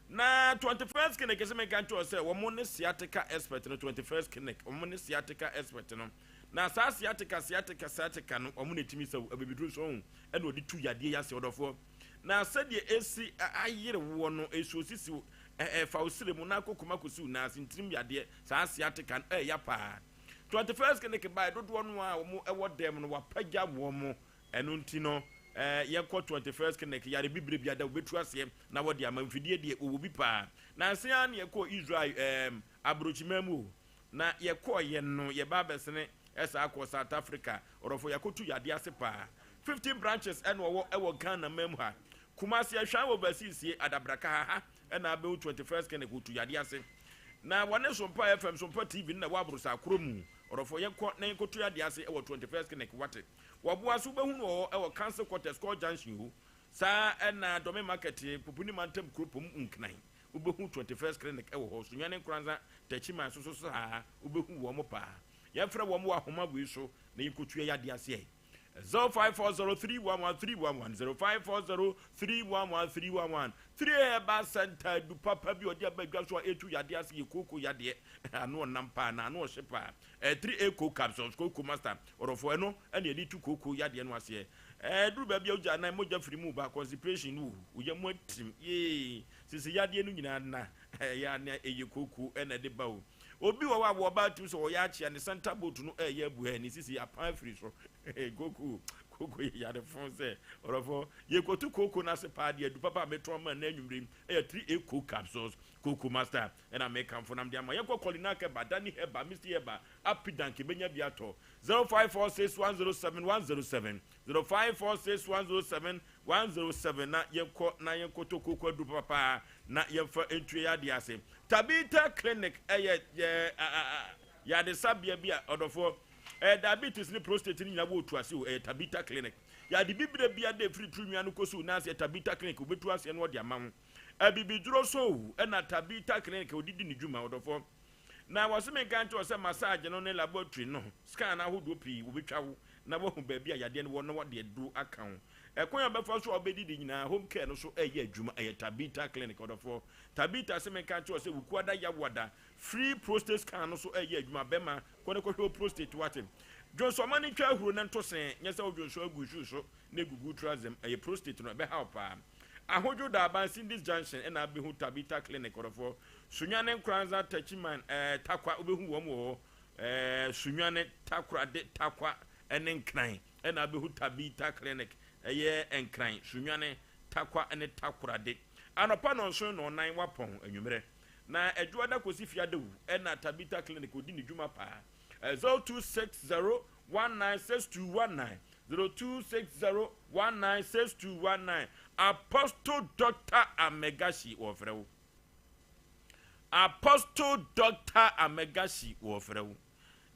Speaker 1: Na 21st clinic sɛ menka nkyerɛ sɛ wɔn ne sciatica expert no 21st clinic wɔn ne sciatica expert no na saa sciatica sciatica sciatica no wɔn na ɛtumi sɛ abibiduro nso ho ɛna wɔde tu yadeɛ yi ase ɔdɔfoɔ na sɛdeɛ ɛsi ayere woɔ no ɛsuo sisi Ɛɛ fa wo srɛ mu na kɔ koma kɔsi wo nan ase ntirim yadeɛ saa sciatica no ɛɛya paa 21st clinic baeɛ dodoɔ no a wɔn ɛwɔ dɛm no wapagya wɔn ɛno nti no ɛɛ yɛnkɔ 21st clinic yare bibire bi ada wɔbɛtu aseɛ na wɔde ama mfidie deɛ wɔwɔ bi paa nanse ara na yɛkɔɔ Israel ɛɛm aburokyiman mu o na yɛkɔɔ yɛn no yɛba abɛsene ɛsaa kɔɔ South Africa ɔdɔfo yɛakɔtu yadeɛ ase paa 15 branches ɛna ɔwɔ ɛwɔ Ghana man mu ha Kumasi Ahwan wɔ Basisie Adabraka ha ha ɛna abɛhu 21st Clinic wotu yadeɛ ase na wɔne Sompa FM Sompa TV no na ɛwɔ aborosa korɔ mu ɔdɔfoɔ yɛnkɔ na yɛnkɔtu yadeɛ ase ɛwɔ 21st Clinic wate wɔboa so wobɛhu no wɔ hɔ ɛwɔ Council Quarters Kɔɔ Junction hɔ saa ɛna Dɔme Market Pupuni Mantam Kuropɔn Nkran wobɛhu 21st Clinic ɛwɔ hɔ Sunyani Nkoranza Takyiman so so saa wobɛhu wɔn paa yɛmfrɛ wɔn wɔ ahoma wei so na yɛnkɔtua yadeɛ aseɛ 0540311311 0540311311 3 Herbal Center du papa bi ɔde aba dwa so a ɛtu yadeɛ ase yɛ kooko yadeɛ ano ɔnam paa na ano ɔhye paa 3A co capsules kooko master ɔdɔfoɔ ɛno ɛna yɛde tu kooko yadeɛ no aseɛ ɛduru baabi a wogya anan mogya firi mu ba constipation no woyɛ mu atirim yee sisi yadeɛ no nyinaa na ɛyɛ ana ɛyɛ kooko ɛna ɛde ba o Obi wɔ hɔ a wɔ ɔbaa tirim sɛ ɔyɛ akyea ne center boat no ɛyɛ abu ɛ ne sisi apan afiri so kooko kooko yɛ yare fon sɛ ɔrɔfo yɛkɔtu kooko no ase paa deɛ adu papa a metɔn ma nnɛ anwummere yi ɛyɛ 3A coke capsules kooko master ɛna mekamfo nam de ama yɛnkɔ Kolinak Herbal Dani Herbal Misty Herbal Apidank yɛbɛnya bi atɔ 0546107107 05461071 107 na yɛnkɔ na yɛnkɔtɔ kooko aduru papapaa na yɛmfa ntua yɛn adeɛ ase. Tabitha Clinic yɛ yaresabea bi a ɔdɔfoɔ ɛyɛ diabetes ne prostate no nyinaa wɔ otu ase o, ɛyɛ Tabitha Clinic. Yade bibire bia de firi tiri nwia no kɔsi wo nan ase yɛ Tabitha Clinic, wobɛtu aseɛ na wɔde ama wo. Abibiduro so o, ɛna Tabitha Clinic ɔde di ne dwuma ɔdɔfoɔ. Na wɔse menka nkyerɛ wo sɛ massage no ne laboratory no scan ahodoɔ pii wɔbɛtwa wo na woahu baabi a yadeɛ no wɔ na wɔde aduro aka wo. Ɛkwan a wobɛfa so a wobɛdidi nyinaa home care no so ɛyɛ adwuma. Ɛyɛ Tabitha Clinic ɔdɔfoɔ. Tabitha se menka nkyerɛ wo sɛ Wukuada Yawoada free prostate scan no so ɛyɛ adwuma. Bɛma kɔ na kɔhwɛ wo prostate wate. Dwonsɔ ma no ntwa ahuro na nto se nyɛ sɛ wodwonsɔ agu shoe so na egugu wo trouser mu. Ɛyɛ prostate no ɛbɛha wo paa. Ahodwo Daaban Cindy's Junction ɛna abɛhu Tabitha Clinic ɔdɔfoɔ. Sunyani Nkoranza Techiman ɛɛ Tarkwa wobɛhu wɔn wɔ hɔ ɛɛ Sunyani Takoradi Tarkwa ɛne Nkran ɛna abɛhu Tabitha Clinic ɛyɛ Nkran Sunyani Tarkwa ɛne Takoradi. Anɔpa nɔnson nɔnnan wapɔn anwummerɛ na Adwoada kɔsi Fiadewu ɛna Tabitha Clinic ɔdi ne dwuma paa. 0260 196219 0260 196219 Apostle Doctor Amegashi wɔfrɛ wo. Apostle Doctor Amegashi wɔfrɛ wo.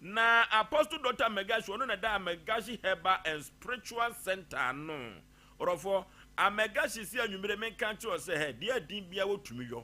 Speaker 1: Na Apostle Doctor Amegashi ɔno na ɛda Amegashi Herbal and Spiritual Center ano. Ɔdɔfoɔ, Amegashi si anwummere menka nkyerɛ wo sɛ hɛ, deɛ ɛden biara wɔtumi yɔ.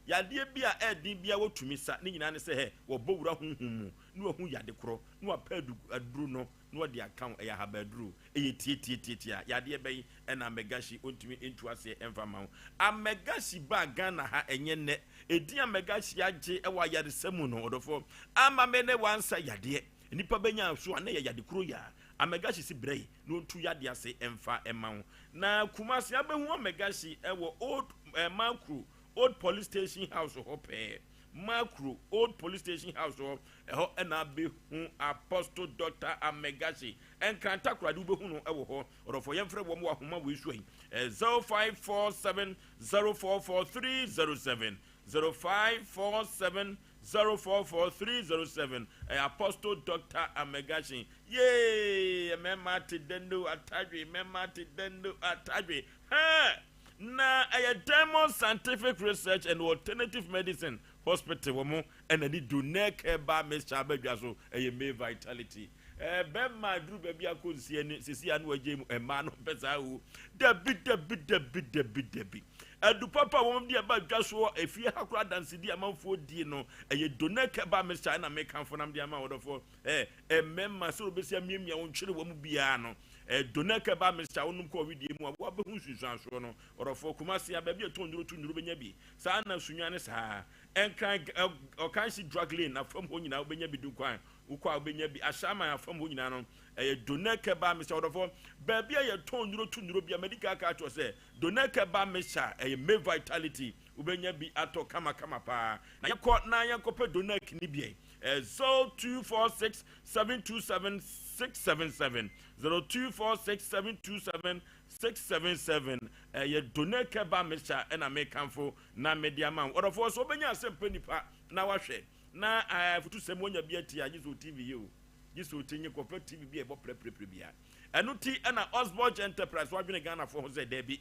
Speaker 1: Yadeɛ bi a ɛden biara wɔtumi sa, ne nyinaa ne sɛ hɛ, wɔbɔ wura honhom mu na wɔahu yade korɔ na wɔapɛ aduro no na wɔde aka ho. Ɛyɛ ahabaduro. Ɛyɛ tiatiatiatia. Yadeɛ bɛn ɛna Amegashie ɔntumi ntu aseɛ ɛmfa mma wo? Amegashie baa Ghana ha ɛnyɛ nnɛ. Ɛdin Amegashie agye ɛwɔ ayaresa mu no, ɔdɔfoɔ, ama me ne wansa yadeɛ. Nnipa bɛnya so a na ɛyɛ yade koro yi ara. Amegashie si brɛ yi na ɔntu yadeɛ ase ɛmfa mma wo. Na Kumasi abɛhu Amegashie ɛwɔ Old eh, Mankro, Old Police Station House hɔ pɛɛ. Makuro, Old Police Station House hɔ, ɛhɔ na abɛhu Apostle Doctor Amegashi. Nkran Takoradi wobɛhu no wɔ hɔ. Ɔdɔfoɔ yɛmfrɛ wɔn wɔ ahoma wei so yi, 0547 044 307, 0547 044 307. Ɛyɛ Apostle Doctor Amegashi. Yee! Mmarima ate dɛn o, atadwe, mmarima ate dɛn o, atadwe. Hɛɛ! Na ɛyɛ Diamond Scientific Research and Alternative Medicine Hospital wɔn na de Donec Herbal Mixture aba dwa so, ɛyɛ May Vitality. Ɛɛ bɛrima aduru baabi akɔ nsia ni sisi ano agye mu mmaa no mpɛ saa o. Dabi dabi dabi dabi dabi. Adu papa wɔn de ɛba dwa soɔ efie ha koraa dansedi amanfoɔ die no ɛyɛ Donec Herbal Mixture ɛna mekanfo nam de ama wɔdɔfoɔ. Ɛɛ mmarima sɛ wɔbɛsi amiamia wɔn twere wɔn mu biara no Ɛɛ Donɛkɛ ba Mr. Wonom kɔɔ wedeɛ mu a woabɛhu nsunsuansoɔ no. Ɔdɔfoɔ, Kumasi a baabi a ɛtɔn nnuro to nnuro bɛnya bi. Saa na Sunyani saa. Nkran ɛ Ɔkanhyi Drug Lane afam hɔ nyinaa wobɛnya bi Dunkwan wokɔ a wobɛnya bi Ashaiman afam hɔ nyinaa no ɛyɛ Donɛkɛ ba Mr. Ɔdɔfoɔ, baabi a yɛtɔn nnuro to nnuro bia madi kan aka akyerɛ wo sɛ Donɛkɛ ba Mr. ɛyɛ May Vitality wobɛnya bi atɔ kama kama paa. Na yɛnkɔ na yɛnkɔpɛ Donɛk no bi ɛ. 0246 727 677 0246 727 677 Ɛyɛ Doneke ba Mixture ɛna mekamfo na mede ama wo. Ɔdɔfoɔ sɛ wobɛnya asɛmpa nipa na wahwɛ na afutusɛm wanya bi atie a gye sɛ TV yɛ o. Gye sɛ ɔtie nye kɔpɛ TV bi a ɛbɔ prɛprɛprɛ bia. Ɛno ti ɛna Osborge Enterprise wadwene Ghanafoɔ ho sɛ daabi.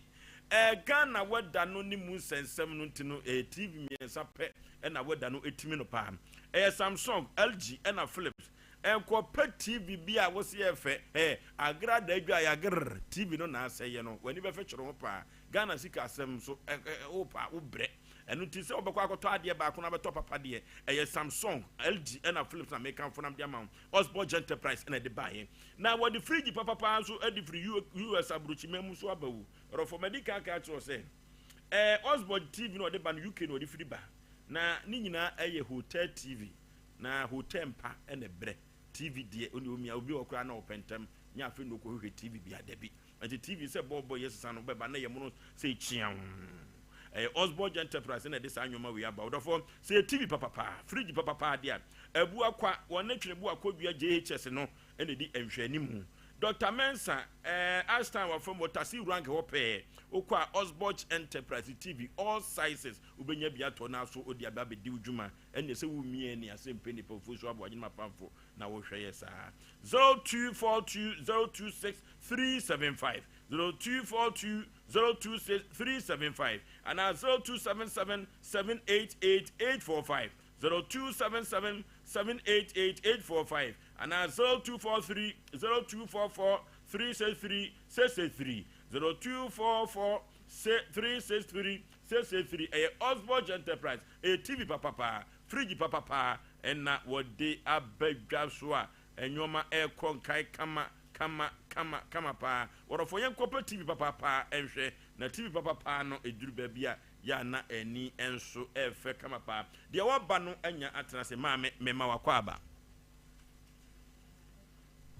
Speaker 1: Ɛɛ Ghana wɛda no ne mu nsɛnsɛm no nti no ɛyɛ TV mmiɛnsa pɛ ɛna wɛda no ɛtumi no paa. Ɛyɛ Samsung, LG ɛna Philips. Ɛnkɔ pɛ TV bi a wose ɛyɛ fɛ ɛɛ agra da adwa yagrr TV no na asɛyɛ no w'ani bɛfɛ kyere ho paa. Ghana sika asɛm nso ɛ ɛ wo paa wo brɛ. Ɛno nti sɛ wobɛkɔ akɔtɔ adeɛ baako na abɛtɔ papa deɛ ɛyɛ Samsung, LG ɛna Philips na mekamfo nam de ama wo. Osborge Enterprise ɛna ɛde baeɛ. Na wɔde fridge papapaa nso de firi US aburokyiman mu nso aba o. Ɔdɔfoɔ madi kan aka akyerɛ wo sɛ ɛɛ Osborge TV na ɔde ba no UK na ɔde firi ba. Na ne nyinaa ɛyɛ hotel TV. Na hotel mpa ɛna ɛbrɛ. TV deɛ ɔne omia obi wɔ koraa na ɔpɛ ntɛm nyɛ afei na ɔkɔhwehwɛ TV bia dabi. Nti TV sɛ bɔɔlbɔ yɛ sesa no bɛba na yɛ mono sɛ kyeaw. Ɛyɛ Osborge Enterprise na ɛde saa nneɛma wei aba. Ɔdɔfoɔ sɛ yɛ TV papapaa, fridge papapaa deɛ a, abu akwa, wɔne Twenebu Akodua JHS no na ɛdi nhwɛanimu. Dɔkta Mensah, ɛɛ Ashtown wɔ fam wɔ Tasi Rank hɔ pɛɛ. Wokɔ a Osborge Enterprise TV all sizes wobɛnya bi atɔ na so wode aba abɛdi wo dwuma. Ɛnneɛ sɛ womia ani ase mpɛ nnipa ofuo so aboa gyenom apamfo na wohwɛ yɛ saa. 0242 026 375 0242 026 375 anaa 0277 788 845 0277 788 845 anaa 0243 0244 363 663 0244 363 663. Ɛyɛ Osborge Enterprise. Ɛyɛ TV papapaa, fridge papapaa ɛna wɔde aba dwa so a nnoɔma ɛrekɔ nkae kama kama kama kama paa. Wɔdɔfoɔ yɛnkɔpɛ TV papapaa nhwɛ na TV papapaa no ɛduru baabi a yɛ a na ani nso ɛrefɛ kama paa. Deɛ waba no anya atena ase. Maame mema wakɔ aba.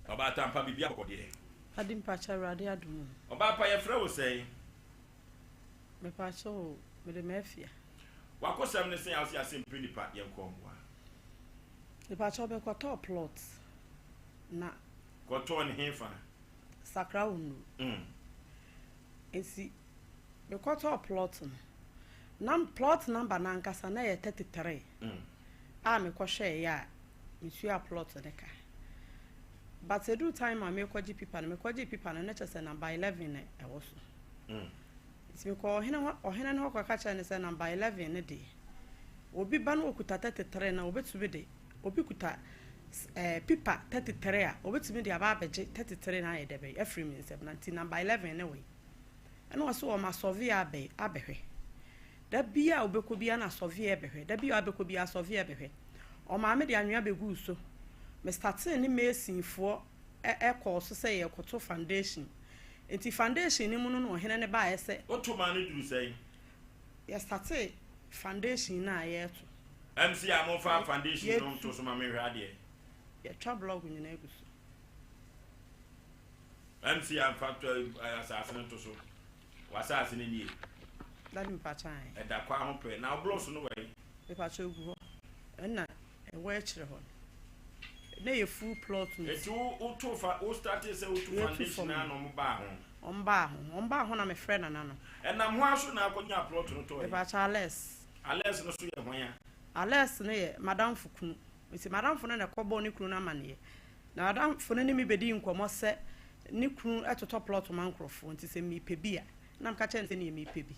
Speaker 1: Ɔbaatan pa biribi akɔ deɛ.
Speaker 16: Ade mpakyɛ awurade adom o.
Speaker 1: Ɔbaa pa yɛfrɛ wo sɛn?
Speaker 16: Mepakyɛ o mede m'afia.
Speaker 1: Wakosɛm ne sɛn a wose asɛm pɛ nipa yɛnkɔ mmoa.
Speaker 16: Mepakyɛ mekɔtɔɔ plot na.
Speaker 1: Kɔtɔɔ ne hefa?
Speaker 16: Sakra wo nnuru.
Speaker 1: Mm.
Speaker 16: Nti mekɔtɔɔ plot no na plot number no ankasa na ɛyɛ 33
Speaker 1: Mm.
Speaker 16: a mekɔhwɛeɛ a metuaa plot no ka. But ɛduru time a merekɔgye pipa no, mekɔgyee pipa no na kyerɛ sɛ number 11 na ɛwɔ so.
Speaker 1: Mm.
Speaker 16: Nti mekɔɔ ɔhene hɔ, ɔhene no hɔ kɔka kyerɛɛ no sɛ number 11 no deɛ, obi ba na ɔkuta 33 no a, ɔbɛtumi de, obi kuta eh, pipa 33 a, ɔbɛtumi de aba abɛgye 33 no ayɛ dɛbɛn afiri me nsam, na nti number 11 no wei. Ɛna ɔse ɔma surveyor abɛ, abɛhwɛ. Da biara a wobɛkɔ biara na surveyor bɛhwɛ, da biara a wobɛkɔ biara surveyor bɛhwɛ. Ɔmaa me de anwea bɛguu so. Me startee ne masonfoɔ kɔɔ so sɛ yɛrekɔto foundation. Nti foundation no mu no na ɔhene no baeɛ sɛ.
Speaker 1: Woto maa no duru sɛn?
Speaker 16: Yɛ startee foundation no a yɛreto.
Speaker 1: MC a momfa foundation no nto so ma menhwɛ adeɛ.
Speaker 16: Yɛtwa blɔg nyinaa gu so.
Speaker 1: MC a mfa asase no nto so. W'asase no nie.
Speaker 16: Daddy mepakyɛ ae.
Speaker 1: Ɛda kwan ho pɛ. Na wo blocks no wɔ he?
Speaker 16: Mepakyɛ egu hɔ. Ɛna ɛwɔ akyire hɔ no. Na ɛyɛ full plot nti.
Speaker 1: Eti wo wo to fa wo startee sɛ wo tu foundation naa na ɔmo baa ho?
Speaker 16: Ɔmo baa ho. Ɔmo baa ho na me frɛ nana no.
Speaker 1: Ɛnam hwan so na akɔ nyaa plot no tɔɔ yɛ?
Speaker 16: Mepakyɛ Ales.
Speaker 1: Ales no so yɛ hwan a?
Speaker 16: Ales no yɛ madamfo kunu. Nti madamfo no na ɛkɔ bɔɔ ne kunu no amaneɛ. Na madamfo no ne me bɛdii nkɔmɔ sɛ ne kunu totɔ plot ma nkorɔfoɔ nti sɛ mepɛ bi a. Na meka kyerɛ no sɛ neɛ mepɛ bi.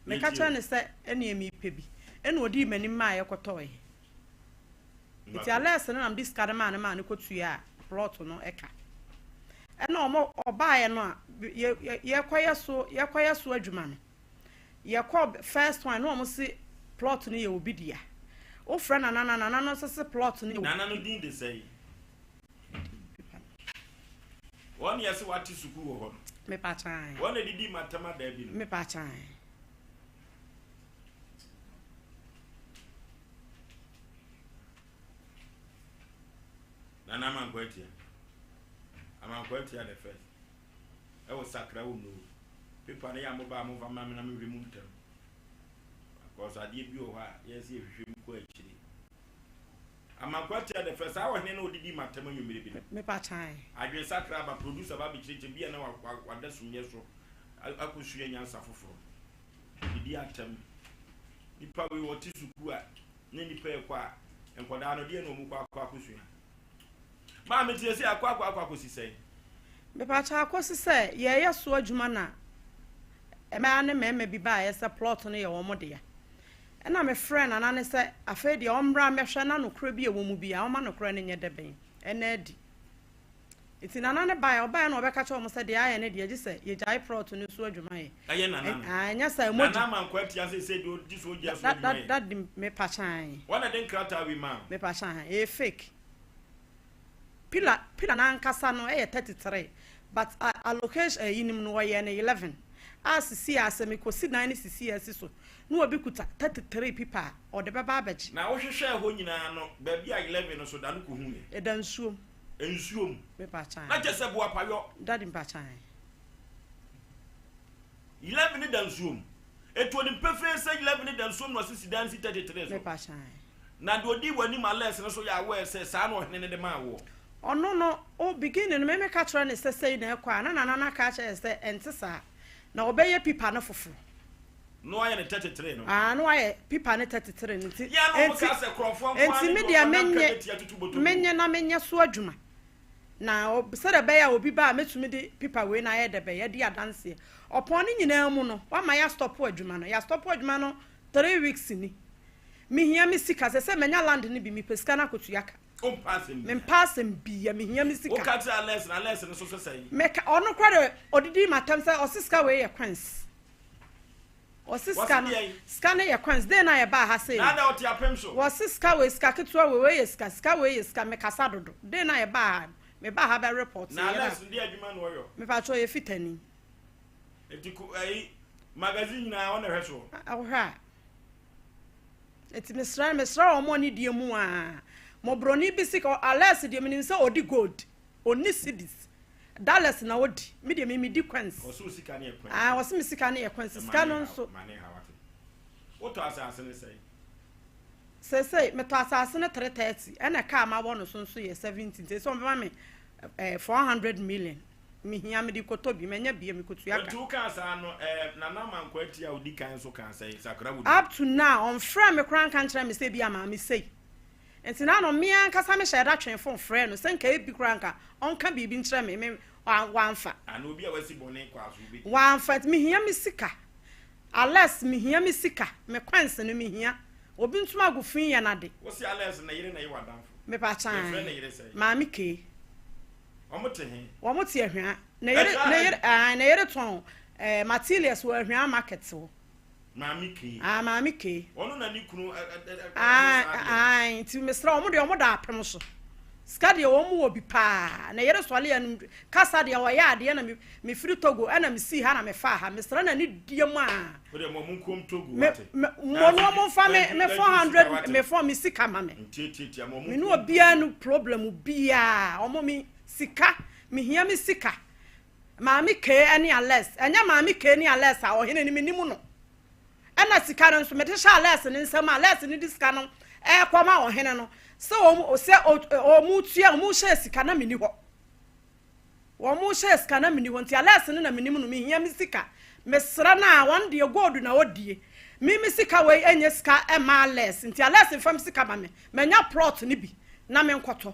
Speaker 16: Meka kyerɛ no sɛ ɛneɛ mepɛ bi. Ɛna ɔdii m'anim maa yɛkɔtɔeɛ. Nti Alex no na mede sika no maa no maa no kɔtuaa plot no ka. Ɛna ɔmo ɔbaeɛ no a yɛkɔyɛ so yɛkɔyɛ so adwuma no, yɛkɔ first one na ɔmo se plot no yɛ obi dea. Wofrɛ Nana no a, Nana no nso se plot no yɛ obi.
Speaker 1: Nana no din de sɛn? Wɔn na yɛse wate sukuu wɔ hɔ no.
Speaker 16: Mepa kyan.
Speaker 1: Wɔn na didi matam adaa bi no.
Speaker 16: Mepa kyan.
Speaker 1: Nana Amankwa Atia. Amankwa Atia the first. Ɛwɔ sakra wo no. Pepa no yɛ a mobaa momfa ma me na mehwɛ mu ntɛm. Because adeɛ bi wɔ hɔ a yɛsɛ yɛhwehwɛ mu kɔ akyire. Amankwa tia the first saa ɔhene no ɔdidi matam anwummere bi no.
Speaker 16: Mepa kyan.
Speaker 1: Adwene sakra aba producer ba abɛkyerɛkyerɛ bi a na wada sumyɛ so akɔsua nyansa foforɔ. Didi atam. Nipa wei ɔte sukuu a ne nipa ɛkɔ a nkɔdaa no deɛ na ɔmu kɔ akɔ akɔsua. Maame tie sɛ akɔ akɔ akɔ akɔsi sɛn?
Speaker 16: Mepa kyɛw akɔsi sɛ yɛyɛ so adwuma na mmaa ne mmarima bi baeɛ sɛ plot no yɛ wɔn dea. Ɛnna mefrɛɛ Nana no sɛ afei deɛ ɔmmra mmɛhwɛ na nokorɛ bi a ɛwɔ mu biara, ɔmma nokorɛ no nyɛ dɛbɛn? Ɛnna adi. Nti Nana no baeɛ, ɔbaeɛ na ɔbɛka kyerɛɛ wɔn sɛ deɛ ayɛ no deɛ, gye sɛ yɛgyae prɔto no so adwuma yɛ.
Speaker 1: Ɛyɛ Nana no.
Speaker 16: Ae, ɛnyɛ saa a, mogya.
Speaker 1: Nana ama nkwa atia seesei deɛ ɔdi so ɔgya so adwuma yɛ.
Speaker 16: Daddy, mepa kyan.
Speaker 1: Wɔn na ɛde nkrataa wei maa wo?
Speaker 16: Mepa kyan, ɛyɛ fake. Pillar pillar no ankasa no yɛ 33 but allocation ayi no mu no wɔyɛɛ no 11 a sisi a sɛ mekɔsi dan no sisi a asi so na obi kuta 33 pipa a ɔde bɛba abɛgye.
Speaker 1: Na wohwehwɛɛ hɔ nyinaa no baabi a 11 no so da no kɔhuiɛ?
Speaker 16: Ɛda nsuo mu.
Speaker 1: Nsuo mu?
Speaker 16: Mepa kyan.
Speaker 1: Na kyerɛ sɛ boapayɔ.
Speaker 16: Daddy mepa kyan.
Speaker 1: 11 no da nsuo mu. Enti onim pefee sɛ 11 no da nsuo mu na ɔsisi dan si 33 so.
Speaker 16: Mepa kyan.
Speaker 1: Na deɛ ɔdii w'anim Alex no nso yɛ aware sɛ saa na ɔhene no de maa woɔ.
Speaker 16: Ɔno no, o beginning no me meka kyerɛ no sɛ sei na ɛkɔ a, na Nana no aka akyerɛ yɛn sɛ ɛnte saa, na ɔbɛyɛ pipa no foforo.
Speaker 1: Na wayɛ no 33 no.
Speaker 16: Aa, na wayɛ pipa no 33 no, nti,
Speaker 1: Yɛ a na wɔn
Speaker 16: enti,
Speaker 1: kaa sɛ korɔmfoɔ nko ara
Speaker 16: enti
Speaker 1: ne
Speaker 16: me
Speaker 1: deɛ
Speaker 16: deɛ
Speaker 1: ɔnam
Speaker 16: menye,
Speaker 1: ka bɛtia tutu bɔtɔ mu.
Speaker 16: menye na menyɛ so adwuma, na ɔ, sɛdeɛ ɛbɛyɛ a obi ba a mɛtumi de pipa wei no ayɛ dɛbɛn, adi adanseɛ. Ɔpɔn ne nyinaa mu no, wama yɛastɔpo adwuma no, yɛastɔpo adwuma no three weeks ni. Mehia me sika sɛsɛ manya land no bi mepɛ sika no akɔtua ka.
Speaker 1: Wompɛ asɛm bia.
Speaker 16: Mempɛ asɛm bia mehia me sika.
Speaker 1: Woka kyerɛ Alex na Alex no nso so sɛn?
Speaker 16: Meka ɔno koraa deɛ ɔdidi m'atɛm sɛ ɔse sika wei yɛ coins. Ɔse sika no sika no yɛ coins dɛn na yɛbaa ha sei no.
Speaker 1: Na adɛn ɔte apem so?
Speaker 16: Wɔse sika wei sika ketewa wei wei yɛ sika sika wei yɛ sika mekasa dodo dɛn na yɛbaa ha no mebaa ha bɛ report
Speaker 1: Na Alex no deɛ adwuma na ɔyɔ?
Speaker 16: Mepakyɛw ɔyɛ fitani.
Speaker 1: Nti ko ɛyi magazine nyinaa ɔna ɛhwɛ soɔ?
Speaker 16: Ɔhwɛ a. Enti mesrɛ mesrɛ wɔn anidie mu aa mɔborɔni bi sika Alex deɛ menim sɛ ɔdi gold ɔnni cedis dollars na ɔdi me deɛ me medi coins
Speaker 1: Ɔse wo sika no yɛ coins.
Speaker 16: Aa ɔse me sika no yɛ coins sika no nso.
Speaker 1: Ma ne ha wate. Wotɔ asase no sɛn?
Speaker 16: Seesei metɔ asase no 330 ɛna car mabɔ no so nso yɛ 70 nti seesei wɔbɛma me eh, 400 million. Mehia mede kɔtɔ bi, manya bi a mekɔtua ka.
Speaker 1: Nti wokaa saa no eh, Nana Amankwaa Atia a odi kan nso kaa sɛn? Sakra wo din.
Speaker 16: Up to now ɔnfrɛɛ me koraa nka nkyerɛ me sɛ ebia maame sei. Nti na ano me ankasa me hyɛɛ da twee phone frɛɛ no sɛ nka ebi koraa nka ɔnka biribi nkyerɛ me, me wamfa.
Speaker 1: Ana obi a wasi bɔne kɔ aso wobɛdi?
Speaker 16: Wamfa nti mehia me sika. Alex mehia me sika, me coins no mehia. Obi ntum ago fi yɛ n'ade.
Speaker 1: Wose Alex ne yere na ɛyɛ w'adamfo?
Speaker 16: Mepa kyan.
Speaker 1: Yɛfrɛ ne yere sɛn?
Speaker 16: Maame Kay.
Speaker 1: Wɔn te he?
Speaker 16: Wɔn te Ahwea. Ne yere, ne yere, ae, ne yere tɔn eh, materials wɔ Ahwea market hɔ.
Speaker 1: Maame Kay.
Speaker 16: Ah, Maame Kay.
Speaker 1: Ɔno na ne kunu ɛ ɛ ɛ ɛ
Speaker 16: Ae, ae, nti mesrɛ wɔn deɛ wɔn da apem so. Sika deɛ wɔn wɔ bi paa. Ne yere sɔle anum kasa deɛ ɔyɛ adeɛ na me mefiri Togo ɛna mesii ha na mefaa ha. Mesrɛ na ne die mu a.
Speaker 1: Wo deɛ mo nkom Togo
Speaker 16: Me
Speaker 1: wate.
Speaker 16: me mo no wɔn mfa me me 400 me fɔ me sika ma me.
Speaker 1: Ntiatiatia mo
Speaker 16: Me ne obiara no problem biara. Wɔn me sika mehia me sika. Maame Kay ɛne Alex ɛnyɛ Maame Kay ne Alex a ɔhene no menim no. Ɛna sika no nso mede hyɛ Alɛs ne nsam a Alɛs no de sika no ɛrekɔma ɔhene no sɛ wɔn sɛ wɔn tua wɔn hyɛ sika na menni hɔ. Wɔn hyɛ sika na menni hɔ nti Alɛs no na menim no mehia me sika. Mesrɛ no a wɔn deɛ gold na ɔdie. Me me sika wei ɛnyɛ sika ɛma Alɛs nti Alɛs mfa me sika ma me. Manya plot no bi na menkɔtɔ.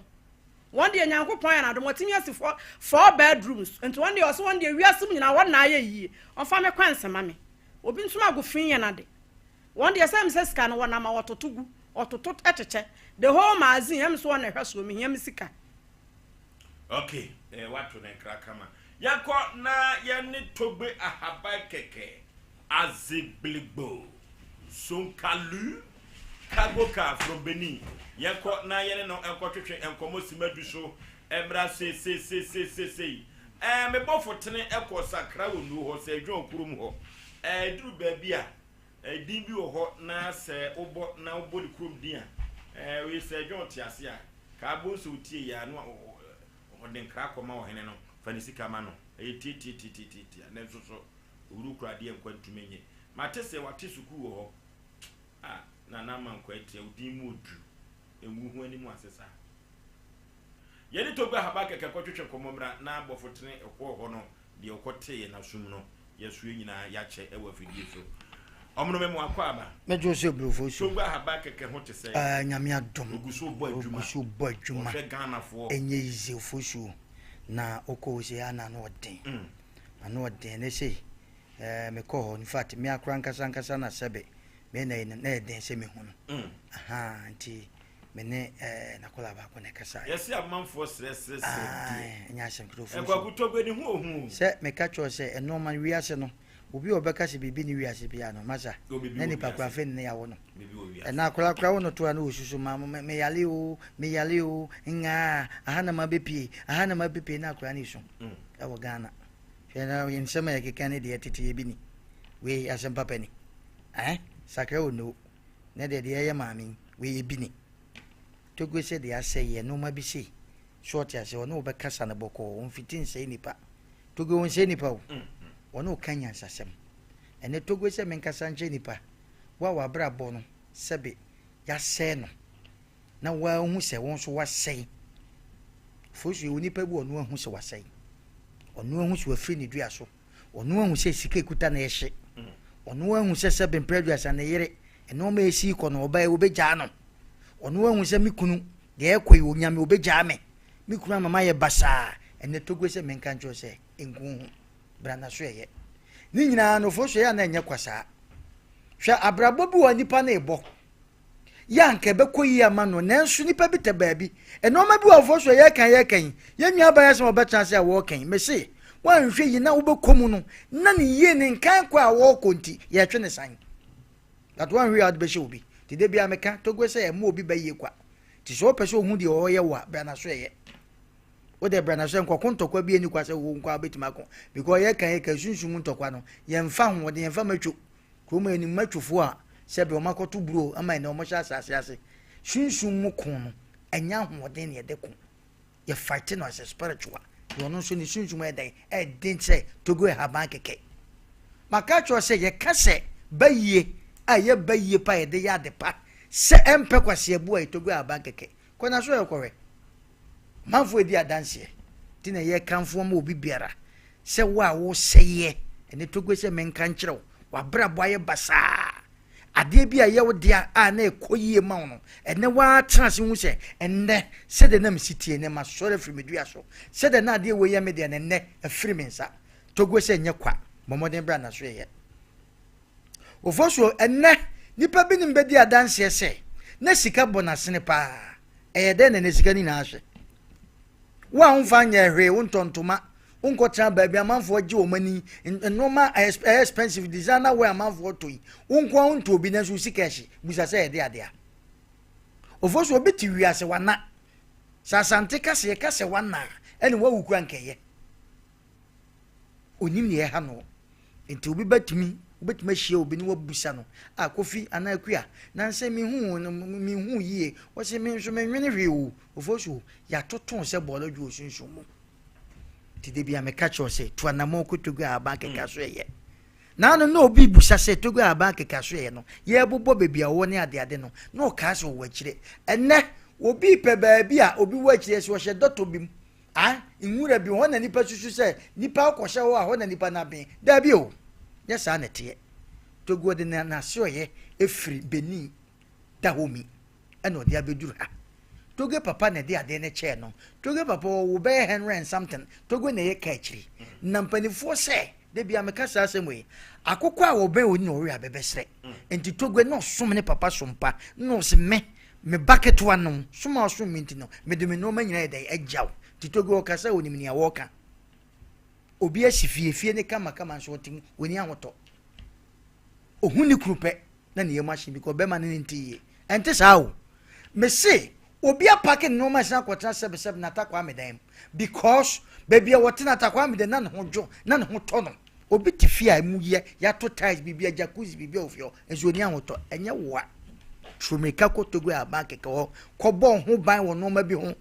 Speaker 16: Wɔn deɛ Nyankopɔn ayɛ no adom watumi asi four bedrooms nti wɔn deɛ ɔse wɔn deɛ wiase mu nyinaa wɔn na ayɛ yie ɔmfa me kwanse ma me obi nso ago fi yɛ nade wɔn deɛ sɛ mesɛ sika no wɔnam a wɔtoto gu wɔtoto kyekyɛ the whole magazine ɛm so wɔn na ɛhwɛ soɔ mehia me sika.
Speaker 1: Ok eh, wato ne nkra kama. Yɛnkɔ na yɛne Togbe Ahaban Kɛkɛ, Azigbiligbo, Sonkalu, Cargo Car from Benin. Yɛnkɔ na yɛne no nkɔtwetwe nkɔmmɔ simma du so mmra seeseiseisei. Eh, me bɔfo tene kɔ Sakra wɔ Nuo hɔ, sɛ Adwuma kurom hɔ. Eh, ɛduru baabi a, eh, din bi wɔ hɔ na sɛ wobɔ na wobɔ ne kurom din a, eh, oye sɛ Adwuma te ase a, Kaa bohu sɛ otie yɛ a na ɔde nkra kɔma ɔhene no, fa ne sika ma no. Ɛyɛ tiatiatiatiatia, nanso so owuru kura adeɛ nkwa ntumi nye. Mate sɛ wate sukuu wɔ hɔ. Ah, Nana Amankwa atia, wo din mu odu. Ngu ho anim ase saa. Yɛne Togbe Ahaba kɛkɛ kɔtwetwe nkɔmmɔ mmra na Abɔfotene kɔɔ hɔ no, deɛ ɔkɔteeɛ n'asom no, Yɛsoɛ nyinaa yɛakyɛ wɔ afidie so. Ɔmono me mo akwaaba.
Speaker 3: Mɛgye wo sɛ oburofo so.
Speaker 1: Togba ahaba kɛkɛ ho te sɛn?
Speaker 3: Ah Nyame adom.
Speaker 1: Ogu so bɔ adwuma.
Speaker 3: Ogu so bɔ adwuma.
Speaker 1: Ɔhwɛ Ghanafoɔ.
Speaker 3: Ɛnyɛ easy ofosuo na wokɔ hɔ sei a na ano ɔden. Ano ɔden ɛnɛ sei eh mekɔ hɔ infact me akora ankasa ankasa na sɛbe me na na ɛyɛ den sɛ mehu no. Ahaa nti me ne eh n'akwadaa baako na ɛkasaeɛ.
Speaker 1: Yɛse amanfoɔ srɛ srɛ srɛ deɛ.
Speaker 3: Ɛnyɛ asɛm ketewa ofosuo.
Speaker 1: Kwaku Togbe ne ho ohu o.
Speaker 3: Sɛ meka kyerɛ wo sɛ ɛnoɔma no wiase no Obi a ɔbɛka sɛ biribi nni wiase biara no, masa, na nipa koro afei ne yɛawo no. Ɛna akwadaa koraa wo no to a na ɔsusu ma meyale o, meyale o, ngaa, aha na mabɛpie, aha na mabɛpie na akwadaa no resu ɛwɔ Ghana. Hwɛ na nsɛm a yɛkeka ne deɛ tete yɛ bi ni. Wei asɛm papa ni. Eh, sakra o no. Ne deɛ deɛ ɛyɛ maame yi, wei yɛ bi ni. Togo sɛ deɛ asɛe yɛ nneɛma bi sei. So ɔte aseɛ, ɔne wo bɛkasa no bɔkɔɔ, ɔmfiti nsɛe nipa. Togo ɔnsɛe nipa o. Ɔne wo ka nyansasɛm. Ɛnɛ Togo sɛ menkasa nkyerɛ nipa, wo a w'abrabɔ no sɛbe yasɛe no na woahu sɛ wo nso woasɛe. Fosu yɛwɔ nipa bi ɔno ahu sɛ wasɛe. Ɔno ahu sɛ wafiri ne dua so. Ɔno ahu sɛ sika ekuta no ɛhye. Ɔno ahu sɛ sɛbe mprɛ aduasa ne yere nneɛma esi kɔ no ɔbaa obegyaa no. Ɔno ahu sɛ me kunu deɛ ɛkɔ yi onyame obegyaa me. Me kunu ama mayɛ basaa. Ɛnɛ Togo sɛ menka nkyerɛ sɛ nku wo ho. Bra na so ɛyɛ. Ne nyinaa no fo so ɛyɛ a na ɛnyɛ kwa saa. Hwɛ abrabɔ bi wɔ nipa no ebɔ. Yɛ anka ɛbɛkɔ yie ama no nanso nipa bi tɛ baabi. Nneɛma bi wɔ fo so ɛyɛ kan yɛ kan. Yɛn nua aban asɛm a ɔbɛtena ase a wɔɔkan. Mese wɔanhwɛ yi na wobɛkɔ mu no na ne yie ne nkan kɔ a wɔɔkɔ nti yɛtwe ne san. But wɔanhwɛ yi a wode bɛhyɛ obi. Nti da biara meka Togo sɛ ɛmma obi bɛyie kwa. Nti sɛ wopɛ sɛ ohu deɛ ɔyɛ wo a bra na so ɛyɛ. Wo deɛ bra na sɛ nkɔko ntɔkwa bi ani kwa sɛ wo nko a wobɛtumi ako because yɛka yɛka sunsum mu ntɔkwa no yɛmfa ahoɔden yɛmfa matwo kurom yɛnim matwofoɔ a sɛbe wɔn akɔto buro ama ɛnɛ wɔn hyɛ asase ase sunsum mu ko no ɛnyɛ ahoɔden na yɛde ko yɛ fight no as a spiritual deɛ ɔno nso ne sunsum ɛdɛn ɛden sɛ togo ɛhaban kɛkɛ maka kyerɛ sɛ yɛka sɛ bayie a ɛyɛ bayie pa yɛde yɛ ade pa sɛ ɛmpɛ kwaseɛbo a yɛ togo ɛhaban kɛkɛ kɔ na so ɛkɔhwɛ Amanfoɔ redi adanseɛ nti na yɛrekamfo ama obi biara sɛ wo a wosɛeɛ ɛne Togo sɛ menka nkyerɛ wo w'abrabɔ ayɛ basaa adeɛ bi a ɛyɛ wo dea a na ɛkɔ yie ma wo no ɛnɛ woatena ase hu sɛ ɛnnɛ sɛdeɛ na mesi tie ɛnɛ masɔre afiri me dua so sɛdeɛ na adeɛ wei yɛ me deɛ no ɛnnɛ afiri me nsa Togo sɛ nyɛ kwa bɔ mmɔden bra na so ɛyɛ Ofosuo ɛnnɛ nipa binom bɛdi adanseɛ sɛ na sika bɔ n'asene paa Ɛyɛ dɛn na ɛnɛ sika no nyinaa ahye? Wo a womfa nyɛ hwee, wontɔ ntoma, wonkɔtena baabi amanfoɔ gye wɔn ani, nneɛma a ɛyɛ expensive designer wear amanfoɔ tɔ yi, wo nko ara wontɔ obi nanso wo sika ɛhye. Busa sɛ ɛde adeɛ a. Ofo so obi te wiase wana. Sɛ Asante ka sɛ yɛka sɛ wana a, ɛne wawu kura nkɛyɛ. Onim nea ɛha no. Nti obi bɛtumi, wobɛtumi ahyia obi na wabusa no, ah Kofi anaa Akua, nansɛ mehu wo no, menhu wo yie. Ɔse me nso menwene hwee o. Ofosu, yɛatoto wo sɛ bɔɔlɔ dwo wɔ sunsum mu. Nti da bia meka kyerɛ wo sɛ, tu anammɔn kɔtɔ gu ahaban kɛkɛ so ɛyɛ. Naano na obi rebisa sɛ Togo ahaban kekasoɛeɛ no, yɛrebobɔ baabi a ɔwɔ ne adeade no, na ɔkaa sɛ ɔwɔ akyire. Ɛnnɛ, obi repɛ baabi a obi wɔ akyire, sɛ ɔhyɛ dɔtɔ bi mu, ah, nwura bi, hɔ na nnipa susu sɛ nnipa akɔhyɛ hɔ a hɔ na nnipa no aben. Daabi o, nyɛ saa na ɛteɛ. Togo de n'asoɛeɛ firi Benin, Dahomey. ɛna ɔde abɛduru ha. Toge papa na ɛde adeɛ no kyɛɛ no. Toge papa ɔwo bɛyɛ hundred and something. Toge na ɛyɛ ka akyiri. Na mpanimfoɔ sɛ, da bia meka saa asɛm wei, akokɔ a wɔbɛn oni na ɔwe abɛbɛsrɛ. Nti Toge na ɔsom ne papa som pa. Na ɔse me, me ba ketewa no, som a ɔsom me nti no, mede me nneɛma nyinaa yɛ dɛn agya wo. Nti Toge ɔkasa a ɔnim nea wɔreka. Obi asi fie, fie ne kama kama nso ɔte mu, ɔni ahotɔ. Ɔhu ne kunu pɛ na ne yam ahye because bɛrima no ne nte yie. Ɛnte saa o. Mese obi apake ne nneɛma asan akɔtena sɛbesɛbe Nata Kwame dan mu because baabi a wɔte Nata Kwame dan na ne ho dwo na ne ho tɔ no. Obi te fie a emu yɛ, yɛato tiles biribi a jacuzzi biribi a wɔ fie hɔ nso ɔni ahotɔ. Ɛnyɛ woa. Turu mmirika kɔ Togo aban kɛkɛ hɔ kɔbɔ ho ban wɔ nneɛma bi ho.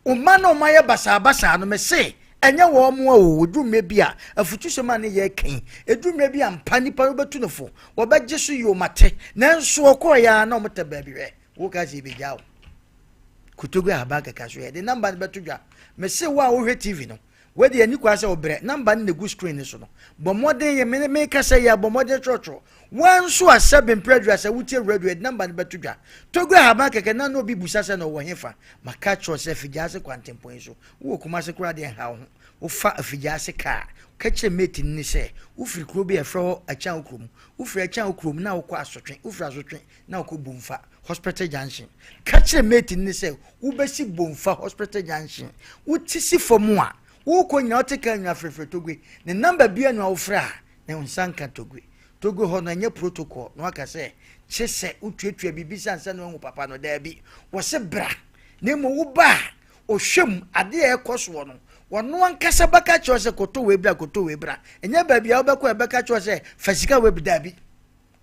Speaker 3: Wo mma na wɔayɛ basaabasaa no, mese, ɛnyɛ wɔn mmoa o, ɛduru mmerɛ bi a, afutusɛm a ne yɛ reka yi, ɛduru mmerɛ bi a ampa nnipa no bɛtu no fo, wɔbɛgye so yio mate, nanso wɔkɔeɛ ara na wɔtɛ baabi hwɛ, woka sɛ yɛbɛgyaa wo. Kotogu ahaban kɛkɛ so yɛde namba no bɛto dwa. Mese wo a wohwɛ TV no, Wei deɛ ɛnni kwan sɛ wobrɛ. Number no na ɛgu screen no so no. Bɔ mmɔden yɛ me mekasa yi a bɔ mmɔden twerɛtwerɛ. Woa nso a sɛbe mprɛ aduasa wotie radio yɛde number no bɛto dwa. Togo ahaban kɛkɛ na na obi busa sɛ na ɔwɔ hefa. Maka akyerɛ wo sɛ Afigyaase kwantempɔn yi so. Wowɔ Kumase koraa deɛ nha wo ho. Wofa Afigyaase kaa. Ka kyerɛ mate no ni sɛ wofiri kuro bi a yɛfrɛ hɔ Akyan Kurom. Wofiri Akyan Kurom na wokɔ Asotwe. Wofiri Asotwe na wokɔ Bomfa Hospital Junction. Ka kyerɛ mate no sɛ wobɛsi Bomfa Hospital Junction. Wote si fam a, wokɔ nyina wote kaa nyina frɛfrɛ Togbe. Ne number bia nu a wofrɛ a, ne nsa nka Togbe. Togbe hɔ no ɛnyɛ protocol na waka sɛ kye sɛ wotuatua biribi sɛ ansa na wahu papa no. Daabi. Wɔse bra. Na mmom woba a, ɔhwɛ mu, adeɛ a ɛkɔ soɔ no, ɔno ankasa bɛka kyerɛ sɛ kɔtɔ wei bra, kɔtɔ wei bra. Ɛnyɛ baabi a wobɛkɔ a ɛbɛka kyerɛ sɛ fa sika wei bra. Daabi.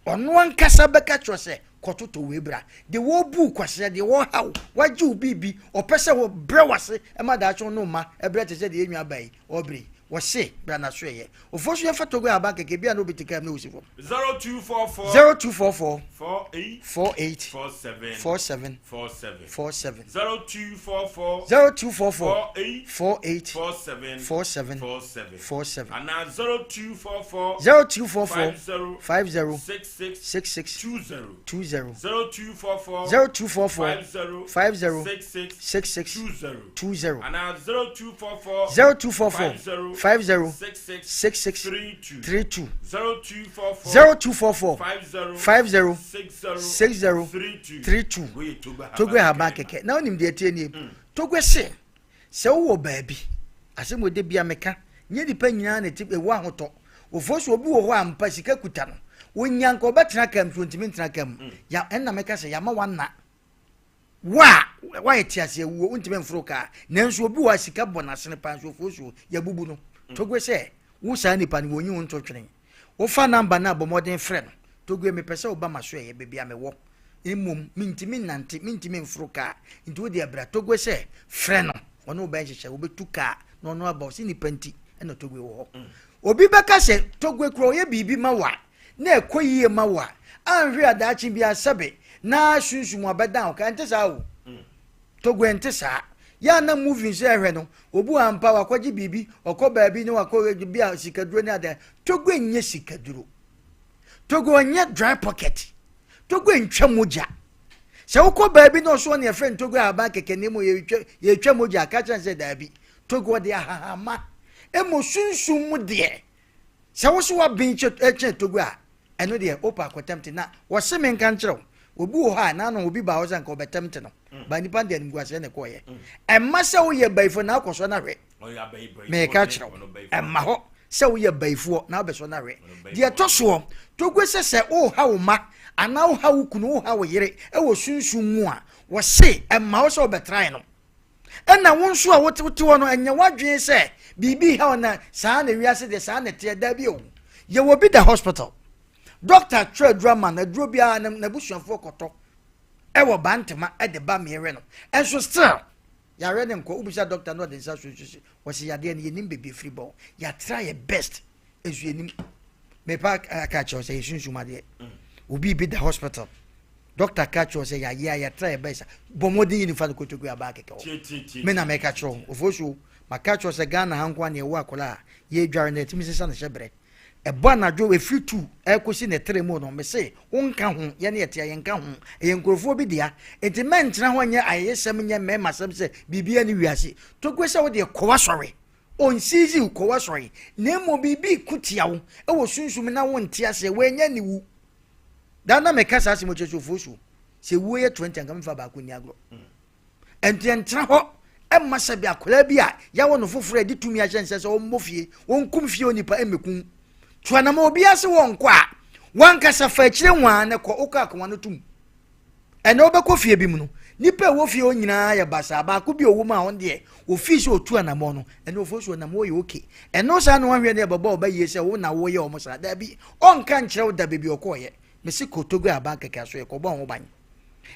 Speaker 3: Ɔno ankasa bɛka kyerɛ wo sɛ, Kɔtotɔ wei bra. Deɛ wɔrebu wo kwasea, deɛ wɔreha wo, wagye wo biribi, ɔpɛ sɛ wɔbrɛ wo ase ma daakye wo ne wo mma brɛ te sɛ deɛ yɛn nuabaa yi ɔrebrɛ yi. Wɔse, bra na so ɛyɛ. Ofoɔ so yɛmfa Togo ahaban kɛkɛ, ebia na obi te kaa mu na ɔsi fam.
Speaker 1: 0244
Speaker 3: 0244
Speaker 1: 48
Speaker 3: 48
Speaker 1: 47
Speaker 3: 47
Speaker 1: 47
Speaker 3: 47
Speaker 1: 0244
Speaker 3: 0244
Speaker 1: 48
Speaker 3: 48
Speaker 1: 47
Speaker 3: 47
Speaker 1: 47
Speaker 3: 47
Speaker 1: anaa 0244
Speaker 3: 0244
Speaker 1: 50
Speaker 3: 50
Speaker 1: 66
Speaker 3: 66
Speaker 1: 20
Speaker 3: 20
Speaker 1: 0244
Speaker 3: 0244
Speaker 1: 50
Speaker 3: 50
Speaker 1: 66
Speaker 3: 66
Speaker 1: 20
Speaker 3: 20
Speaker 1: anaa 0244
Speaker 3: 0244
Speaker 1: 50
Speaker 3: 50
Speaker 1: 66
Speaker 3: 66
Speaker 1: 32
Speaker 3: 32
Speaker 1: 0244
Speaker 3: 0244
Speaker 1: 50
Speaker 3: 50
Speaker 1: 60
Speaker 3: 60
Speaker 1: 32
Speaker 3: 32
Speaker 1: Wei yɛ Togbe ahaban
Speaker 3: Togbe ahaban
Speaker 1: kɛkɛ.
Speaker 3: kɛkɛ na wonim deɛ ɛteɛ nie Togbe se sɛ wowɔ baabi asɛm wɔ da bia meka nyɛ nipa nyinaa na ɛte ɛwɔ ahotɔ ofo so obi wɔ hɔ a mpa sika kuta no onya nka ɔbɛtena kaa mu so ntumi ntena kaa mu ya ɛnna meka sɛ yɛama wanna Wo a woayɛ te ase awuo, wontumi mforo kaa. Nanso obi wɔ a sika bɔ n'asene paa nso ofuo so yɛabubu no. Togbe sɛ wo saa nipa no wɔnyi wo nto twene. Wofa namba no a bɔ mmɔden frɛ no. Togbe mepɛ sɛ woba m'asoɛeɛ baabi a mewɔ. Mmom mentumi nnante, mentumi mforo kaa nti wo deɛ bra. Togbe sɛ frɛ no, ɔne wo bɛyɛ nhyehyɛe, wobɛtu kaa na ɔno aba. Ɔse nipa nti na Togbe wɔ hɔ. Obi bɛka sɛ Togbe kura ɔyɛ biribi ma wo a, na ɛkɔ yie ma wo a, anhwɛ a daakye biara sɛbe na sunsum abɛdan wo ka. Ɛnte saa o. Togo ɛnte saa. Yɛ a na movie nso ɛhwɛ no, obi wɔ ampa wakɔgye biribi, ɔkɔ baabi na wakɔ bi a sikaduro ne adeɛ. Togo nyɛ sikaduro. Togo ɔnyɛ dry pocket. Togo ntwa mogya. Sɛ wokɔ baabi na ɔso ɔne ɛfrɛ no Togo ahaban kɛkɛ na mmom yɛtwa yɛtwa mogya a, ka kyerɛ no sɛ daabi. Togo ɔde ahahama. Mmom sunsum mu deɛ, Sɛ wo so w'aben kyɛn Togo a, ɛno deɛ wopɛ akɔtɛmte na wɔse menka nkyerɛ wo, obi wɔ hɔ a n'ano obi baa hɔ sɛ nka ɔbɛtɛmte no, mm. ba nipa de animguaseɛ na ɛkɔɔyɛ. Mm. Ɛmma sɛ woyɛ bayifoɔ na akɔsɔ no ahwɛ. Meka kyerɛ wo, ɛmma hɔ sɛ woyɛ bayifoɔ na wobɛsɔ no ahwɛ. Deɛ ɛtɔ soɔ, Togo sɛ sɛ woha wo ma anaa woha wo kunu, woha wo yere ɛwɔ sunsum mu a, wɔse ɛmma wo sɛ wobɛtrae no. Ɛna wo nso a wote hɔ no, ɛnyɛ w'adwene sɛ biribi ha na saa na wiase deɛ saa na ɛteɛ. Daabi o. Yɛwɔ bi da hospital. Doctor twerɛ aduro ama no, aduro biara n'abusuafoɔ kɔtɔ ɛwɔ Bantama ɛde ba mmeɛhwɛ no. Ɛnso still, yareɛ no nkɔ. Wobisa doctor no ɔde nsa so nso si, wɔsi yadeɛ no yɛnim baabi efiri bɔ. Yɛatra yɛ best, nso yɛnim. Mepa aka kyerɛ sɛ yɛsunsum adeɛ. Obi bi da hospital. Doctor ka kyerɛ sɛ yɛayɛ a yɛtra yɛbɛyɛ sa. Bɔ mmɔden yi nifa no kotoku abaa kɛkɛ hɔ. Me na mɛka kyerɛ wo. Ofosuo, maka kyerɛ sɛ Ghana ha nko a na yɛwɔ akwadaa a yɛdware no yɛtumi sesa ne hyɛbrɛ. Ɛbɔ anadwo ɛfiri tu ɛkɔsi ne tere mu no, mese wonka ho, yɛne yɛte a yɛnka ho. Ɛyɛ nkurɔfoɔ bi dea. Enti mɛntena hɔ nyɛ ayɛyɛsɛm nyɛ mmarimasɛm sɛ biribiara nni wiase. Tokue sɛ wo deɛ kɔ w'asɔre. Ɔnsiizi wo, kɔ w'asɔre. Na mmom biribi reko tia wo wɔ sunsum na wonte aseɛ, woanya aniwu. Daa na meka saa asɛm kyerɛ sɛ ofosuo, sɛ wuo yɛ 20 anka memfa baako nni agorɔ. Ɛnti ɛntena hɔ mma sɛbe akwadaa bi a yɛawo no foforɔ a yɛde tumi ahyɛ nsɛ sɛ ɔmmɔ fie, ɔnkum fie onipa mmɛkum. To anamɔ obiara se wɔnkɔ a, wankasa fa akyire nwaa ne kɔ, wokɔ akoma no tom. Ɛnɛ wobɛkɔ fie bi mu no, nipa ɛwɔ fie hɔ nyinaa yɛ basaa, baako bi ɔwɔ mu a ɔno deɛ ofii sɛ ɔtu anamɔ no, ɛne ɔfo so ɔnam ɔyɛ oke. Ɛno saa na wahwɛ ne ɛbɛbɔ ɔba yie sɛ wo na woyɛ ɔmo saa, daabi, ɔnka nkyerɛ wo da baabi ɔkɔɔyɛ. Mese kɔ Togo aban kɛkɛ aso yɛ kɔbɔ ho ban.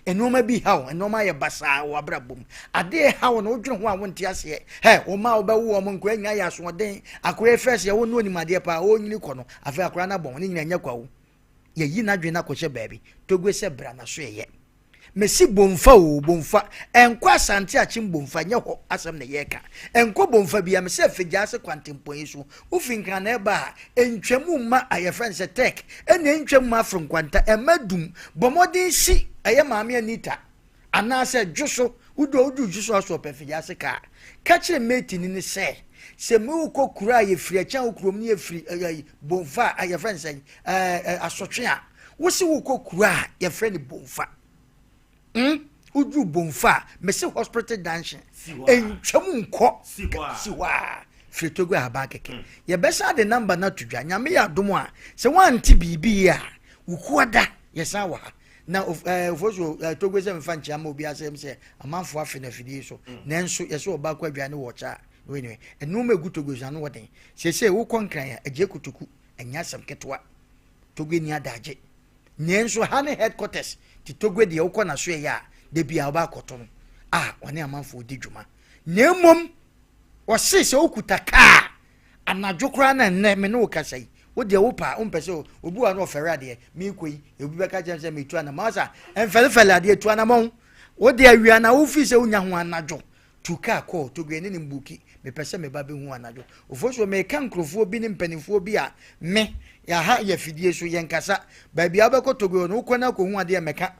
Speaker 3: Nneɛma bi haw, nneɛma ayɛ basaa wɔ w'abrabɔ mu. Ade a ɛhaw no, wodwene ho a wonte aseɛ. Hɛ, wo mma a wobɛwo wɔn nkwadaa nyinaa yɛ asoɔden. Akwadaa yi first yɛwo no onim adeɛ paa, ɔrenyini kɔ no, afei akwadaa no abɔn, ne nyinaa nyɛ kwa o. Yɛyi n'adwene no akɔhyɛ baabi. Togo sɛ bra na so ɛyɛ. Mesi Bomfa o, Bomfa. Ɛnkɔ Asante Akyem Bomfa, nyɛ hɔ asɛm na yɛreka. Ɛnkɔ Bomfa bia, mesɛ Afigya ase kwantempɔn yi so. Wofi Nkran na ɛba a, ɛntwa mu mma a yɛfrɛ no sɛ Tech, ɛna ɛntwa mu mma Afro Nkwanta, ɛmma Dum. Bɔ mmɔden si ɛyɛ Maame Anita anaasɛ Dwoso, wodu a woduru Dwoso a so ɔpɛ Afigya ase kaa. Ka kyerɛ mateni no sɛ, sɛ merekɔ kuro a yɛfiri Akyɛn wo kurom ne yɛfiri ɛɛ Bomfa a yɛfrɛ no sɛn, ɛɛ Asɔtwe a, Wose wokɔ kuro a yɛfrɛ no Bomfa. Hmm? Woduru Bomfa a, mese hospital junction. Ntwam nkɔ si hɔ a. Firi Togo ahaban kɛkɛ. Hmm. Yɛbɛsan de namba no ato dwa. Nyame yɛ adom a, sɛ woante biribi yie a, wukuada yɛsan wɔ ha. Na ofosuo eh, eh, Togo sɛ mfa nkyia ma obi asɛm sɛ amanfoɔ afe no afidie so. Hmm. Nanso yɛsɛ ɔbaa kɔ adwa ne wɔ kyɛ a. Wei nneɛma egu Togo so ano wɔ den. Seesei wokɔ Nkran a, agye kotoku. Ɛnyɛ asɛm ketewa. Togo nni adagye. Nanso ha ne headquarters ti Togo deɛ wokɔ n'asoɛeɛ a, da bi a wobɛ akɔto no a ɔne amanfoɔ di dwuma. Na mmom ɔse sɛ wokuta kaa anadwo koraa na nnɛ me ne wo kasa yi, wo deɛ wopɛ a wompɛ sɛ obi wɔ no ɔfɛre adeɛ meekɔ yi obi bɛka kyerɛ sɛ metu anamɔn asa ɛmfɛlefɛle adeɛ tu anamɔn wo deɛ awia na wofii sɛ wonya ho anadwo Tu kaa kɔɔ Togo yɛne no mbuki mepɛ sɛ meba bɛhu wo anadwo. Ofosuo meka nkurofoɔ bi ne mpaninfoɔ bi a me aha yɛ afidie so yɛnkasa baabi a wobɛkɔ Togo no wokɔ no akɔhu adeɛ mɛka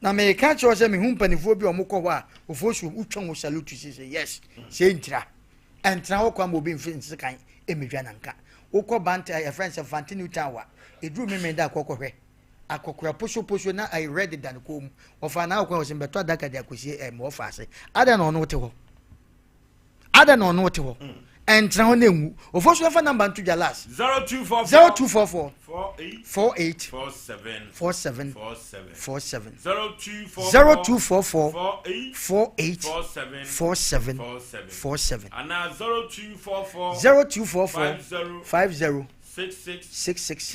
Speaker 3: na meka kyerɛ sɛ mehu mpaninfoɔ bi a wɔkɔ hɔ a Ofosuo wotwa ho salute si sɛ yes sɛ ntira ɛntena hɔ kwa ma obi mfe nsekan ɛmɛdwa nanka wokɔ bante yɛfrɛ no sɛ Fante New Town a ɛduru memene da akɔkɔhwɛ Akɔkora posoposo na ayi red da ne kɔn mu. Ɔfaa n'awɔ kwan ɔsɛ mbɛtɔ adaka de akɔsie ɛɛ ma ɔfa ase. Adɛn na ɔno wote hɔ? Adɛn na ɔno wote hɔ? Ɛntena hɔ na enwu. Ofo so ɛfa namba nto dwa last.
Speaker 1: 0244
Speaker 3: 0244
Speaker 1: 48
Speaker 3: 48
Speaker 1: 47
Speaker 3: 47
Speaker 1: 47
Speaker 3: 47
Speaker 1: 0244
Speaker 3: 0244
Speaker 1: 48
Speaker 3: 48
Speaker 1: 47
Speaker 3: 47
Speaker 1: 47
Speaker 3: 47
Speaker 1: anaa 0244
Speaker 3: 0244
Speaker 1: 50
Speaker 3: 50
Speaker 1: 66
Speaker 3: 66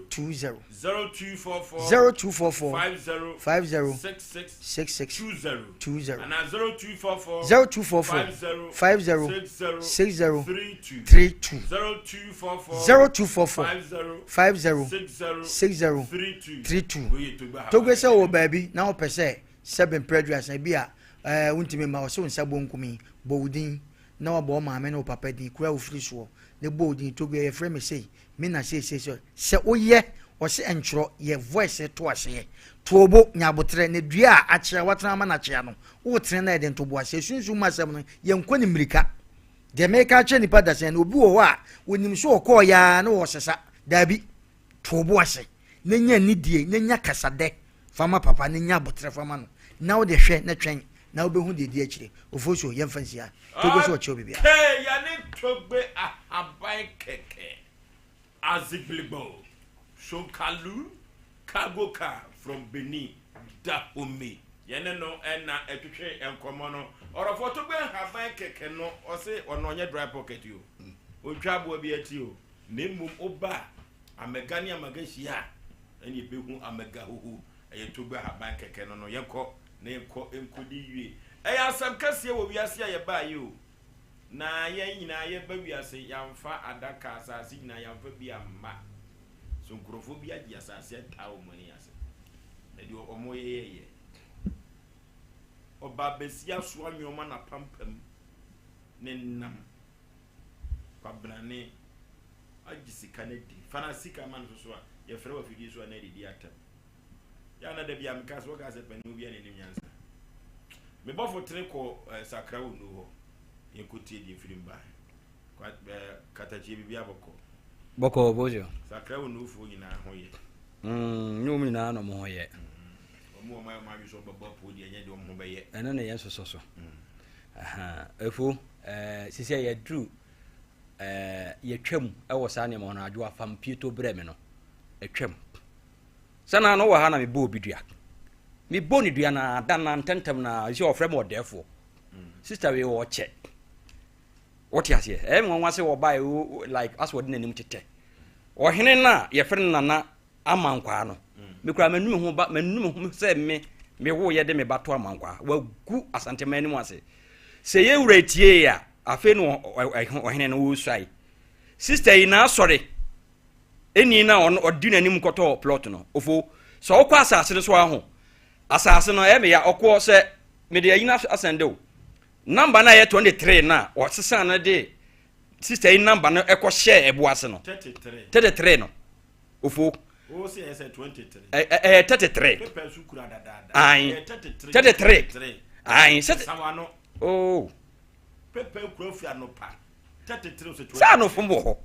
Speaker 1: 20
Speaker 3: 20
Speaker 1: 0244
Speaker 3: 0244
Speaker 1: 50
Speaker 3: 50
Speaker 1: 66
Speaker 3: 66
Speaker 1: 20
Speaker 3: 20
Speaker 1: anaa 0244
Speaker 3: 0244
Speaker 1: 50
Speaker 3: 50
Speaker 1: 60
Speaker 3: 60
Speaker 1: 32
Speaker 3: 32
Speaker 1: 0244
Speaker 3: 0244
Speaker 1: 50
Speaker 3: 50
Speaker 1: 60
Speaker 3: 60
Speaker 1: 32
Speaker 3: 32
Speaker 1: Wei yɛ Togbe
Speaker 3: Togbe sɛ
Speaker 1: Ahaban
Speaker 3: wɔ baabi na wopɛ sɛ sɛbe mprɛ aduasa bi a ɛɛ wontumi mma ɔsɛ wo nsa bonkum yi bɔ wo din na wabɔ wo maame ne wo papa din kura wo firi soɔ na bɔ wo din Togbe yɛfrɛ me sei me na sei sei sei sɛ woyɛ ɔse ɛntwerɛ yɛ voice to aseɛ tuobo nya aboterɛ na dua a akyea watena ama no akyea no wotene na yɛde ntoboaseɛ sunsum mu asɛm no yɛnkɔ ne mmirika deɛ meka akyerɛ nipa dasɛn no obi wɔ hɔ a wɔnim so ɔkɔɔ yaa na wɔsesa daabi tuobo ase na nya anidie na nya kasadɛ fa ma papa na nya aboterɛ fa ma no na wode hwɛ na twɛn na wobɛhu deɛ ɛdi akyire ofosuo yɛmfa nsia Togo sɛ ɔkyerɛ obi biara.
Speaker 1: Okay, yɛne Togbe ahaban kɛkɛ Azigligbo Shonkalu cargo car from Benin Dahomey yɛne no na ɛtwetwe nkɔmmɔ no. Ɔrɔfoɔ Togbe ahaban kɛkɛ no ɔse ɔno ɔnyɛ dry pocket o, ɔntwa aboa bi akyi o, na mmom woba a Amega ne Amaga hyia a ɛne ɛbɛhu Amega huhu. Ɛyɛ Togbe ahaban kɛkɛ no no yɛnkɔ na yɛnkɔ nkɔdi wie. Ɛyɛ asɛm kɛseɛ wɔ wiase a yɛbaeɛ o. Na yɛn nyinaa yɛba wiase, yɛamfa adaka, asase nyinaa yɛamfa bi amma. So nkurɔfoɔ bi agye asase ataa wɔn ani ase. Na deɛ wɔn yɛyɛ yɛ. Ɔbaa bɛsi asoa nneɛma n'apampam ne nam kwabrane agye sika no adi. Fa na sika ma no soso a yɛfrɛ wɔ afidie so a na adidi atɛm. Yɛ ana da bi a meka sɛ wɔka sɛ panin obi a n'anim nyansa. Me bɔfo tere kɔ eh, sakra wɔ nu hɔ. Yɛnkɔtie deɛ firi mba. Eh, katakyie biribi abɔkɔ.
Speaker 17: Bɔkɔ bɔsio.
Speaker 1: Sakra wɔ nufoɔ nyinaa ho yɛ.
Speaker 17: Mm, ne wɔn nyinaa na wɔn ho yɛ.
Speaker 1: Mm. Wɔn wɔn ayɛ wɔn adwene sɛ wɔbɛbɔ apuo deɛ ɛnyɛ deɛ wɔn ho bɛyɛ.
Speaker 17: Ɛno na yɛn sosɔ so. Mm. Efo, ɛɛ sisi a yɛduru ɛɛ yɛtwam ɛwɔ saa nneɛma no adwo afam pieto brɛ me no ɛtwam. Sɛ na no wɔ ha na mebɔ obi dua. Mebɔ ne dua na ada na ntɛntɛm na sɛ ɔfrɛ me ɔdɛɛfoɔ. Mm. Sister wei ɔkyɛ. Wote aseɛ? Ɛyɛ me nwanwa sɛ wɔbaeɛ like asɛ wɔde n'anim tetɛ. Ɔhene no a yɛfrɛ no Nana Amankwaa no, me koraa manu me ho ba manu me ho sɛ me me woyɛ de me ba to Amankwaa. Wagu Asanteman anim ase. Sɛ yɛn wura tiee a, afei no ɔhene no wɔresuae. Sister yi n'asɔre ɛni na ɔno ɔdi n'anim kɔtɔɔ plot no. Ofo sɛ ɔkɔ asase no so aho asase no ɛyɛ me ya ɔkɔ sɛ mede ayi no asɛnde o. Number no a ɛyɛ 23 no a wɔsesaa no de sister yi number no ɛkɔ hyɛɛ ɛbo ase no. 33 no. Ofo. Ɛyɛ 33. Ayi. 33. Ayi. Sɛ. Oh. Sɛ anofom wɔ hɔ.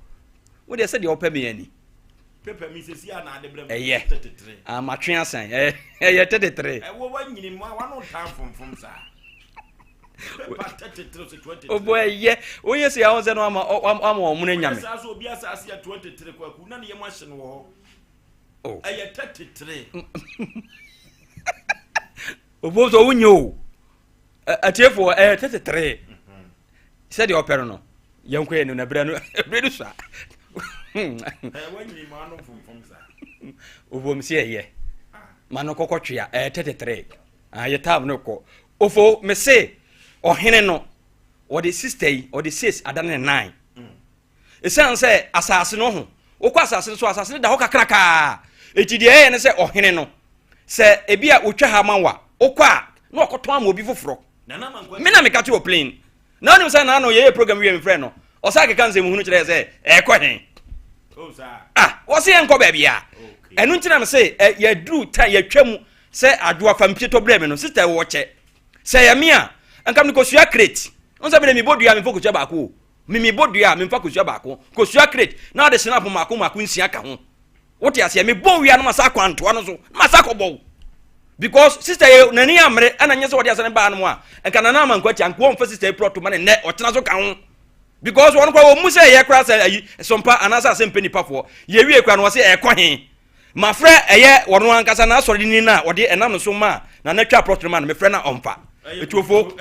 Speaker 17: Wo deɛ sɛdeɛ wopɛ me ani.
Speaker 1: Paper mi sisi a na ade brɛ
Speaker 17: mi. Ɛyɛ. 33. Ah, matwe asan. Ɛyɛ 33.
Speaker 1: Ɛwɔ wanyini mu a wano ntaa mfomfom saa. Paper 33 sɛ 23.
Speaker 17: Obo ɛyɛ. Wonyɛ sɛ ahon sɛ no ama ama wɔn no nyame.
Speaker 1: Saa so obi asase yɛ 23 kwaku na ne yam ahye no wɔ hɔ.
Speaker 17: Oh.
Speaker 1: Ɛyɛ 33.
Speaker 17: Obo sɛ wonyɛ o. Atiefoɔ ɛyɛ 33. Sɛdeɛ ɔpɛ no no. Yɛnkɔ yɛn no na berɛ no berɛ no sua. Ovom sɛ ɛyɛ. Ma no kɔkɔ twea ɛyɛ 33. Ah, yɛ tam no kɔ. Ofo me se ɔhene no wɔde sister yi ɔde sis adane ne nan. Ɛsiane sɛ asase no ho wokɔ asase no so asase no da hɔ kakrakaa. Eti deɛ ɛyɛ ne sɛ ɔhene no sɛ ebi a otwa ha ma wa wokɔ a na ɔkɔtɔn ama obi foforɔ. Me na meka kyerɛ plane. Na wonim sɛ naano yɛyɛ program wie mefrɛ no ɔsan keka nsɛm hunu kyerɛ sɛ ɛkɔ he. Ah, wɔse yɛnkɔ baabi a. Ɛno nti na me se yɛduru ta yɛtwa mu sɛ adwoa fa mpie tɔ brɛ me no sister wɔ kyɛ. Sɛ yɛ me a nka me kosua crate. Wo sɛ me de mebɔ dua memfa kosua baako o. Me mebɔ dua a memfa kosua baako. Kosua crate na ɔde snap mako mako nsia ka ho. Wote aseɛ mebɔ wia no masa akɔ antoa no so na masa akɔbɔ wo. Because sister yɛ n'ani ammere ɛna nyɛ sɛ wɔde asɛm baa no mu a nka nana ama nkwati anka wɔmfa sister yi plot ma ne nnɛ ɔtena so ka ho. Because wɔn koraa wɔn mu sɛ ɛyɛ koraa sɛ ayi sompa anaasɛ asɛm pɛ nipafoɔ yɛwie koraa no wɔse ɛkɔ he. Mafrɛ ɛyɛ wɔn ankasa n'asɔre ni no a wɔde ɛnam no so ma nana twa plot no ma no mefrɛ na ɔmfa. Etuofo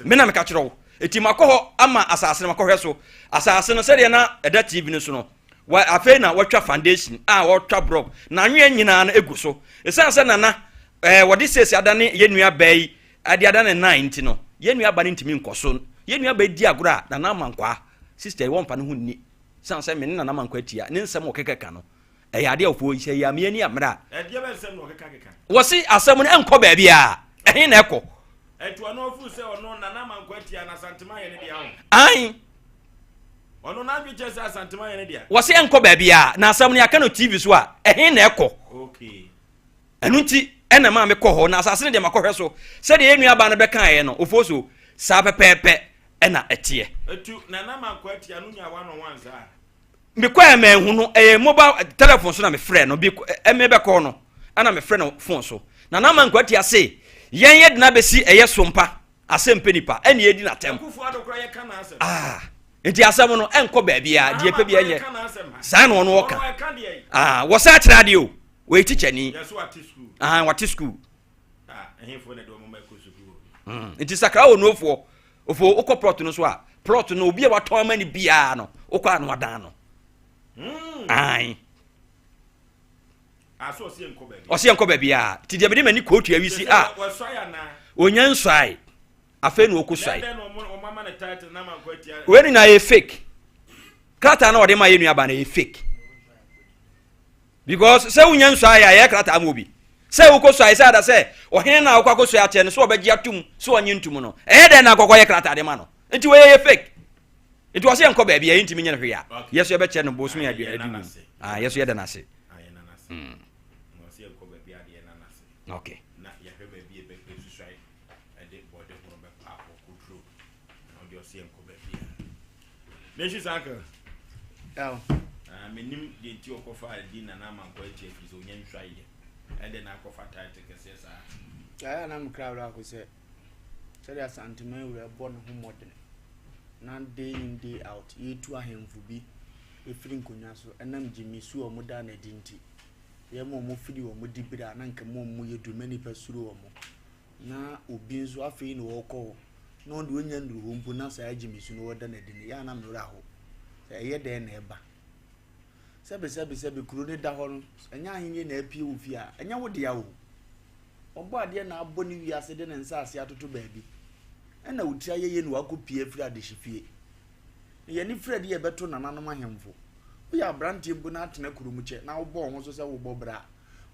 Speaker 17: me na meka kyerɛ wo. Eti makɔ hɔ ama asase no makɔhwɛ so. Asase no sɛdeɛ na ɛda TV no so no Wa afei na wɔatwa foundation a wɔtwa brɔg na anwea nyinaa no egu so. Esiane sɛ nana ɛɛ wɔde siesie adane yɛn nua baa yi ɛde adane nan nti no yɛn nua ba no ntumi nkɔ so. Yɛn nua ba yi di agorɔ a nana amankwaa sister yi wɔmfa ne ho nni. Esiane sɛ me ne nana amankwaa tia ne nsɛm ɔkeka ka no ɛyɛ adeɛ a ɔfo sɛ yɛ amea ni ammerɛ a.
Speaker 1: Ɛdeɛ bɛ nsɛm na ɔkeka keka.
Speaker 17: Wɔsi asɛm no ɛnkɔ baabi a ɛhe na ɛkɔ.
Speaker 1: Ɛnti ɔno ɔfuru sɛ ɔno nana amankwaa tia na Asantema yɛ ne deɛ ho.
Speaker 17: Ae.
Speaker 1: Ɔno n'adwene kyerɛ sɛ Asantema yɛ ne dea.
Speaker 17: Wɔse ɛnkɔ baabiara, na asɛm no yɛaka no TV so a, ɛhe na ɛkɔ?
Speaker 1: Okay.
Speaker 17: Ɛno nti ɛna maa mekɔ hɔ, na asase no deɛ makɔhwɛ so. Sɛdeɛ yɛn nuabaa no bɛkaeɛ no, Ofosu, saa pɛpɛɛpɛ ɛna ɛteɛ.
Speaker 1: Etu, Nana Mankɔ Atia no nyaa one on one saa?
Speaker 17: Mekɔɛ manhu no, ɛyɛ mobile telephone so na mefrɛ no, bi ɛmɛ bɛkɔ no, ɛna mefrɛ no phone so. Nana Mankɔ Atia se, yɛn yɛde no abɛsi ɛyɛ sompa. Asɛm pɛ nipa ɛna edi n'atɛm. Ah, nti asɛm no ɛnkɔ baabi a deɛ pɛ bi ɛnyɛ. Saa na ɔno ɔka. Ah, wɔsɛ akyerɛ adeɛ o. Wɔyɛ teacher ni. Ah, wɔte school. Mm, nti sakra wɔ nuofoɔ. Ofo wokɔ plot no so a, plot no obi a watɔn ama no biara no, wokɔ a no wadan no. Mm. Ae. Ɔse yɛnkɔ baabiaa nti deɛ mede m'ani kootu awisi a ɔnya nsuae afei na ɔkɔ suae wei nyinaa yɛ fake krataa na ɔde ma yɛ nuaba no yɛ fake. Because sɛ wonya nsuaeɛ a yɛyɛ krataa ma obi. Sɛ wokɔ suae sɛ ada sɛ ɔhene no a wokɔ akɔsua akyerɛ no sɛ ɔbɛgye atom sɛ ɔnye ntom no, ɛyɛ dɛn na akɔkɔyɛ krataa de ma no? Nti wei ɛyɛ fake. Nti ɔsɛ yɛnkɔ baabi a yɛntumi nyɛ no hwee a, yɛ so yɛbɛkyerɛ no bosome aduonum. Ah, yɛ so yɛda no ase. Mm. Okay.
Speaker 1: Nations uncle. Oh. Ah, menim deɛ nti ɔkɔfa adi nana amankɔ akyi afiri sɛ ɔnya ntwa yɛ ɛdɛ na akɔfa title kɛseɛ saa.
Speaker 2: Ɛyɛ na mekra werɛ ako sɛ sɛdeɛ Asanteman wura bɔ ne ho mmɔdene na day in day out yɛtu ahemfo bi ɛfiri nkonnwa so ɛnam gyimi su a wɔda no adi nti yɛma wɔn firi wɔn dibere a na nka mu wɔn yɛ duru ma nnipa suro wɔn na obi nso afei na ɔrekɔ hɔ na ɔno deɛ ɔnnya nnuru hɔ mpo na saa gyimisu no ɔda no adi no, ɛyɛ a na me werɛ aho sɛ ɛyɛ dɛn na ɛba. Sɛbesɛbesɛbe kuro no da hɔ no, ɛnyɛ ahennie na apue wo fie a, ɛnyɛ wo dea o. Ɔbɔ adeɛ na abɔ ne wiase de ne nsaase atoto baabi. Ɛna wo tiri ayɛyie na wakɔpie afiri adehye fie. Na yɛne firi adi yɛbɛto nananom ahemfo. Woyɛ aberanteɛ mpo na atena kuro mu kyɛ na wobɔ wo ho so sɛ wobɔ bra a,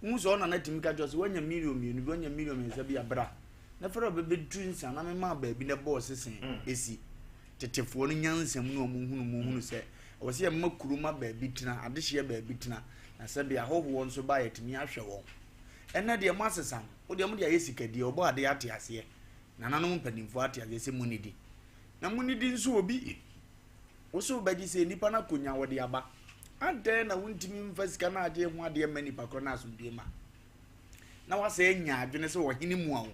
Speaker 2: Wohu sɛ ɔna no atumi ka kyerɛ sɛ woanya million mmienu bi, woanya million mmiɛnsa bi a bra na fɛrɛ bɛbɛtu nsa na mema baabi na ɛbɔɔ sese mm. esi. Tetefoɔ no nyansa mu na wɔn hunu mu hunu sɛ ɛwɔ sɛ yɛma kuro ma baabi tena, adehyeɛ baabi tena na sɛbi ahɔhoɔ nso ba yɛtumi ahwɛ wɔn. Ɛnɛ deɛ mo asesa no, wo deɛ mo de ayɛ sikadie, ɔbɔ adeɛ ate aseɛ, nananom mpanimfoɔ ate aseɛ sɛ mo nidi. Na mo nidi nso obi Wo se wobɛgye sɛ nnipa no akonya wɔde aba. Adɛn na wontumi mfa sika no agye ho adeɛ mma nnipa korɔ no asomdwoe ma? Na wasɛ anya adwene sɛ ɔhene mua wo.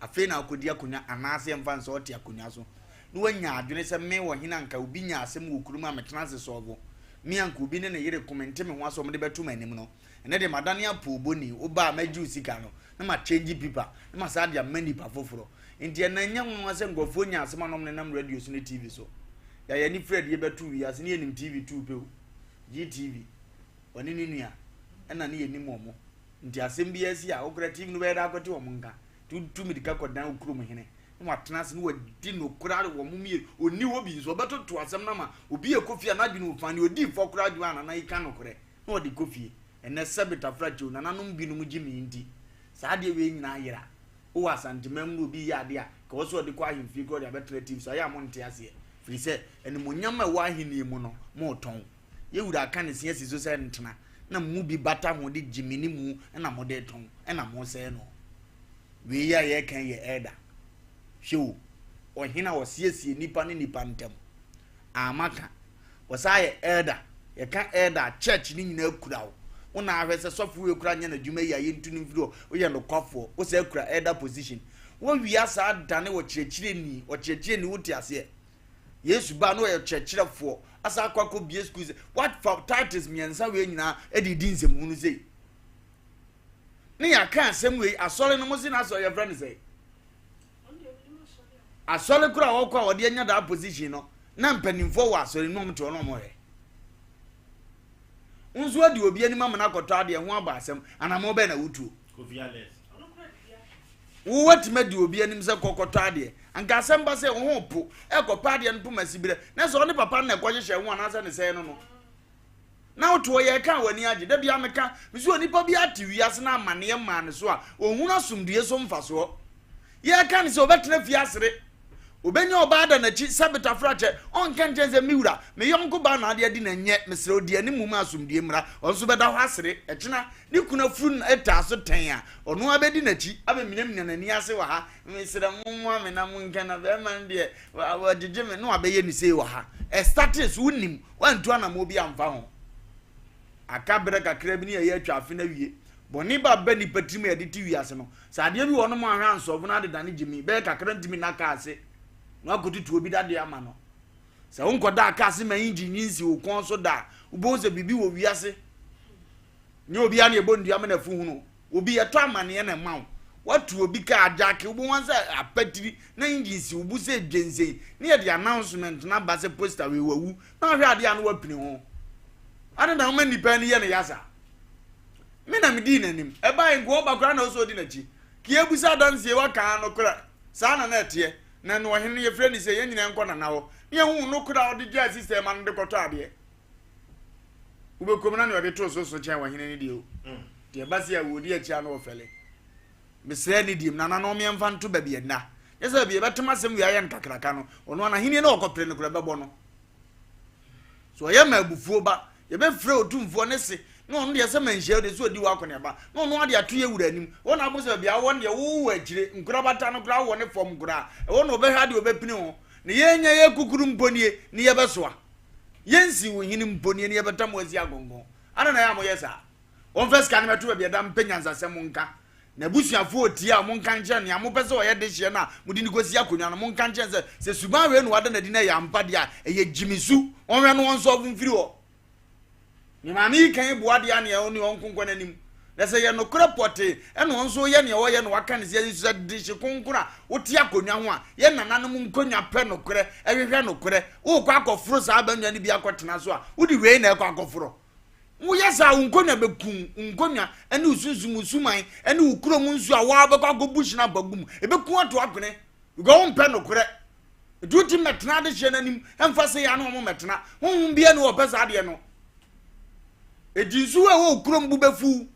Speaker 2: Afei na akɔdi akonya anaasɛ ɛmfa nsɛ ɔte akonya so. Na wanya adwene sɛ me ɔhene anka obi nya asɛm wɔ kurom a metena ase sɔɔvo. Me anka obi ne ne yere ko mente me ho asɛ wɔde bɛto m'anim no. Ɛnɛ deɛ madane apoobɔni, woba a mɛgye wo sika no na ma change pipa na ma saa de ama nnipa foforɔ. Nti ɛnna ɛnyɛ nwanwa sɛ nkurɔfoɔ nya asɛm a na wɔnenam radio so ne TV so. Yɛayɛ ani firi adie bɛto wiase ne yɛnim TV tuu pɛ o. GTV, ɔne ne nua ɛna ne yɛnim wɔn. Nti asɛm biara si a, wokora TV no bɛyɛ dɛ akɔte wɔn nka. Nti wotu mirika kɔdan wo kurom hene na watena ase na wadi nokorɛ wɔn mmienu. Ɔnni hɔ bi nso ɔbɛtoto asɛm no ama obi a ɛkɔ fie a n'adwene wɔ fa ne ɔdii fɔ koraa adwene a nana yi ka nokorɛ na ɔde kɔ fie. Ɛnnɛ sɛbe tafrakyew nananom binom gye me nti saa adeɛ wei nyinaa yera. Wowɔ Asanteman mu na obi reyɛ adeɛ a, nka ɛwɔ sɛ ɔde kɔ ahemfie koraa ɔde abɛtena TV so. Ayɛ a monte aseɛ. Firi sɛ, animuonyam a ɛwɔ ahennie mu no, moretɔn. Yɛn wura aka ne se asi so sɛ ntena, na mo mu bi bata ho de gye me ne mu na mode retɔn, ɛna moresɛe no. Wei a yɛreka yi yɛ elder. Hwɛ o, ɔhene a ɔsiesie nnipa ne nnipa ntam. Amaka. Wɔsan yɛ elder. Yɛka elder a, church no nyinaa kura wo. Wo na ahwɛ sɛ sɔfo wei koraa nyɛ n'adwuma yie a yɛntu no mfiri hɔ. Woyɛ nokwafoɔ. Wosan kura elder position. Woawia saa dane ɔkyerɛkyerɛni. Ɔkyerɛkyerɛni wote aseɛ. Yesu baa na ɔyɛ ɔkyerɛkyerɛfoɔ. Asan akɔ akɔbie school sɛ wafa titles mmiɛnsa wei nyinaa de redi nsɛmhunu sei. Ne yɛaka asɛm wei asɔre no mo se n'asɔre yɛfrɛ no sɛ Asɔre koro a ɔkɔ a ɔde anya that position no, na mpanimfoɔ wɔ asɔre no mu te hɔ na wɔhwɛ. Nso adi obi anim ama no akɔtɔ adeɛ ho abɔ asɛm, anammɔn bɛn na wotuo? Wo watumi adi obi anim sɛ kɔkɔtɔ adeɛ. Anka asɛm ba sɛ wo ho po, ɛkɔpɛ adeɛ no poma siberɛ, na sɛ ɔne papa no na ɛkɔhyehyɛ ho anaasɛ ne sɛe no no. Na wote hɔ yɛreka a w'ani agye. Da biara meka, mese onipa bi ate wiase na amaneɛ maa ne so a, ɔhunu asomdue so mfasoɔ. Yɛreka ne sɛ ɔbɛtena fie asere. Ɔbɛnya ɔbaa ada n'akyi sɛ betafrakyɛ. Ɔnka nkyɛn sɛ, me wura, me yɔnko baa na adeɛ adi na nyɛ, mesrɛ wo di anim ma asomdue mmra. Ɔno nso bɛda hɔ asere. Ɛkyena, ne kunu afuru no taa so tɛn a, ɔno ara bɛdi n'akyi abɛminamina n'ani ase wɔ ha. Mesrɛ mo mmoa me na monka na bɛrima no deɛ, wagyegye me na wabɛyɛ ne sei wɔ ha. Ɛstartee so, wonim. Wantu anammɔn bi amfa ho. Aka berɛ kakra bi ne yɛyɛ atwa afe no awie. Bɔne ba ba nnipa tirim a yɛde te wiase no. Sɛ adeɛ bi wɔ hɔnom a ahwɛ ansɔfo no adedane gyimi bɛyɛ kakra ntumi nna kaa ase na wakɔtutu obi dadeɛ ama no. Sɛ wonkɔdaa kaa ase ma engine nyi nsi wo kɔn so da a, wobɛhu sɛ biribi wɔ wiase. Nyɛ obiara na yɛbɔ nnua ma n'afu hunu. Obi yɛtɔ amaneɛ na ɛma wo. Woatu obi kaa agyake, wobɛhu ara sɛ apatiri na engine si wo bo sɛ dwensɛn ne yɛde announcement no aba sɛ poster wei wawu na wahwɛ adeɛ a na wapini ho. Adɛn na woma nnipa ani yɛ no ya saa? Me na medii n'anim. Ɛbaeɛ nka ɔba koraa na ɔsɛ ɔdi n'akyi. Ka yɛbusa adanseɛ waka nokorɛ. Saa na na ɛteɛ. Na ɛno ɔhene no yɛfrɛ no sɛ yɛn nyinaa nkɔ nana hɔ na yɛhu nokorɛ a ɔde gyaa sister ma no de kɔtɔ adeɛ. Wobɛkɔ mu na nea ɔde too so so kyɛn ɔhene no deɛ o. Nti ɛba sei a wɔdi akyi a na wɔfɛle. Mesrɛ ne diem, nana no ɔmeɛmfa nto baabi ɛnna. Nyɛ sɛ baabi yɛbɛtem asɛm wei ayɛ no kakraka no, ɔno ara n'ahennie no ɔkɔpere no koraa ɛbɛbɔ no. So ɔyɛ ma abufuo ba, yɛbɛfrɛ otumfoɔ ne se, na ɔno deɛ sɛ manhyia deɛ sɛ ɔdi wɔ akɔneaba, na ɔno ade ato yɛ wura anim. Hɔ na abɔ sɛ baabi a wowɔ no deɛ wowɔ akyire, nkorabata no koraa wowɔ ne fam koraa, ɛhɔ na ɔbɛhwɛ adeɛ ɔbɛpini ho. Na yɛnya yɛ kukuru mpo nie, ne yɛbɛsoa. Yɛnsi wo hene mpo nie, ne yɛbɛtam wo asi agongon. Adɛn na ɛyɛ a moyɛ saa? Wɔmfa sika no mɛto baabi a ɛda mpɛ nyansasɛm nka. N'abusuafoɔ retie a, monka nkyerɛ no nea mopɛ sɛ ɔyɛ dehyeɛ no a mode no kɔsi akonnwa no. Monka nkyerɛ no sɛ, sɛ suban wei na wada no adi na ɛyɛ ampa deɛ a, ɛyɛ gyimisu. Ɔnhwɛ no ɔnsɔlvo mfiri hɔ. Ne maame yi kan boa deɛ a nea ɔne ɔnko nkɔ n'anim. Na sɛ ɛyɛ nokorɛ pɔtee ɛna ɔno nso reyɛ nea ɔreyɛ na waka no sɛ yɛn nso sɛ dehye kronkron a wote akonnwa ho a, yɛn nananom nkonnwa pɛ nokorɛ, ɛhwehwɛ nokorɛ. Worekɔ akɔforo saa abannwa no bi akɔtena so a, wode wei na ɛrekɔ akɔforɔ. Woyɛ saa a, wo nkonnwa bɛku wo nkonnwa ne wo sunsum, wo suman ne wo kurom nsuo a woa wobɛkɔ akɔbu hyena aba gu mu. Ɛbɛku ato akwene because wompɛ nokorɛ. Nti wotumi mmɛtena adehyeɛ no anim mfa sɛ yɛ ne wɔn mmɛtena. Honhom biara ni wɔpɛ saa adeɛ no. Ɛti nsuo a ɛwɔ wo kurom bo bɛfu.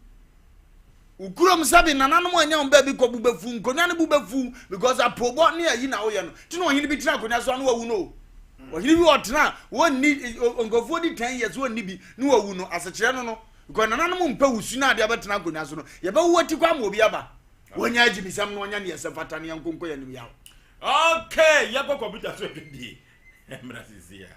Speaker 2: Wo kurom sɛbe nananom anya wɔn baabi kɔ bo bɛfu, nkonnwa no bo bɛfu because apoobɔ ne ayi na woyɛ no. Nti na ɔhene bi tena akonnwa so a na wawu no o. Ɔhene bi ɔtena wɔnni nkurɔfoɔ di 10 years wɔnni bi na wawu no asekyerɛ no no because nananom mpɛ wo su no adeɛ abɛtena akonnwa so no yɛbɛwo ati kɔ ama obi aba wɔnya agyimisɛm no ɔnya neɛ ɛsɛ fata ne yɛnko nkɔ yɛn anim yaw.
Speaker 1: Okay, yɛkɔ kɔmputa so adwadie mmra sisi a.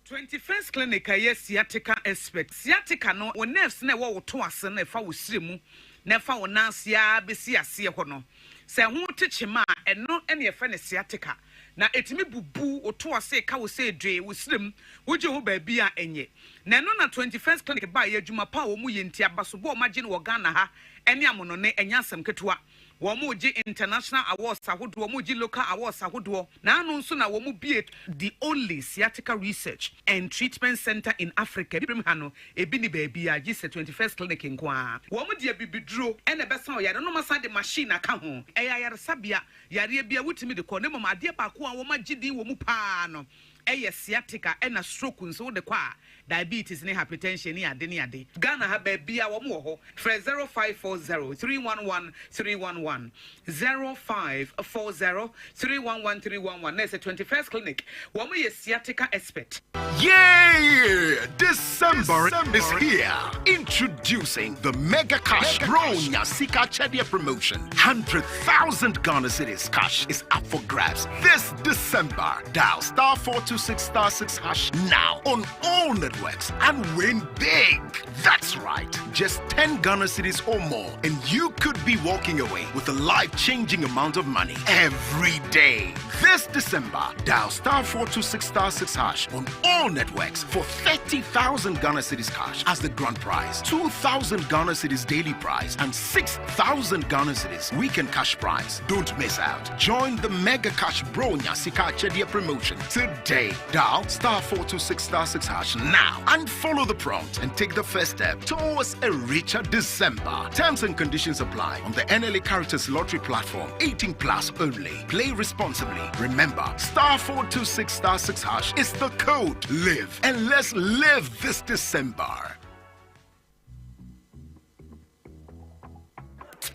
Speaker 18: 21st Clinic a ɛyɛ sciatica expert. Sciatica no, wo nerves no a ɛwɔ wo to ase no a ɛfa wo srɛ mu na ɛfa wo nan ase ara bɛsi aseɛ hɔ no, sɛ ɛho te kyema a, ɛno na yɛfrɛ no sciatica. Na ɛtumi bubu wo to ase, ɛka wo sɛ dwee, wo srɛ mu, wogye ho baabi a ɛnyɛ. Na ɛno na 21st Clinic baeɛ, adwuma pa a wɔyɛ nti, abasobɔ a wɔagye no wɔ Ghana ha ne amonɔne, ɛnyɛ asɛm ketewa. Wɔregye international awards ahodoɔ, wɔregye local awards ahodoɔ. N'ano nso na wɔbue the only sciatica research and treatment centre in Africa. Abibirem ha no, ebi nni baabiara gye sɛ 21st Clinic nko ara. Wɔde abibiduro na ɛbɛsa ɔyare no na wɔasan de machine aka ho. Ɛyɛ ayaresabea, yareɛ biara wotumi de kɔ na mmom adeɛ baako a wɔagye din wɔ mu pa ara no yɛ sciatica ɛna stroke nso wode kɔ a diabetes ne hypertension ne ade ne ade. Ghana ha baabiaa wɔn wɔ hɔ frɛ 0540 311 311 0540 311 311 na ɛsɛ 21st clinic wɔn yɛ sciatica expert.
Speaker 19: Yay! December is here. Introducing the Mega Cash Bronya Sika Chedia promotion. 100,000 Ghana Cedis cash is up for grabs this December. Dial star 426 star 6 hash now on all networks and win big. That's right. Just 10 Ghana cedis or more, and you could be walking away with a life changing amount of money every day. This December, dial star 426 star 6 hash on all networks for 30,000 Ghana cedis cash as the grand prize, 2,000 Ghana cedis daily prize, and 6,000 Ghana cedis weekend cash prize. Don't miss out. Join the Mega Cash Bronya Sika Chedia promotion today. Dial star 426 star 6 hash now and follow the prompt and take the first step towards a richer December. Terms and conditions apply on the NLA Caritas Lottery platform. 18 plus only. Play responsibly. Remember, star 426 star 6 hash is the code. Live and let's live this December.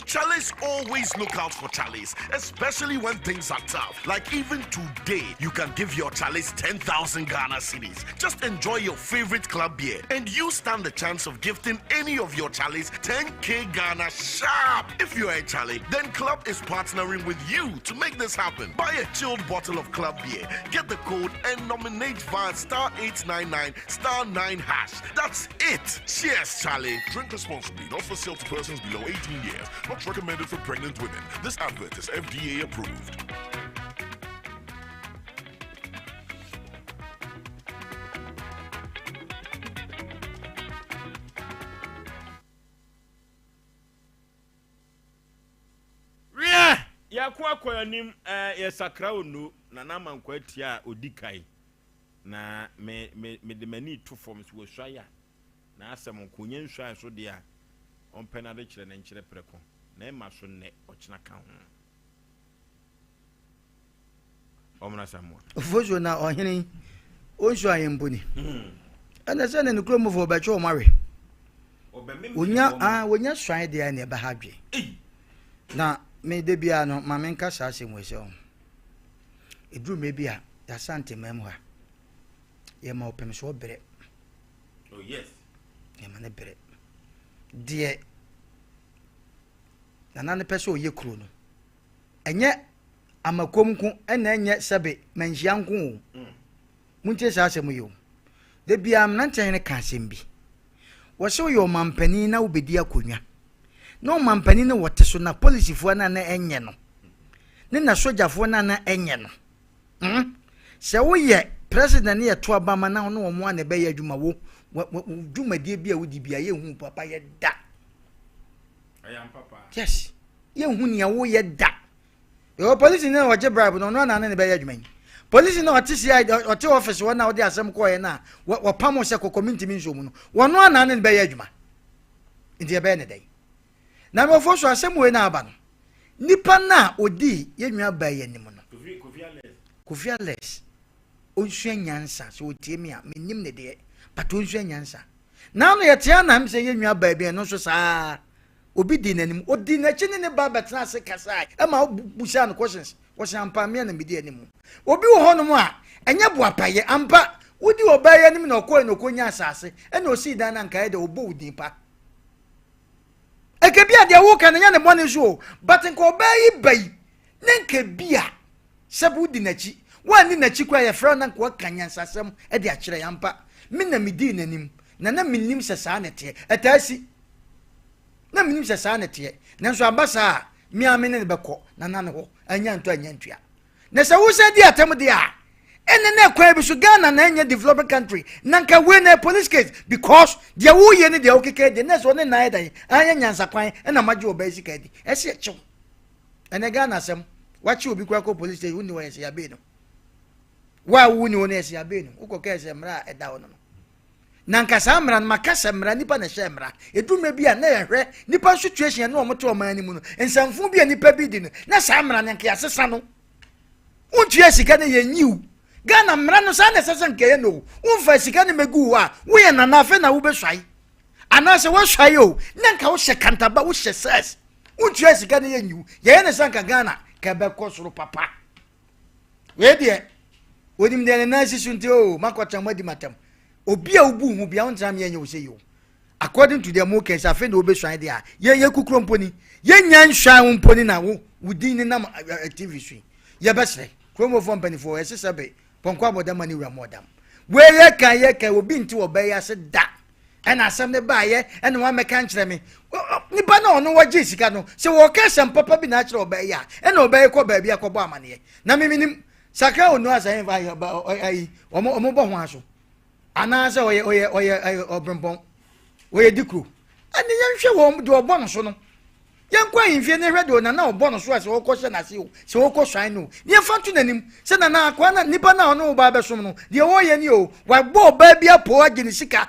Speaker 19: Chalice always look out for Chalice, especially when things are tough. Like even today, you can give your Chalice 10,000 Ghana cedis. Just enjoy your favorite club beer, and you stand the chance of gifting any of your Chalice 10k Ghana sharp. If you're a Charlie, then Club is partnering with you to make this happen. Buy a chilled bottle of Club beer, get the code, and nominate via star 899 star 9 hash. That's it. Cheers, Charlie.
Speaker 20: Drink responsibly, not for sale to persons below 18 years. Not recommended for pregnant women. This advert is FDA approved.
Speaker 1: Wiɛ, yɛako akɔ yɛn anim, ɛɛ, yɛsakra onu, Nana Amankwa atia a odi kan, na me, me, mede m'ani to fam, so wasuae a, n'asɛm nko, ɔnya nsuae nso deɛ a, ɔmpɛ n'adekyerɛ no nkyerɛ prɛko, na ɛmma so nnɛ, ɔkyena ka ho. Ɔmmra Samoa.
Speaker 3: Ofosuo na ɔhene yi, ɔnsuaeɛ mpo ni. Ɛna sɛ ne ne kuromfoɔ bɛtwe wɔn awe. Wonya ah wonya suan deɛ ɛna ɛbɛha dwe. Na me de biara no ma menka saa asɛm wei sɛ ɔho. Ɛduru mmerɛ bi a yɛasante man mu ha. Yɛma ɔpem soɔ berɛ.
Speaker 1: Oh yes.
Speaker 3: Yɛma ne berɛ. Deɛ nana no pɛ sɛ ɔyɛ kuro no ɛnyɛ amakom nko ɛna ɛnyɛ sɛbe manhyia nko o. Mm. Montie saa asɛm yi o. Da biara mmeranteɛ hene ka asɛm bi. Wɔse woyɛ ɔmampanin na wobɛdi akonnwa. Na ɔmampanin no wɔte so na polisifoɔ no a na ɛnyɛ no ne na sogyafoɔ no a na ɛnyɛ no. Hmm? Sɛ woyɛ president ne yɛto aba ma na wo ne wɔn a na ɛbɛyɛ adwuma wo wo dwumadie bi a wodi bi a yɛnhu papa yɛ da. Yes. Yɛnhu nea woyɛ da. Yɛwɔ polisi no a ɔgye bribe no, ɔno ana ne ne bɛyɛ adwuma yi. Polisi no a ɔte CID, ɔte office hɔ na ɔde asɛm kɔɔɛ no a wɔpam sɛ kɔkɔ mentumi nso mu no, wɔno ana ne ne bɛyɛ adwuma. Nti ɛbɛyɛ ne dɛn? Na mewɔfoɔ so asɛm wei na aba no, nipa no a ɔdii yɛn nua baa yi anim no, Kofi Alex, ɔnsua nyansa, sɛ ɔtie me a, mennim ne deɛ, but ɔnsua nyansa. Now no yɛte anam sɛ yɛn nua baa bi ɛno nso saa Obi dii n'anim. Ɔdii n'akyi ne ne ba bɛtenaa ase kasae ma wobisaa no questions. Wɔse ampa me na medi anim. Obi wɔ hɔnom a, ɛnyɛ boapayɛ. Ampa, wodi ɔbaa yi anim na ɔkɔe na ɔkɔnya asase ɛna ɔsii dan no anka ɛyɛ dɛ ɔbɔ wo din pa. Ɛka bi a deɛ woka no nyɛ ne bɔne so o, but nka ɔbaa yi ba yi ne nka bi a sɛ wodi n'akyi. Woanni n'akyi koraa yɛfrɛ wo na nka woaka nyansasɛm de akyerɛ yɛn. Ampa, me na medii n'anim na na mennim sɛ saa na ɛteɛ. Ɛtaa si. Na menim sɛ saa na ɛteɛ, nanso aba saa a, me ara me ne no bɛkɔ nana no hɔ, anya ntɔ anya ntua. Na sɛ wosan di atɛm deɛ a, ɛnɛ na ɛkwan bi so Ghana na ɛnyɛ developing country, na nka wei na police case because deɛ woyɛ ne deɛ wokeka deɛ na ɛsɛ ɔne nan ɛdan anyɛ nyansakwan ɛna magye ɔbaa sika adi ɛsɛ ɛkyew. Ɛnɛ Ghana asɛm wakye obi koraa kɔ police station wonni hɔ yɛ sɛ yɛabee no wo a wonni hɔ no yɛ sɛ yɛabee no wokɔkɛɛ sɛ mmara a ɛda hɔ no no Na nka saa mmara no, maka sɛ mmara, nnipa na ɛhyɛɛ mmara. Ɛduru mmerɛ bi a, na yɛhwɛ nnipa situation ɛne wɔn te ɔman no mu no, nsɛmfo bi a nnipa bi di no, na saa mmara no nka yɛasesa no. Wontua sika no yɛnyi wo. Ghana mmara no saa na ɛsɛ sɛ nka ɛyɛ no o. Womfa sika no mɛgu wo hɔ a, woyɛ nana afei na wobɛsuae. Anaasɛ woasuae o, na nka wohyɛ kantaba, wohyɛ sɛs. Wontua sika no yɛnyi wo. Yɛyɛ no sɛ nka Ghana ka ɛbɛkɔ soro papa. Wei deɛ, onim deɛ ne nan si so nti o, oh, makɔtena mo adi matam. Obi a wobu ho bia wontena meɛ nyɛ wo sɛ yi o. According to deɛ mo kɛn sɛ afei na wobɛsuan deɛ a, yɛ yɛ kukuro mpo ni. Yɛnya nsuan wo mpo ni na wo wo din ne nam TV so yi. Yɛbɛsrɛ kuromofoɔ mpanimfoɔ ɛse sɛ be pɔnkɔ abɔdam ma ne wura mu ɔdam. Wei yɛ kan yɛ kan obi nte wɔ bɛyɛ ase da. Ɛna asɛm no baayɛ ɛna wammɛka nkyerɛ me. Nipa na ɔno wɔgye sika no sɛ wɔka asɛm papa bi na akyerɛ ɔbaa yi a ɛna ɔbaa yi kɔ baabi akɔbɔ amaneɛ. Na me menim sakra onu asa yɛn fa ayi wɔn wɔn bɔ ho aso anaasɛ ɔyɛ ɔyɛ ɔyɛ ɔbrempɔn ɔyɛ dikuro ɛne yɛnhwɛ wɔn deɛ ɔbɔ no so no. Yɛnkɔ ahemfie na yɛhwɛ deɛ nana a ɔbɔ no so a sɛ ɔkɔ hyɛ n'ase o, sɛ ɔkɔ suan no o, na yɛmfa nto n'anim sɛ nana akoa na nipa no a ɔne wo ba bɛsom no, deɛ ɔreyɛ ni o, wabɔ ɔbaa bi apoo agye ne sika.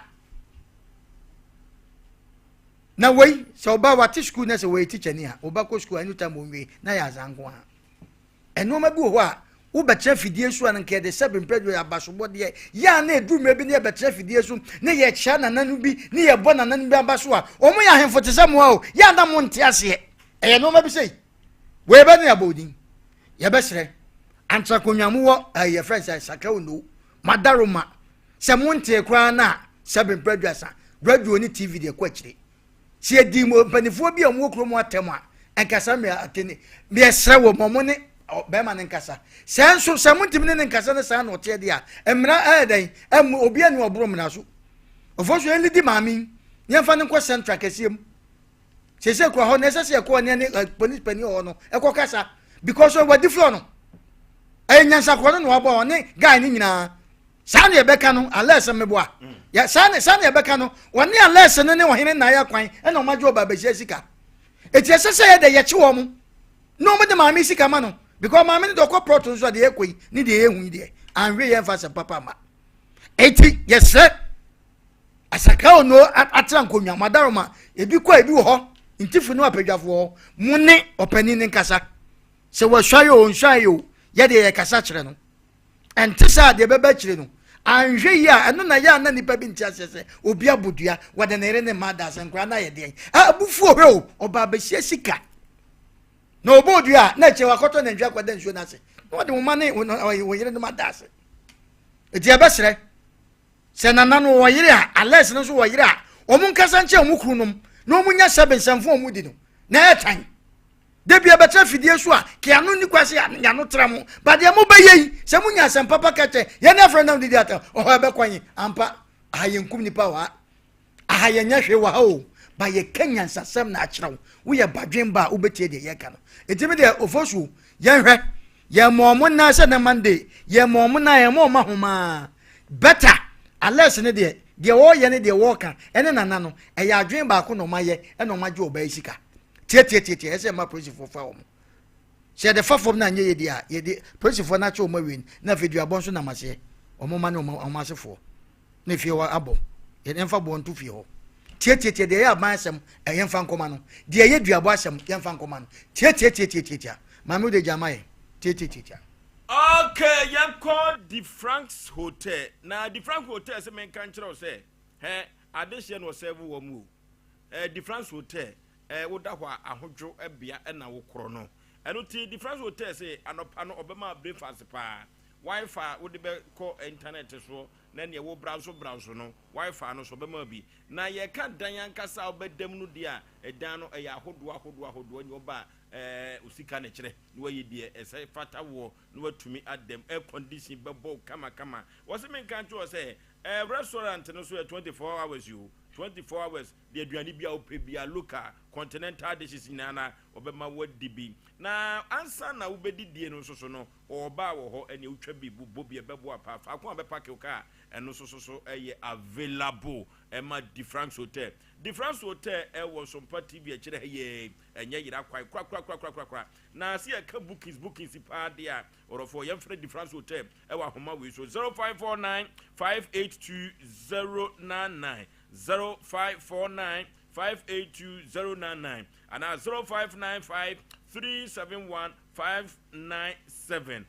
Speaker 3: Na wei, sɛ ɔba wate sukuu na sɛ wɔyɛ tikyani a, ɔba kɔ sukuu anytime ɔnwie na yɛ azaa nko ara. Nnoɔma bi wɔ hɔ a, wobɛtena fidie so a na nka yɛde sɛbe mprɛ deɛ abasobɔdeɛ yɛ a na ɛduru mmerɛ bi na yɛbɛtena fidie so ne yɛkyea nananom bi ne yɛbɔ nananom bi aba so a, wɔn yɛ ahemfo te sɛ moa o, yɛ a na monte aseɛ. Ɛyɛ nnoɔma bi sei. Wei bɛ ne yɛabɔ odin. Yɛbɛsrɛ. Antrakonwa mowɔ ɛɛ yɛfrɛ sɛ sakra ono, madaroma. Sɛ montee koraa no a, sɛbe mprɛ aduasa, radio ne TV deɛ kɔ akyire. Sɛ yɛdii mo mpanimfoɔ bi a wɔwɔ kurom atɛm a, ɛnkasa me atɛni. Yɛsrɛ wɔ ma mo ne bɛrima no nkasa. Sɛ nso sɛ montumi ne ne nkasa ne saa na ɔteɛ deɛ a, mmara ɛyɛ dɛn? Ɛmu obi ani ɔboro mmara so. Ɔfɔ so yɛn di maame yi, yɛmfa no nkɔ central kɛseɛ mu. Sese kura hɔ na ɛsɛ sɛ yɛkɔ ne ne police panyin wɔ hɔ no ɛkɔ kasa because wɔdi floor no. Ɛyɛ nyansakorɔ no na wabɔ ɔne guy no nyinaa. Saa na yɛbɛka no alɛs mmeboa. Yɛ saa na saa na yɛbɛka no wɔne alɛs no ne ɔhene na ayɛ kwan ɛna wɔn agye ɔbaa bɛhyia sika. Eti ɛsɛ sɛ yɛde yɛkye wɔn na wɔn de maame sika ma no because maame no de ɔkɔ plot nso a deɛ ɛkɔ yi ne deɛ yɛhu yi deɛ anhwe yɛn fa sɛm papa ma. Eti yɛsrɛ asakra ono atena nkonnwa madaroma ebi kɔ ebi wɔ hɔ ntifo ne apadwafoɔ hɔ mo ne ɔpanin ne nkasa sɛ wɔasuae o nsuae o yɛdeɛ yɛkasa kyerɛ no. Ɛnte saa a, deɛ ɛbɛba akyire no, Anhwɛ yie a, ɛno na ɛyɛ a na nnipa bi nte aseɛ sɛ obi abɔ dua, wɔde ne yere ne mma ada ase, nkwadaa no ayɛ deɛn? A, abufuo hwɛ o, ɔbaa bɛhyia sika. Na ɔbɔɔ dua a, na akyire wakɔtɔ nantwi akɔda nsuo no ase, na ɔde wo mma ne wo yerenom ada ase. Enti ɛbɛsrɛ sɛ nana no wɔ yere a, Alex no nso wɔ yere a, wɔn nkasa nkyɛn wɔn kununom na wɔn nya sɛbe nsɛmfo a wɔn di no na ɛtan. Da bi ɛbɛtra fidie so a, keano nni kwa sɛ yano tra mo. Ba deɛ mobɛyɛ yi, sɛ monya asɛm papa ka kyɛ yɛn ne afrɛ nam didi ata ɔhɔ ɛbɛkɔ nye. Ampa, aha yɛnkum nipa wɔ ha. Aha yɛnyɛ hwee wɔ ha o. Ba yɛka nyansasɛm na akyerɛ wo. Woyɛ badwen ba a wobɛtie deɛ yɛka no. Enti me deɛ Ofosuo, yɛnhwɛ. Yɛmmɔ ɔmo nan sɛ na Monday. Yɛmmɔ ɔmo nan, yɛmmɔ ɔmo ahomaa. Better, Alex ne deɛ, deɛ ɔreyɛ ne deɛ ɔreka ɛne Nana no, ɛyɛ adwene baako na ɔmo ayɛ ɛna ɔmo agye ɔbaa yi sika. Tiatiatiatia, ɛsɛ mma polisifoɔ fa wɔn. Sɛ yɛde fa fam na anyɛ yɛ di a, yɛde polisifoɔ no akyɛ wɔn awie no, na afei duabɔ nso nam aseɛ. Wɔn mma ne wɔn asefoɔ. Na efie hɔ abɔ. Yɛde mfa boɔ nto fie hɔ. Tiatiatia, deɛ ɛyɛ aban asɛm, yɛmfa nkɔma no. Deɛ ɛyɛ duabɔ asɛm, yɛmfa nkɔma no. Tiatiatiatiatia. Maame wode gya ma yɛn. Tiatiatiatia.
Speaker 1: Okay, yɛnkɔ DeFrank's Hotel. Na DeFrank Hotel sɛ menka nkyerɛ wo sɛ, hɛ, adehyeɛ na ɔsɛvo wɔn o. Eh, DeFrank's Hotel, eh, woda hɔ a ahodwo bea na wokorɔ no. Ɛno ti DeFrank's Hotel se anɔpa no ɔbɛma breakfast paa. Wi-Fi a wode bɛkɔ internet soɔ na neɛ wo browse browse no, Wi-Fi no so ɔbɛma bi. Na yɛka dan ankasa a wobɛda mu no deɛ a, ɛdan no ɛyɛ ahodoɔ ahodoɔ ahodoɔ, neɛ ɔba a, eh, osika na ɛkyerɛ na wayi deɛ ɛsɛ fata woɔ na watumi ada mu. Air condition bɛbɔ wo kama kama. Wɔse menka nkyerɛ wo sɛ, eh, restaurant no so yɛ 24 hours o, 24 hours, deɛ aduane bi a wopɛ biara, local, continental dishes nyinaa na wɔbɛma woadi bi. Na ansa na wobɛdidie no nso so no, wɔwɔ bar wɔ hɔ, ɛneɛ wotwa bi bobɔ bi ɛbɛboa paa. Faako a bɛpake wo kaa, ɛno nso so so ɛyɛ available ɛma DeFranks Hotel. DeFranks Hotel ɛwɔ Sompa TV akyire ha yi, ɛnyɛ yera kwan korakorakorakorakora. Na sɛ yɛka bookings bookings paa deɛ a, ɔdɔfoɔ yɛmfrɛ DeFranks Hotel ɛwɔ ahoma wei so, 0549 582 099. 0549 582 099 anaa 0595 371 597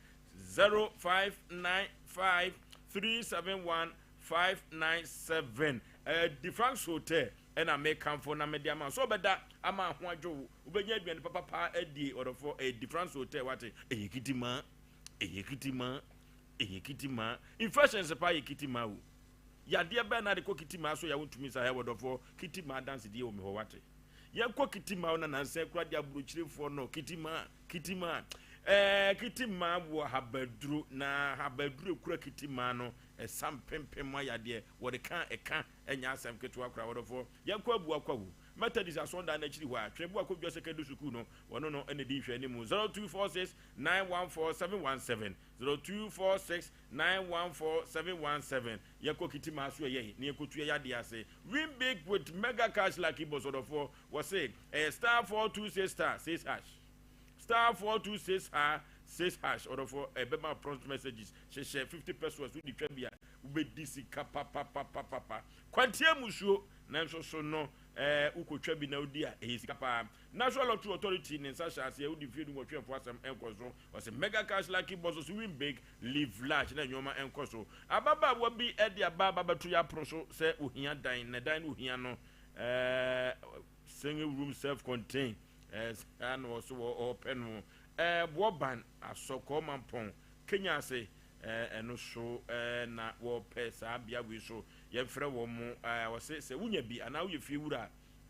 Speaker 1: 0595 371 597 ɛɛ Defranks Hotel ɛna mekamfo na mede ama so ɔbɛda ama ho adwo wo wobɛnya aduane papapa adie ɔdɔfoɔ ɛyɛ Defranks Hotel wate ɛyɛ kitima ɛyɛ kitima ɛyɛ kitima infections paa yɛ kitima o Yadeɛ bɛn na de kɔ Kitimaa so yɛ a wontumi nsa hɛ wɔdɔfoɔ Kitimaa adansedie wɔ me hɔ wate Yɛnkɔ Kitimaa o na nansa kura de aburokyirefoɔ no Kitimaa Kitimaa ɛɛ Kitimaa wɔ habaduro na habaduro ekura Kitimaa no ɛsa mpempem ayadeɛ wɔde ka ɛka ɛnyɛ asɛm ketewa koraa wɔdɔfoɔ Yɛnkɔ Abuakwa o Methodist asɔndan no akyiri hɔ a Twɛn Buakɔ Dwa Secondary Sukuu no wɔno no ɛna di nhwɛanimu 0246 914 717 0246 914 717 Yɛkɔ Kitima so ɛyɛ na yɛkɔtu yɛ yadeɛ ase. Win big with mega cash lucky boss ɔdɔfoɔ wɔse ɛyɛ star 426 star 6 hash star 426 ha 6 hash ɔdɔfoɔ ɛbɛma prompt messages hyehyɛ 50 pesos wode twa bi a wobɛdi sika papapapapapa kwantia musuo nanso so no ɛɛ wokɔtwa bi na wodi a ɛyɛ sika paa National Lottery Authority ne nsa hyɛ aseɛ wodi mfeɛ dunwɔtwe ɛfo asɛm ɛnkɔ so ɔse mega cash lucky boss so win big Live large na nnoɔma nkɔ so. Ababaawa bi de aba aba bɛto y'apono so sɛ ohia dan, na dan no ohia no eh, single room self contain eh, saa na ɔso ɔpɛ no eh, boɔ ban asɔkɔɔ mampɔn Kenya ase eh, ɛno so eh, na wɔpɛ saa bea wei so yɛmfrɛ wɔn mo eh, ɔse sɛ wonya bi anaa woyɛ fie wura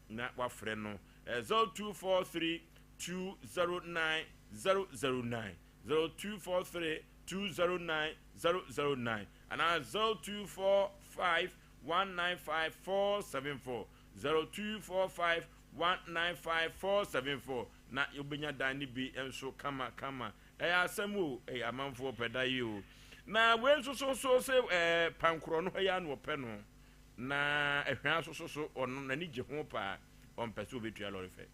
Speaker 1: na wafrɛ no eh, 0243 209 009 0243 209 009 anaa 0245 195 474 0245 195 474 na wobɛnya dan no bi nso kama kama. Ɛyɛ asɛm o, ɛyɛ amanfoɔ pɛ da yi o. Na wei nso so so sɛ ɛɛ pankorɔ no ɛyɛ ano ɔpɛ no na ɛhwɛ nso so so ɔno n'ani gye ho paa ɔmpɛ sɛ ɔbɛtua lɔre fɛ.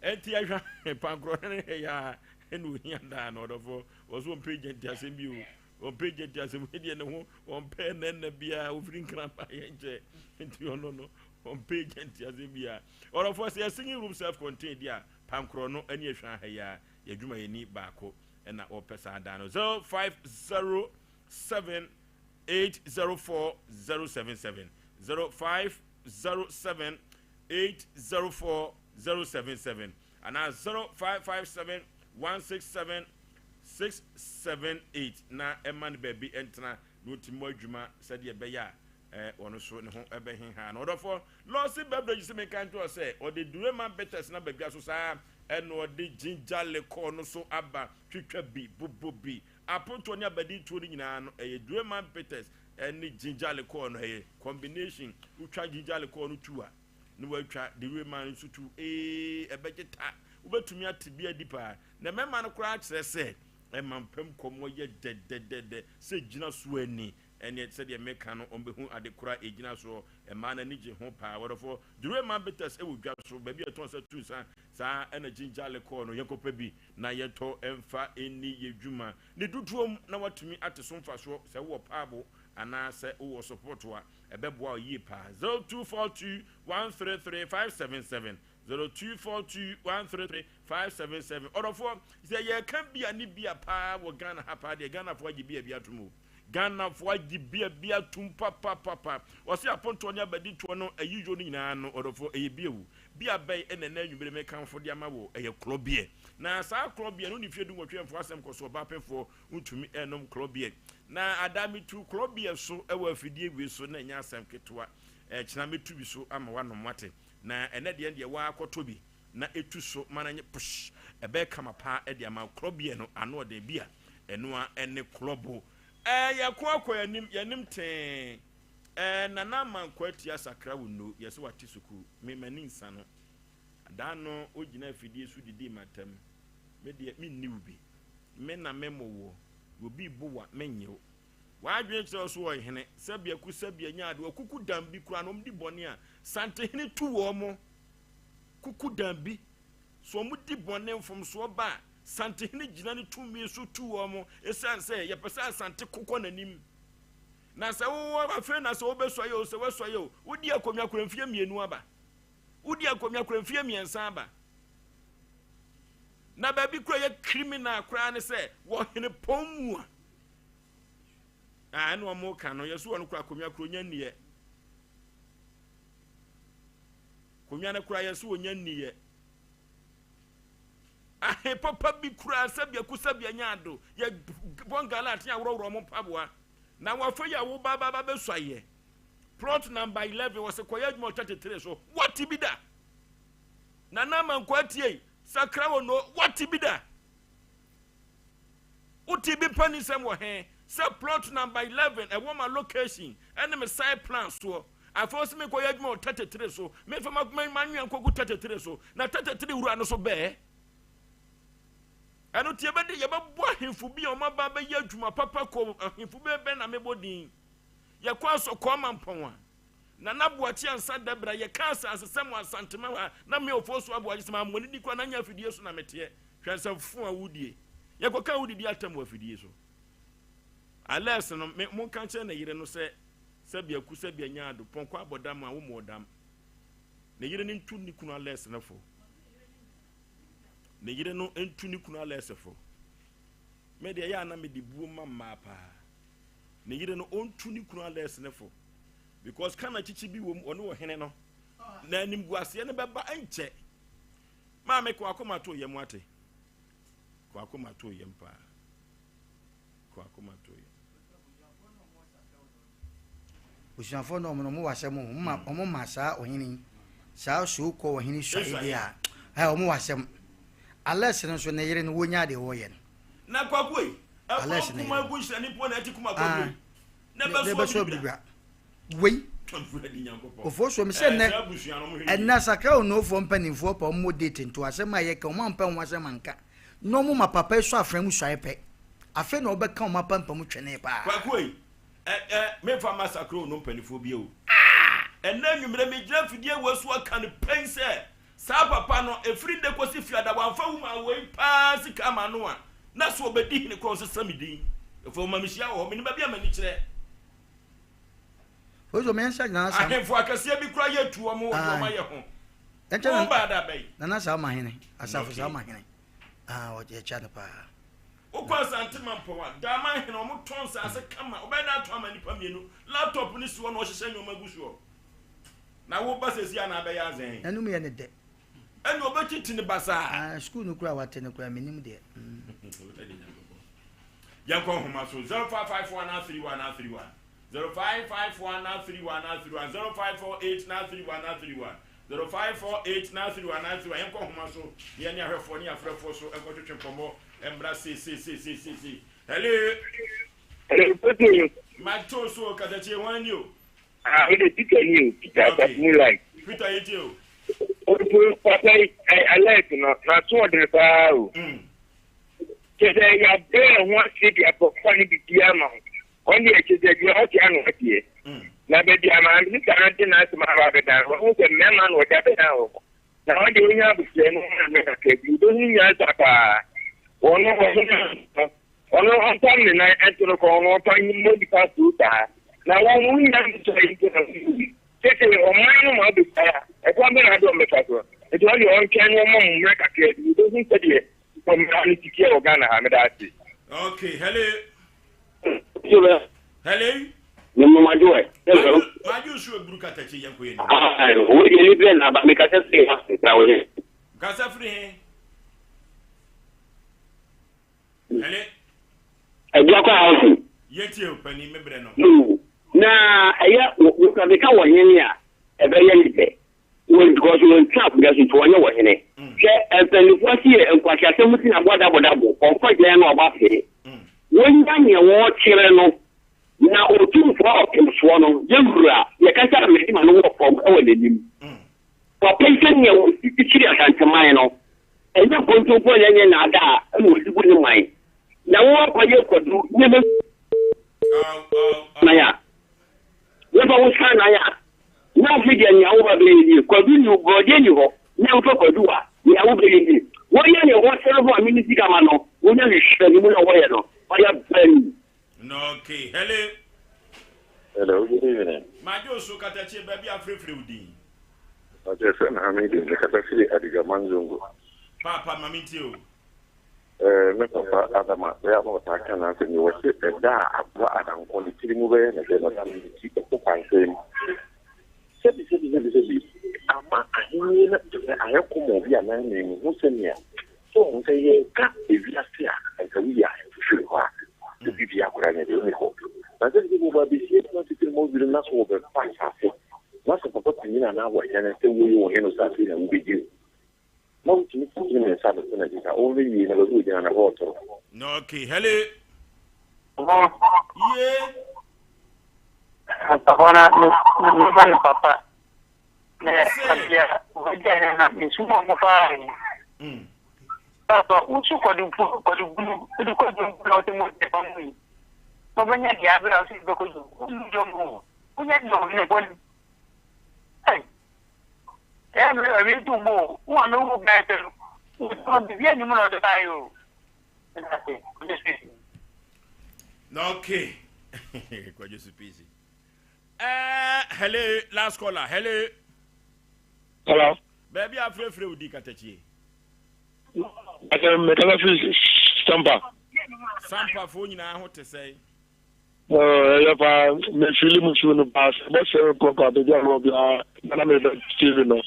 Speaker 1: Ɛnti ɛhwɛ pankorɔ no ne ɛyɛ a ɛna ohia daa no ɔdɔfoɔ wɔ so ɔmpɛ gya nti asɛm bi o ɔmpɛ gya nti asɛm deɛ ne ho ɔmpɛ nɛnɛ biara ofiri nkran ba yɛ nkyɛ nti ɔno no ɔmpɛ gya nti asɛm biara ɔdɔfoɔ sɛ yɛ room self contained deɛ a pankorɔ no ɛne ɛhwɛ aha yi a yɛadwumayɛni baako ɛna ɔpɛ saa dan no 0507 804 077, 0507 804 077 anaa 0557 167 678 na ɛma no baabi ntena na ɔtumi wɔ adwuma sɛdeɛ ɛbɛyɛ a eh, ɔno nso ne ho ɛbɛheha no. Ɔdɔfoɔ Lɔsi Beverage sɛ menka nkyerɛ sɛ ɔde Durema Bitters na badwa so saa ɛna ɔde ginger liquor no so aba twitwa bi bobo bi apontoɔ ne abadintoɔ no nyinaa no ɛyɛ Durema Bitters ɛne ginger liquor no ɛyɛ combination wotwa ginger liquor no tu a na watwa Durema no nso tu ee ɛbɛgye ta wobɛtumi ate bi adi paa na mɛma no koraa kyerɛ sɛ ɛma mpam kɔmmɔ yɛ dɛdɛdɛdɛ sɛ gyina so ani Ɛnneɛ sɛdeɛ meka no, wɔbɛhu ade korɔ a ɛgyina soɔ. Mmaa no ani gye ho paa. Wɔdɔfoɔ, Durema bitters wɔ dwa so, baabi a yɛtɔn sɛ tu nsa. Saa ara na ginger liqueur no, yɛnkɔpɛ bi na yɛtɔ mfa nni yɛn dwuma. Ne dodoɔ mu na woatumi ate so mfasoɔ. Sɛ wowɔ paabo anaa sɛ wowɔ sopɔto a, ɛbɛboa wo yie paa. 0242 133 577, 0242 133 577. Ɔdɔfoɔ, sɛ yɛreka bia ne bia paa wɔ Ghana ha paa deɛ, Ghanafoɔ agye bia bi atom o. Ghanafoɔ agye bia bi atum papapapa. Wɔse apontoɔ ne abaditoɔ no ayiyɔ no nyinaa no ɔdɔfoɔ ɛyɛ bia o. Bia bɛn ɛna ɛnɛ anwummere mekamfo de ama wo ɛyɛ klɔ beer. Na saa klɔ beer no wone fie dunwɔtwe ɛmfa w'asɛm kɔ so ɔbaa pɛfoɔ wontumi ɛnom klɔ beer. Na ada metu klɔ beer so ɛwɔ afidie wei so na ɛnyɛ asɛm ketewa. Ɛkyena mɛtu bi so ama woanom wate. Na ɛnɛ deɛ deɛ waa kɔtɔ bi na ɛtu so ma no nye push ɛbɛyɛ kama paa ɛde ama wo. Klɔ beer no ano ɔden bia. Ɛno ara ɛne klɔbo. Ɛɛ yɛko akɔ yɛnim yɛnim tee. Ɛɛ Nana Amankwa atia sakra wo nno yɛse wate sukuu me m'ani nsa no. Da no wogyina afidie so didii m'atam me deɛ menni wo bi. Me na me mo woɔ obi bo wa mennye wo. W'adwene kyerɛ wo so ɔhene sɛbea ku sɛbea nya ade wɔkuku dam bi koraa na wɔn di bɔne a Santehene tu wɔn kuku dam bi. Sɛ wɔdi bɔne, mfomsoɔ ba a, Santehene gyina ne tumi so tu wɔn ɛsiane sɛ yɛpɛ sɛ Asante ko kɔ n'anim. Na sɛ wowɔ afei na sɛ wobɛsuaeɛ o, sɛ woasuaeɛ o, wodi akonnwa kora mfeɛ mmienu aba. Wodi akonnwa kora mfeɛ mmiɛnsa aba. Na baabi kora yɛ criminal koraa ne sɛ wɔ henepɔn mu a, ɛne wɔn ka no, yɛso wɔn kora akonnwa kora onya nniɛ. Konwa no koraa yɛn so wɔnya nniyɛ. Ahe papa bi koraa sɛbea ku sɛbea nya ado yɛ bɔ ngala ate aworɔworɔ ɔmo mpaboa na wafa yi a wo ba ba ba bɛsua yɛ plot number 11 wɔsɛ kɔyɛ adwuma wɔ 33 so wate bi da Nana Amankwa atie sakra wɔ no wate bi da Wote bi pɛ nisɛm wɔ he? Sɛ plot number 11 ɛwɔ ma location ɛne me site plan soɔ. Afei ɔse menkɔyɛ adwuma wɔ 33 so. Memfa m'anwea nkɔgu 33 so. Na 33 wura no so bɛɛ. Ɛno nti yɛbɛde yɛbɛbɔ ahemfo bi a wɔn aba abɛyɛ adwuma papa kɔ ahemfo bɛn bɛn na mebɔ din. Yɛkɔ asɔkɔɔ mampɔn a. Nana Boakye Ansah Dabra, yɛka asasesɛm wɔ Asantema hɔ a, na me Ofosu Aboagye sɛ mammɔ ne din koraa na nyɛ afidie so na meteɛ. Hwɛ nsɛmfo a wodie. Yɛkɔka wodidi atam wɔ afidie so. Alex no, me, monka nkyerɛ ne yere no sɛ, sɛbea ku sɛbea nya ado, pɔnkɔ abɔ dam a wommɔɔ dam. Ne yere no ntu ne kunu Alex no fo. Ne yere no ntu ne kunu Alex fo. Me deɛ ɛyɛ a na mede buo ma mmaa paa. Ne yere no ɔntu ne kunu Alex no fo. Because kana kyikyi bi wɔ mu, ɔne ɔhene no. Na animguaseɛ no bɛba nkyɛ. Maame kɔ akoma to yam ate. Kɔ akoma to yam paa. Kɔ akoma to yam.
Speaker 3: Busuafoɔ no ɔmo no ɔmo wɔ asɛm o ɔmo ma ɔmo ma saa ɔhene yi saa so kɔ ɔhene sua yi deɛ a ɛ ɔmo wɔ asɛm Alex no nso ne yere no wonya deɛ wɔyɛ no.
Speaker 1: Na kwaku yi
Speaker 3: Alex
Speaker 1: ɛkɔ
Speaker 3: ne
Speaker 1: kuma
Speaker 3: yere
Speaker 1: egu nhyira nipa na ɛte kuma
Speaker 3: ah
Speaker 1: kɔduro yi na
Speaker 3: ne
Speaker 1: ɛbɛso
Speaker 3: bɛso
Speaker 1: abiribira.
Speaker 3: abiribira wei Ofosuo me sɛ nnɛ ɛnɛ asakra onuofoɔ mpanimfoɔ pɛ ɔmo date nto asɛm a yɛka ɔmo ampɛ ho asɛm anka na ɔmo ma papa yi sɔ afra mu suae pɛ afei na ɔbɛka ɔmo apampam twene paa.
Speaker 1: Kwaku ei, ɛ ɛ memfa mma asakra ono mpanimfoɔ bio. Ɛnnɛ anwummerɛ megyina afidie wei so aka no pɛn sɛ saa papa no ɛfiri nnɛ kɔsi fiada wamfa woman wei paa sika ama no a na sɛ ɔbɛdi hene koraa ɔnsesa me din. Ɛfiri ɔma mehyia wɔ hɔ menim baabi a m'ani kyerɛ.
Speaker 3: Ozo mmiɛnsa nyinaa sam.
Speaker 1: Ahemfo akɛseɛ bi koraa yɛ tu wɔn wɔ deɛ wɔn ayɛ ho.
Speaker 3: Ɛnkyɛn
Speaker 1: Wɔn baa da bɛyi.
Speaker 3: Nana saa ma hene asafo saa ma hene. Ah ɔyɛ kyia no paa.
Speaker 1: Wokɔ Asante Mampɔn a, Daman hene, wɔtɔn nsaase kama. Wobɛyɛ dɛn atɔn ama nnipa mmienu? Laptop no si hɔ na wɔhyehyɛ nneɛma gu soɔ. Na woba seesei a na abɛyɛ azɛn.
Speaker 3: N'anom yɛ no dɛ.
Speaker 1: Ɛnna ɔbɛtiti no basaa.
Speaker 3: Ah, sukuu no koraa wate no koraa menim deɛ. Mm.
Speaker 1: Yɛnkɔ nhoma so 0554 931 931 0554 931 931 0548 931 931 0548 931 931 Yɛnkɔ nhoma so na yɛne ahwɛfoɔ ne afrɛfoɔ so nkɔtwetwe nkɔmmɔ mmra seeseeseeseesei. Hello.
Speaker 4: Hello, Peter.
Speaker 1: Mate so katakyie hwan ni o?
Speaker 4: Ah, wode Peter ni o, Peter okay. Moonlight.
Speaker 1: Peter yɛ tie o.
Speaker 4: Opo papa yi alert no n'aso ɔdene paa o. Mm. Kyɛ sɛ yɛabrɛ ho ase de akɔfa ne biribi ama wo. Ɔno deɛ kyɛ sɛ deɛ ɔte ano adeɛ. Mm. Na baabi a maame sista no de n'asɛm aba abɛdan no, wahu sɛ mmarima na ɔde abɛdan wɔ hɔ. Na ɔno deɛ ɔnya abusua no ho na kakra bi, ɔbɛhu nyansa paa. Wɔn no wɔn Ɔno ɔmfa ne nan nto no kɔn na ɔmfa mmɔ nnipa so saa. Na wɔn mo nnya nsɔe mpo na wɔn Seesei ɔman no ma wobɛgyae a, ɛkwan bɛn na wode wɔn bɛfa so? Nti ɔno deɛ ɔntwɛn na ɔmma mo mmerɛ kakra bi, yɛbɛhu sɛdeɛ mmara no si teɛ wɔ Ghana ha. Meda ase.
Speaker 1: Okay, hello. Hello.
Speaker 21: Mmamadwo ɛ. Hello.
Speaker 1: Madwo nso eburu katakye yɛn kɔ yɛn.
Speaker 21: Ah, wo deɛ ni bɛn na aba mi kasa firi ha na wo yɛ.
Speaker 1: Kasa firi he.
Speaker 21: Aduakwa house.
Speaker 1: Yɛtie o panin me brɛ no.
Speaker 21: Yoo na ɛyɛ wɔ meka wɔ hene a ɛbɛyɛ ne dɛ wɔ because wɔn twa akonnwa so nti wɔnyɛ wɔ hene. Hwɛ mpanyinfoɔ si yɛ nkwaseasɛm ti na bɔ dabo dabo ɔkɔ gyɛn na ɔba fee. Wɔnya nea wɔkyerɛ no na otumfoɔ ɔpemsoɔ no yɛ wura yɛkasa a mɛdi ma no wɔ fam ɛwɔ n'anim. Papa yi sɛnea wɔsi kyekyere Asanteman no, ɛnyɛ nkontompo na ɛnyɛ nnaadaa na wɔde bu ne man. Na wo akɔyɛ kwadu nneɛma nan a, wɔfa wo san nan a, na afei deɛ nea woba bɛyɛ nie, kwadu ni borɔdeɛ ni hɔ, na wofa kwadu a, nea wobɛyɛ nie. Wɔyɛ ne ho sɛlfo a mene sika ma no, wonya hwehwɛ ne mu na wɔyɛ no, ɔyɛ bɛn.
Speaker 1: Okay, hello.
Speaker 22: Hello, good evening.
Speaker 1: Madwo so katakyie baabi afrɛfrɛ wo din.
Speaker 22: Ɔkyerɛ sɛ na Hamidu, mekasa firi Adigaman Zongo.
Speaker 1: Paapa ma mentie o.
Speaker 22: Eh, me papa Adama, bɛyɛ a na ɔtaa ka n'asɛm yi, wɔse ɛda a aboa Adankɔ ne tiri mu bɛyɛ ne dɛ no, da no ne ti kɔ kwansɛn mu. Sɛbi, sɛbi, sɛbi, sɛbi, ama ahennie no te sɛ ayɛ kɔmɔ bi a na menhu sɛnea, so wohu sɛ yɛreka ewiase a, anka woyi ahemfo firi hɔ a, obi biara koraa nyɛ dɛ, ɔnni hɔ. Na sɛbi, sɛbi, wɔba abɛsie no titiri ma ɔduru na so wɔbɛfa asase, na sɛ papa panyin anaa wɔhene sɛ woyɛ ɔhene wɔ asase yi na wobɛdi o, na wotumi tene ne nsa de to n'akyi sa, ɔnhwɛ yie na baabi a ɔgyina no ɛhɔ ɔtoro.
Speaker 1: Okay, hello. Ye.
Speaker 23: Papa na me me ba ne papa. Na abia wagya ne na me suma mo fa ni. Papa usu kwadu kwadu bunu udu kwadu bunu ote mo te pa mu. Mo banya dia abira usu be kwadu. Umu jombo. Unya do ne bon. Ai. Eh me me tu mo. Wo me wo ba te. Wo to bi bi ni mo na de ba yo.
Speaker 1: Okay. Kwadwo Supisi. Uh, hello, last caller. Hello.
Speaker 24: Hello.
Speaker 1: Baabi a frɛfrɛ wo di katakyie.
Speaker 24: Mekasa firi Sampa.
Speaker 1: Sampafoɔ nyinaa ho te sɛn?
Speaker 24: Ɛyɛ paa, mefili mu su no paa sɛ bɛsɛ kɔkɔ baabi a mewɔ biara na mebɛ TV no.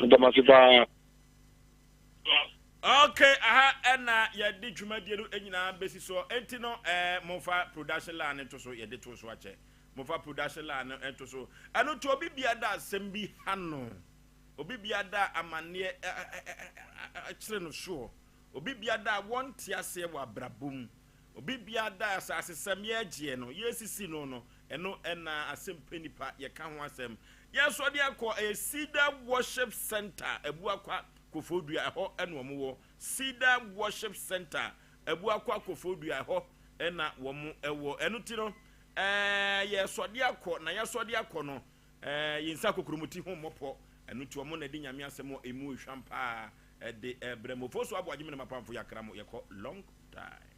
Speaker 24: Medamase paa.
Speaker 1: Ok aha ɛna yɛde dwumadie no nyinaa bɛsi soɔ enti no ɛɛ momfa production line no nto so yɛde to so akyɛ momfa production line no nto so ɛno nti obi bia da asɛm bi ha no obi bia da amanneɛ kyerɛ no soɔ obi bia da wɔnte aseɛ wɔ abrabɔ mu obi bia da asasesɛm yɛgyeɛ no yɛsisi no no ɛno ɛna asɛm pɛ nipa yɛka ho asɛm yɛsɔ de akɔ ɛyɛ Cedar Worship Center Abuakwa Koforidua, ɛhɔ na wɔn wɔ. Cedar Worship Center, Abuakwa Koforidua, ɛhɔ na wɔn wɔ. Ɛno ti no, ɛɛ yɛsɔde akɔ, na yɛsɔde akɔ no, ɛɛ yɛn nsa kokuromoti ho mmɔpɔ. Ɛno ti wɔn na ɛde Nyame asɛm a emu ehwam paa ɛde ɛbrɛ mo. Fosu aboagye me ne m'apamfo yɛakra mo, yɛkɔ long time.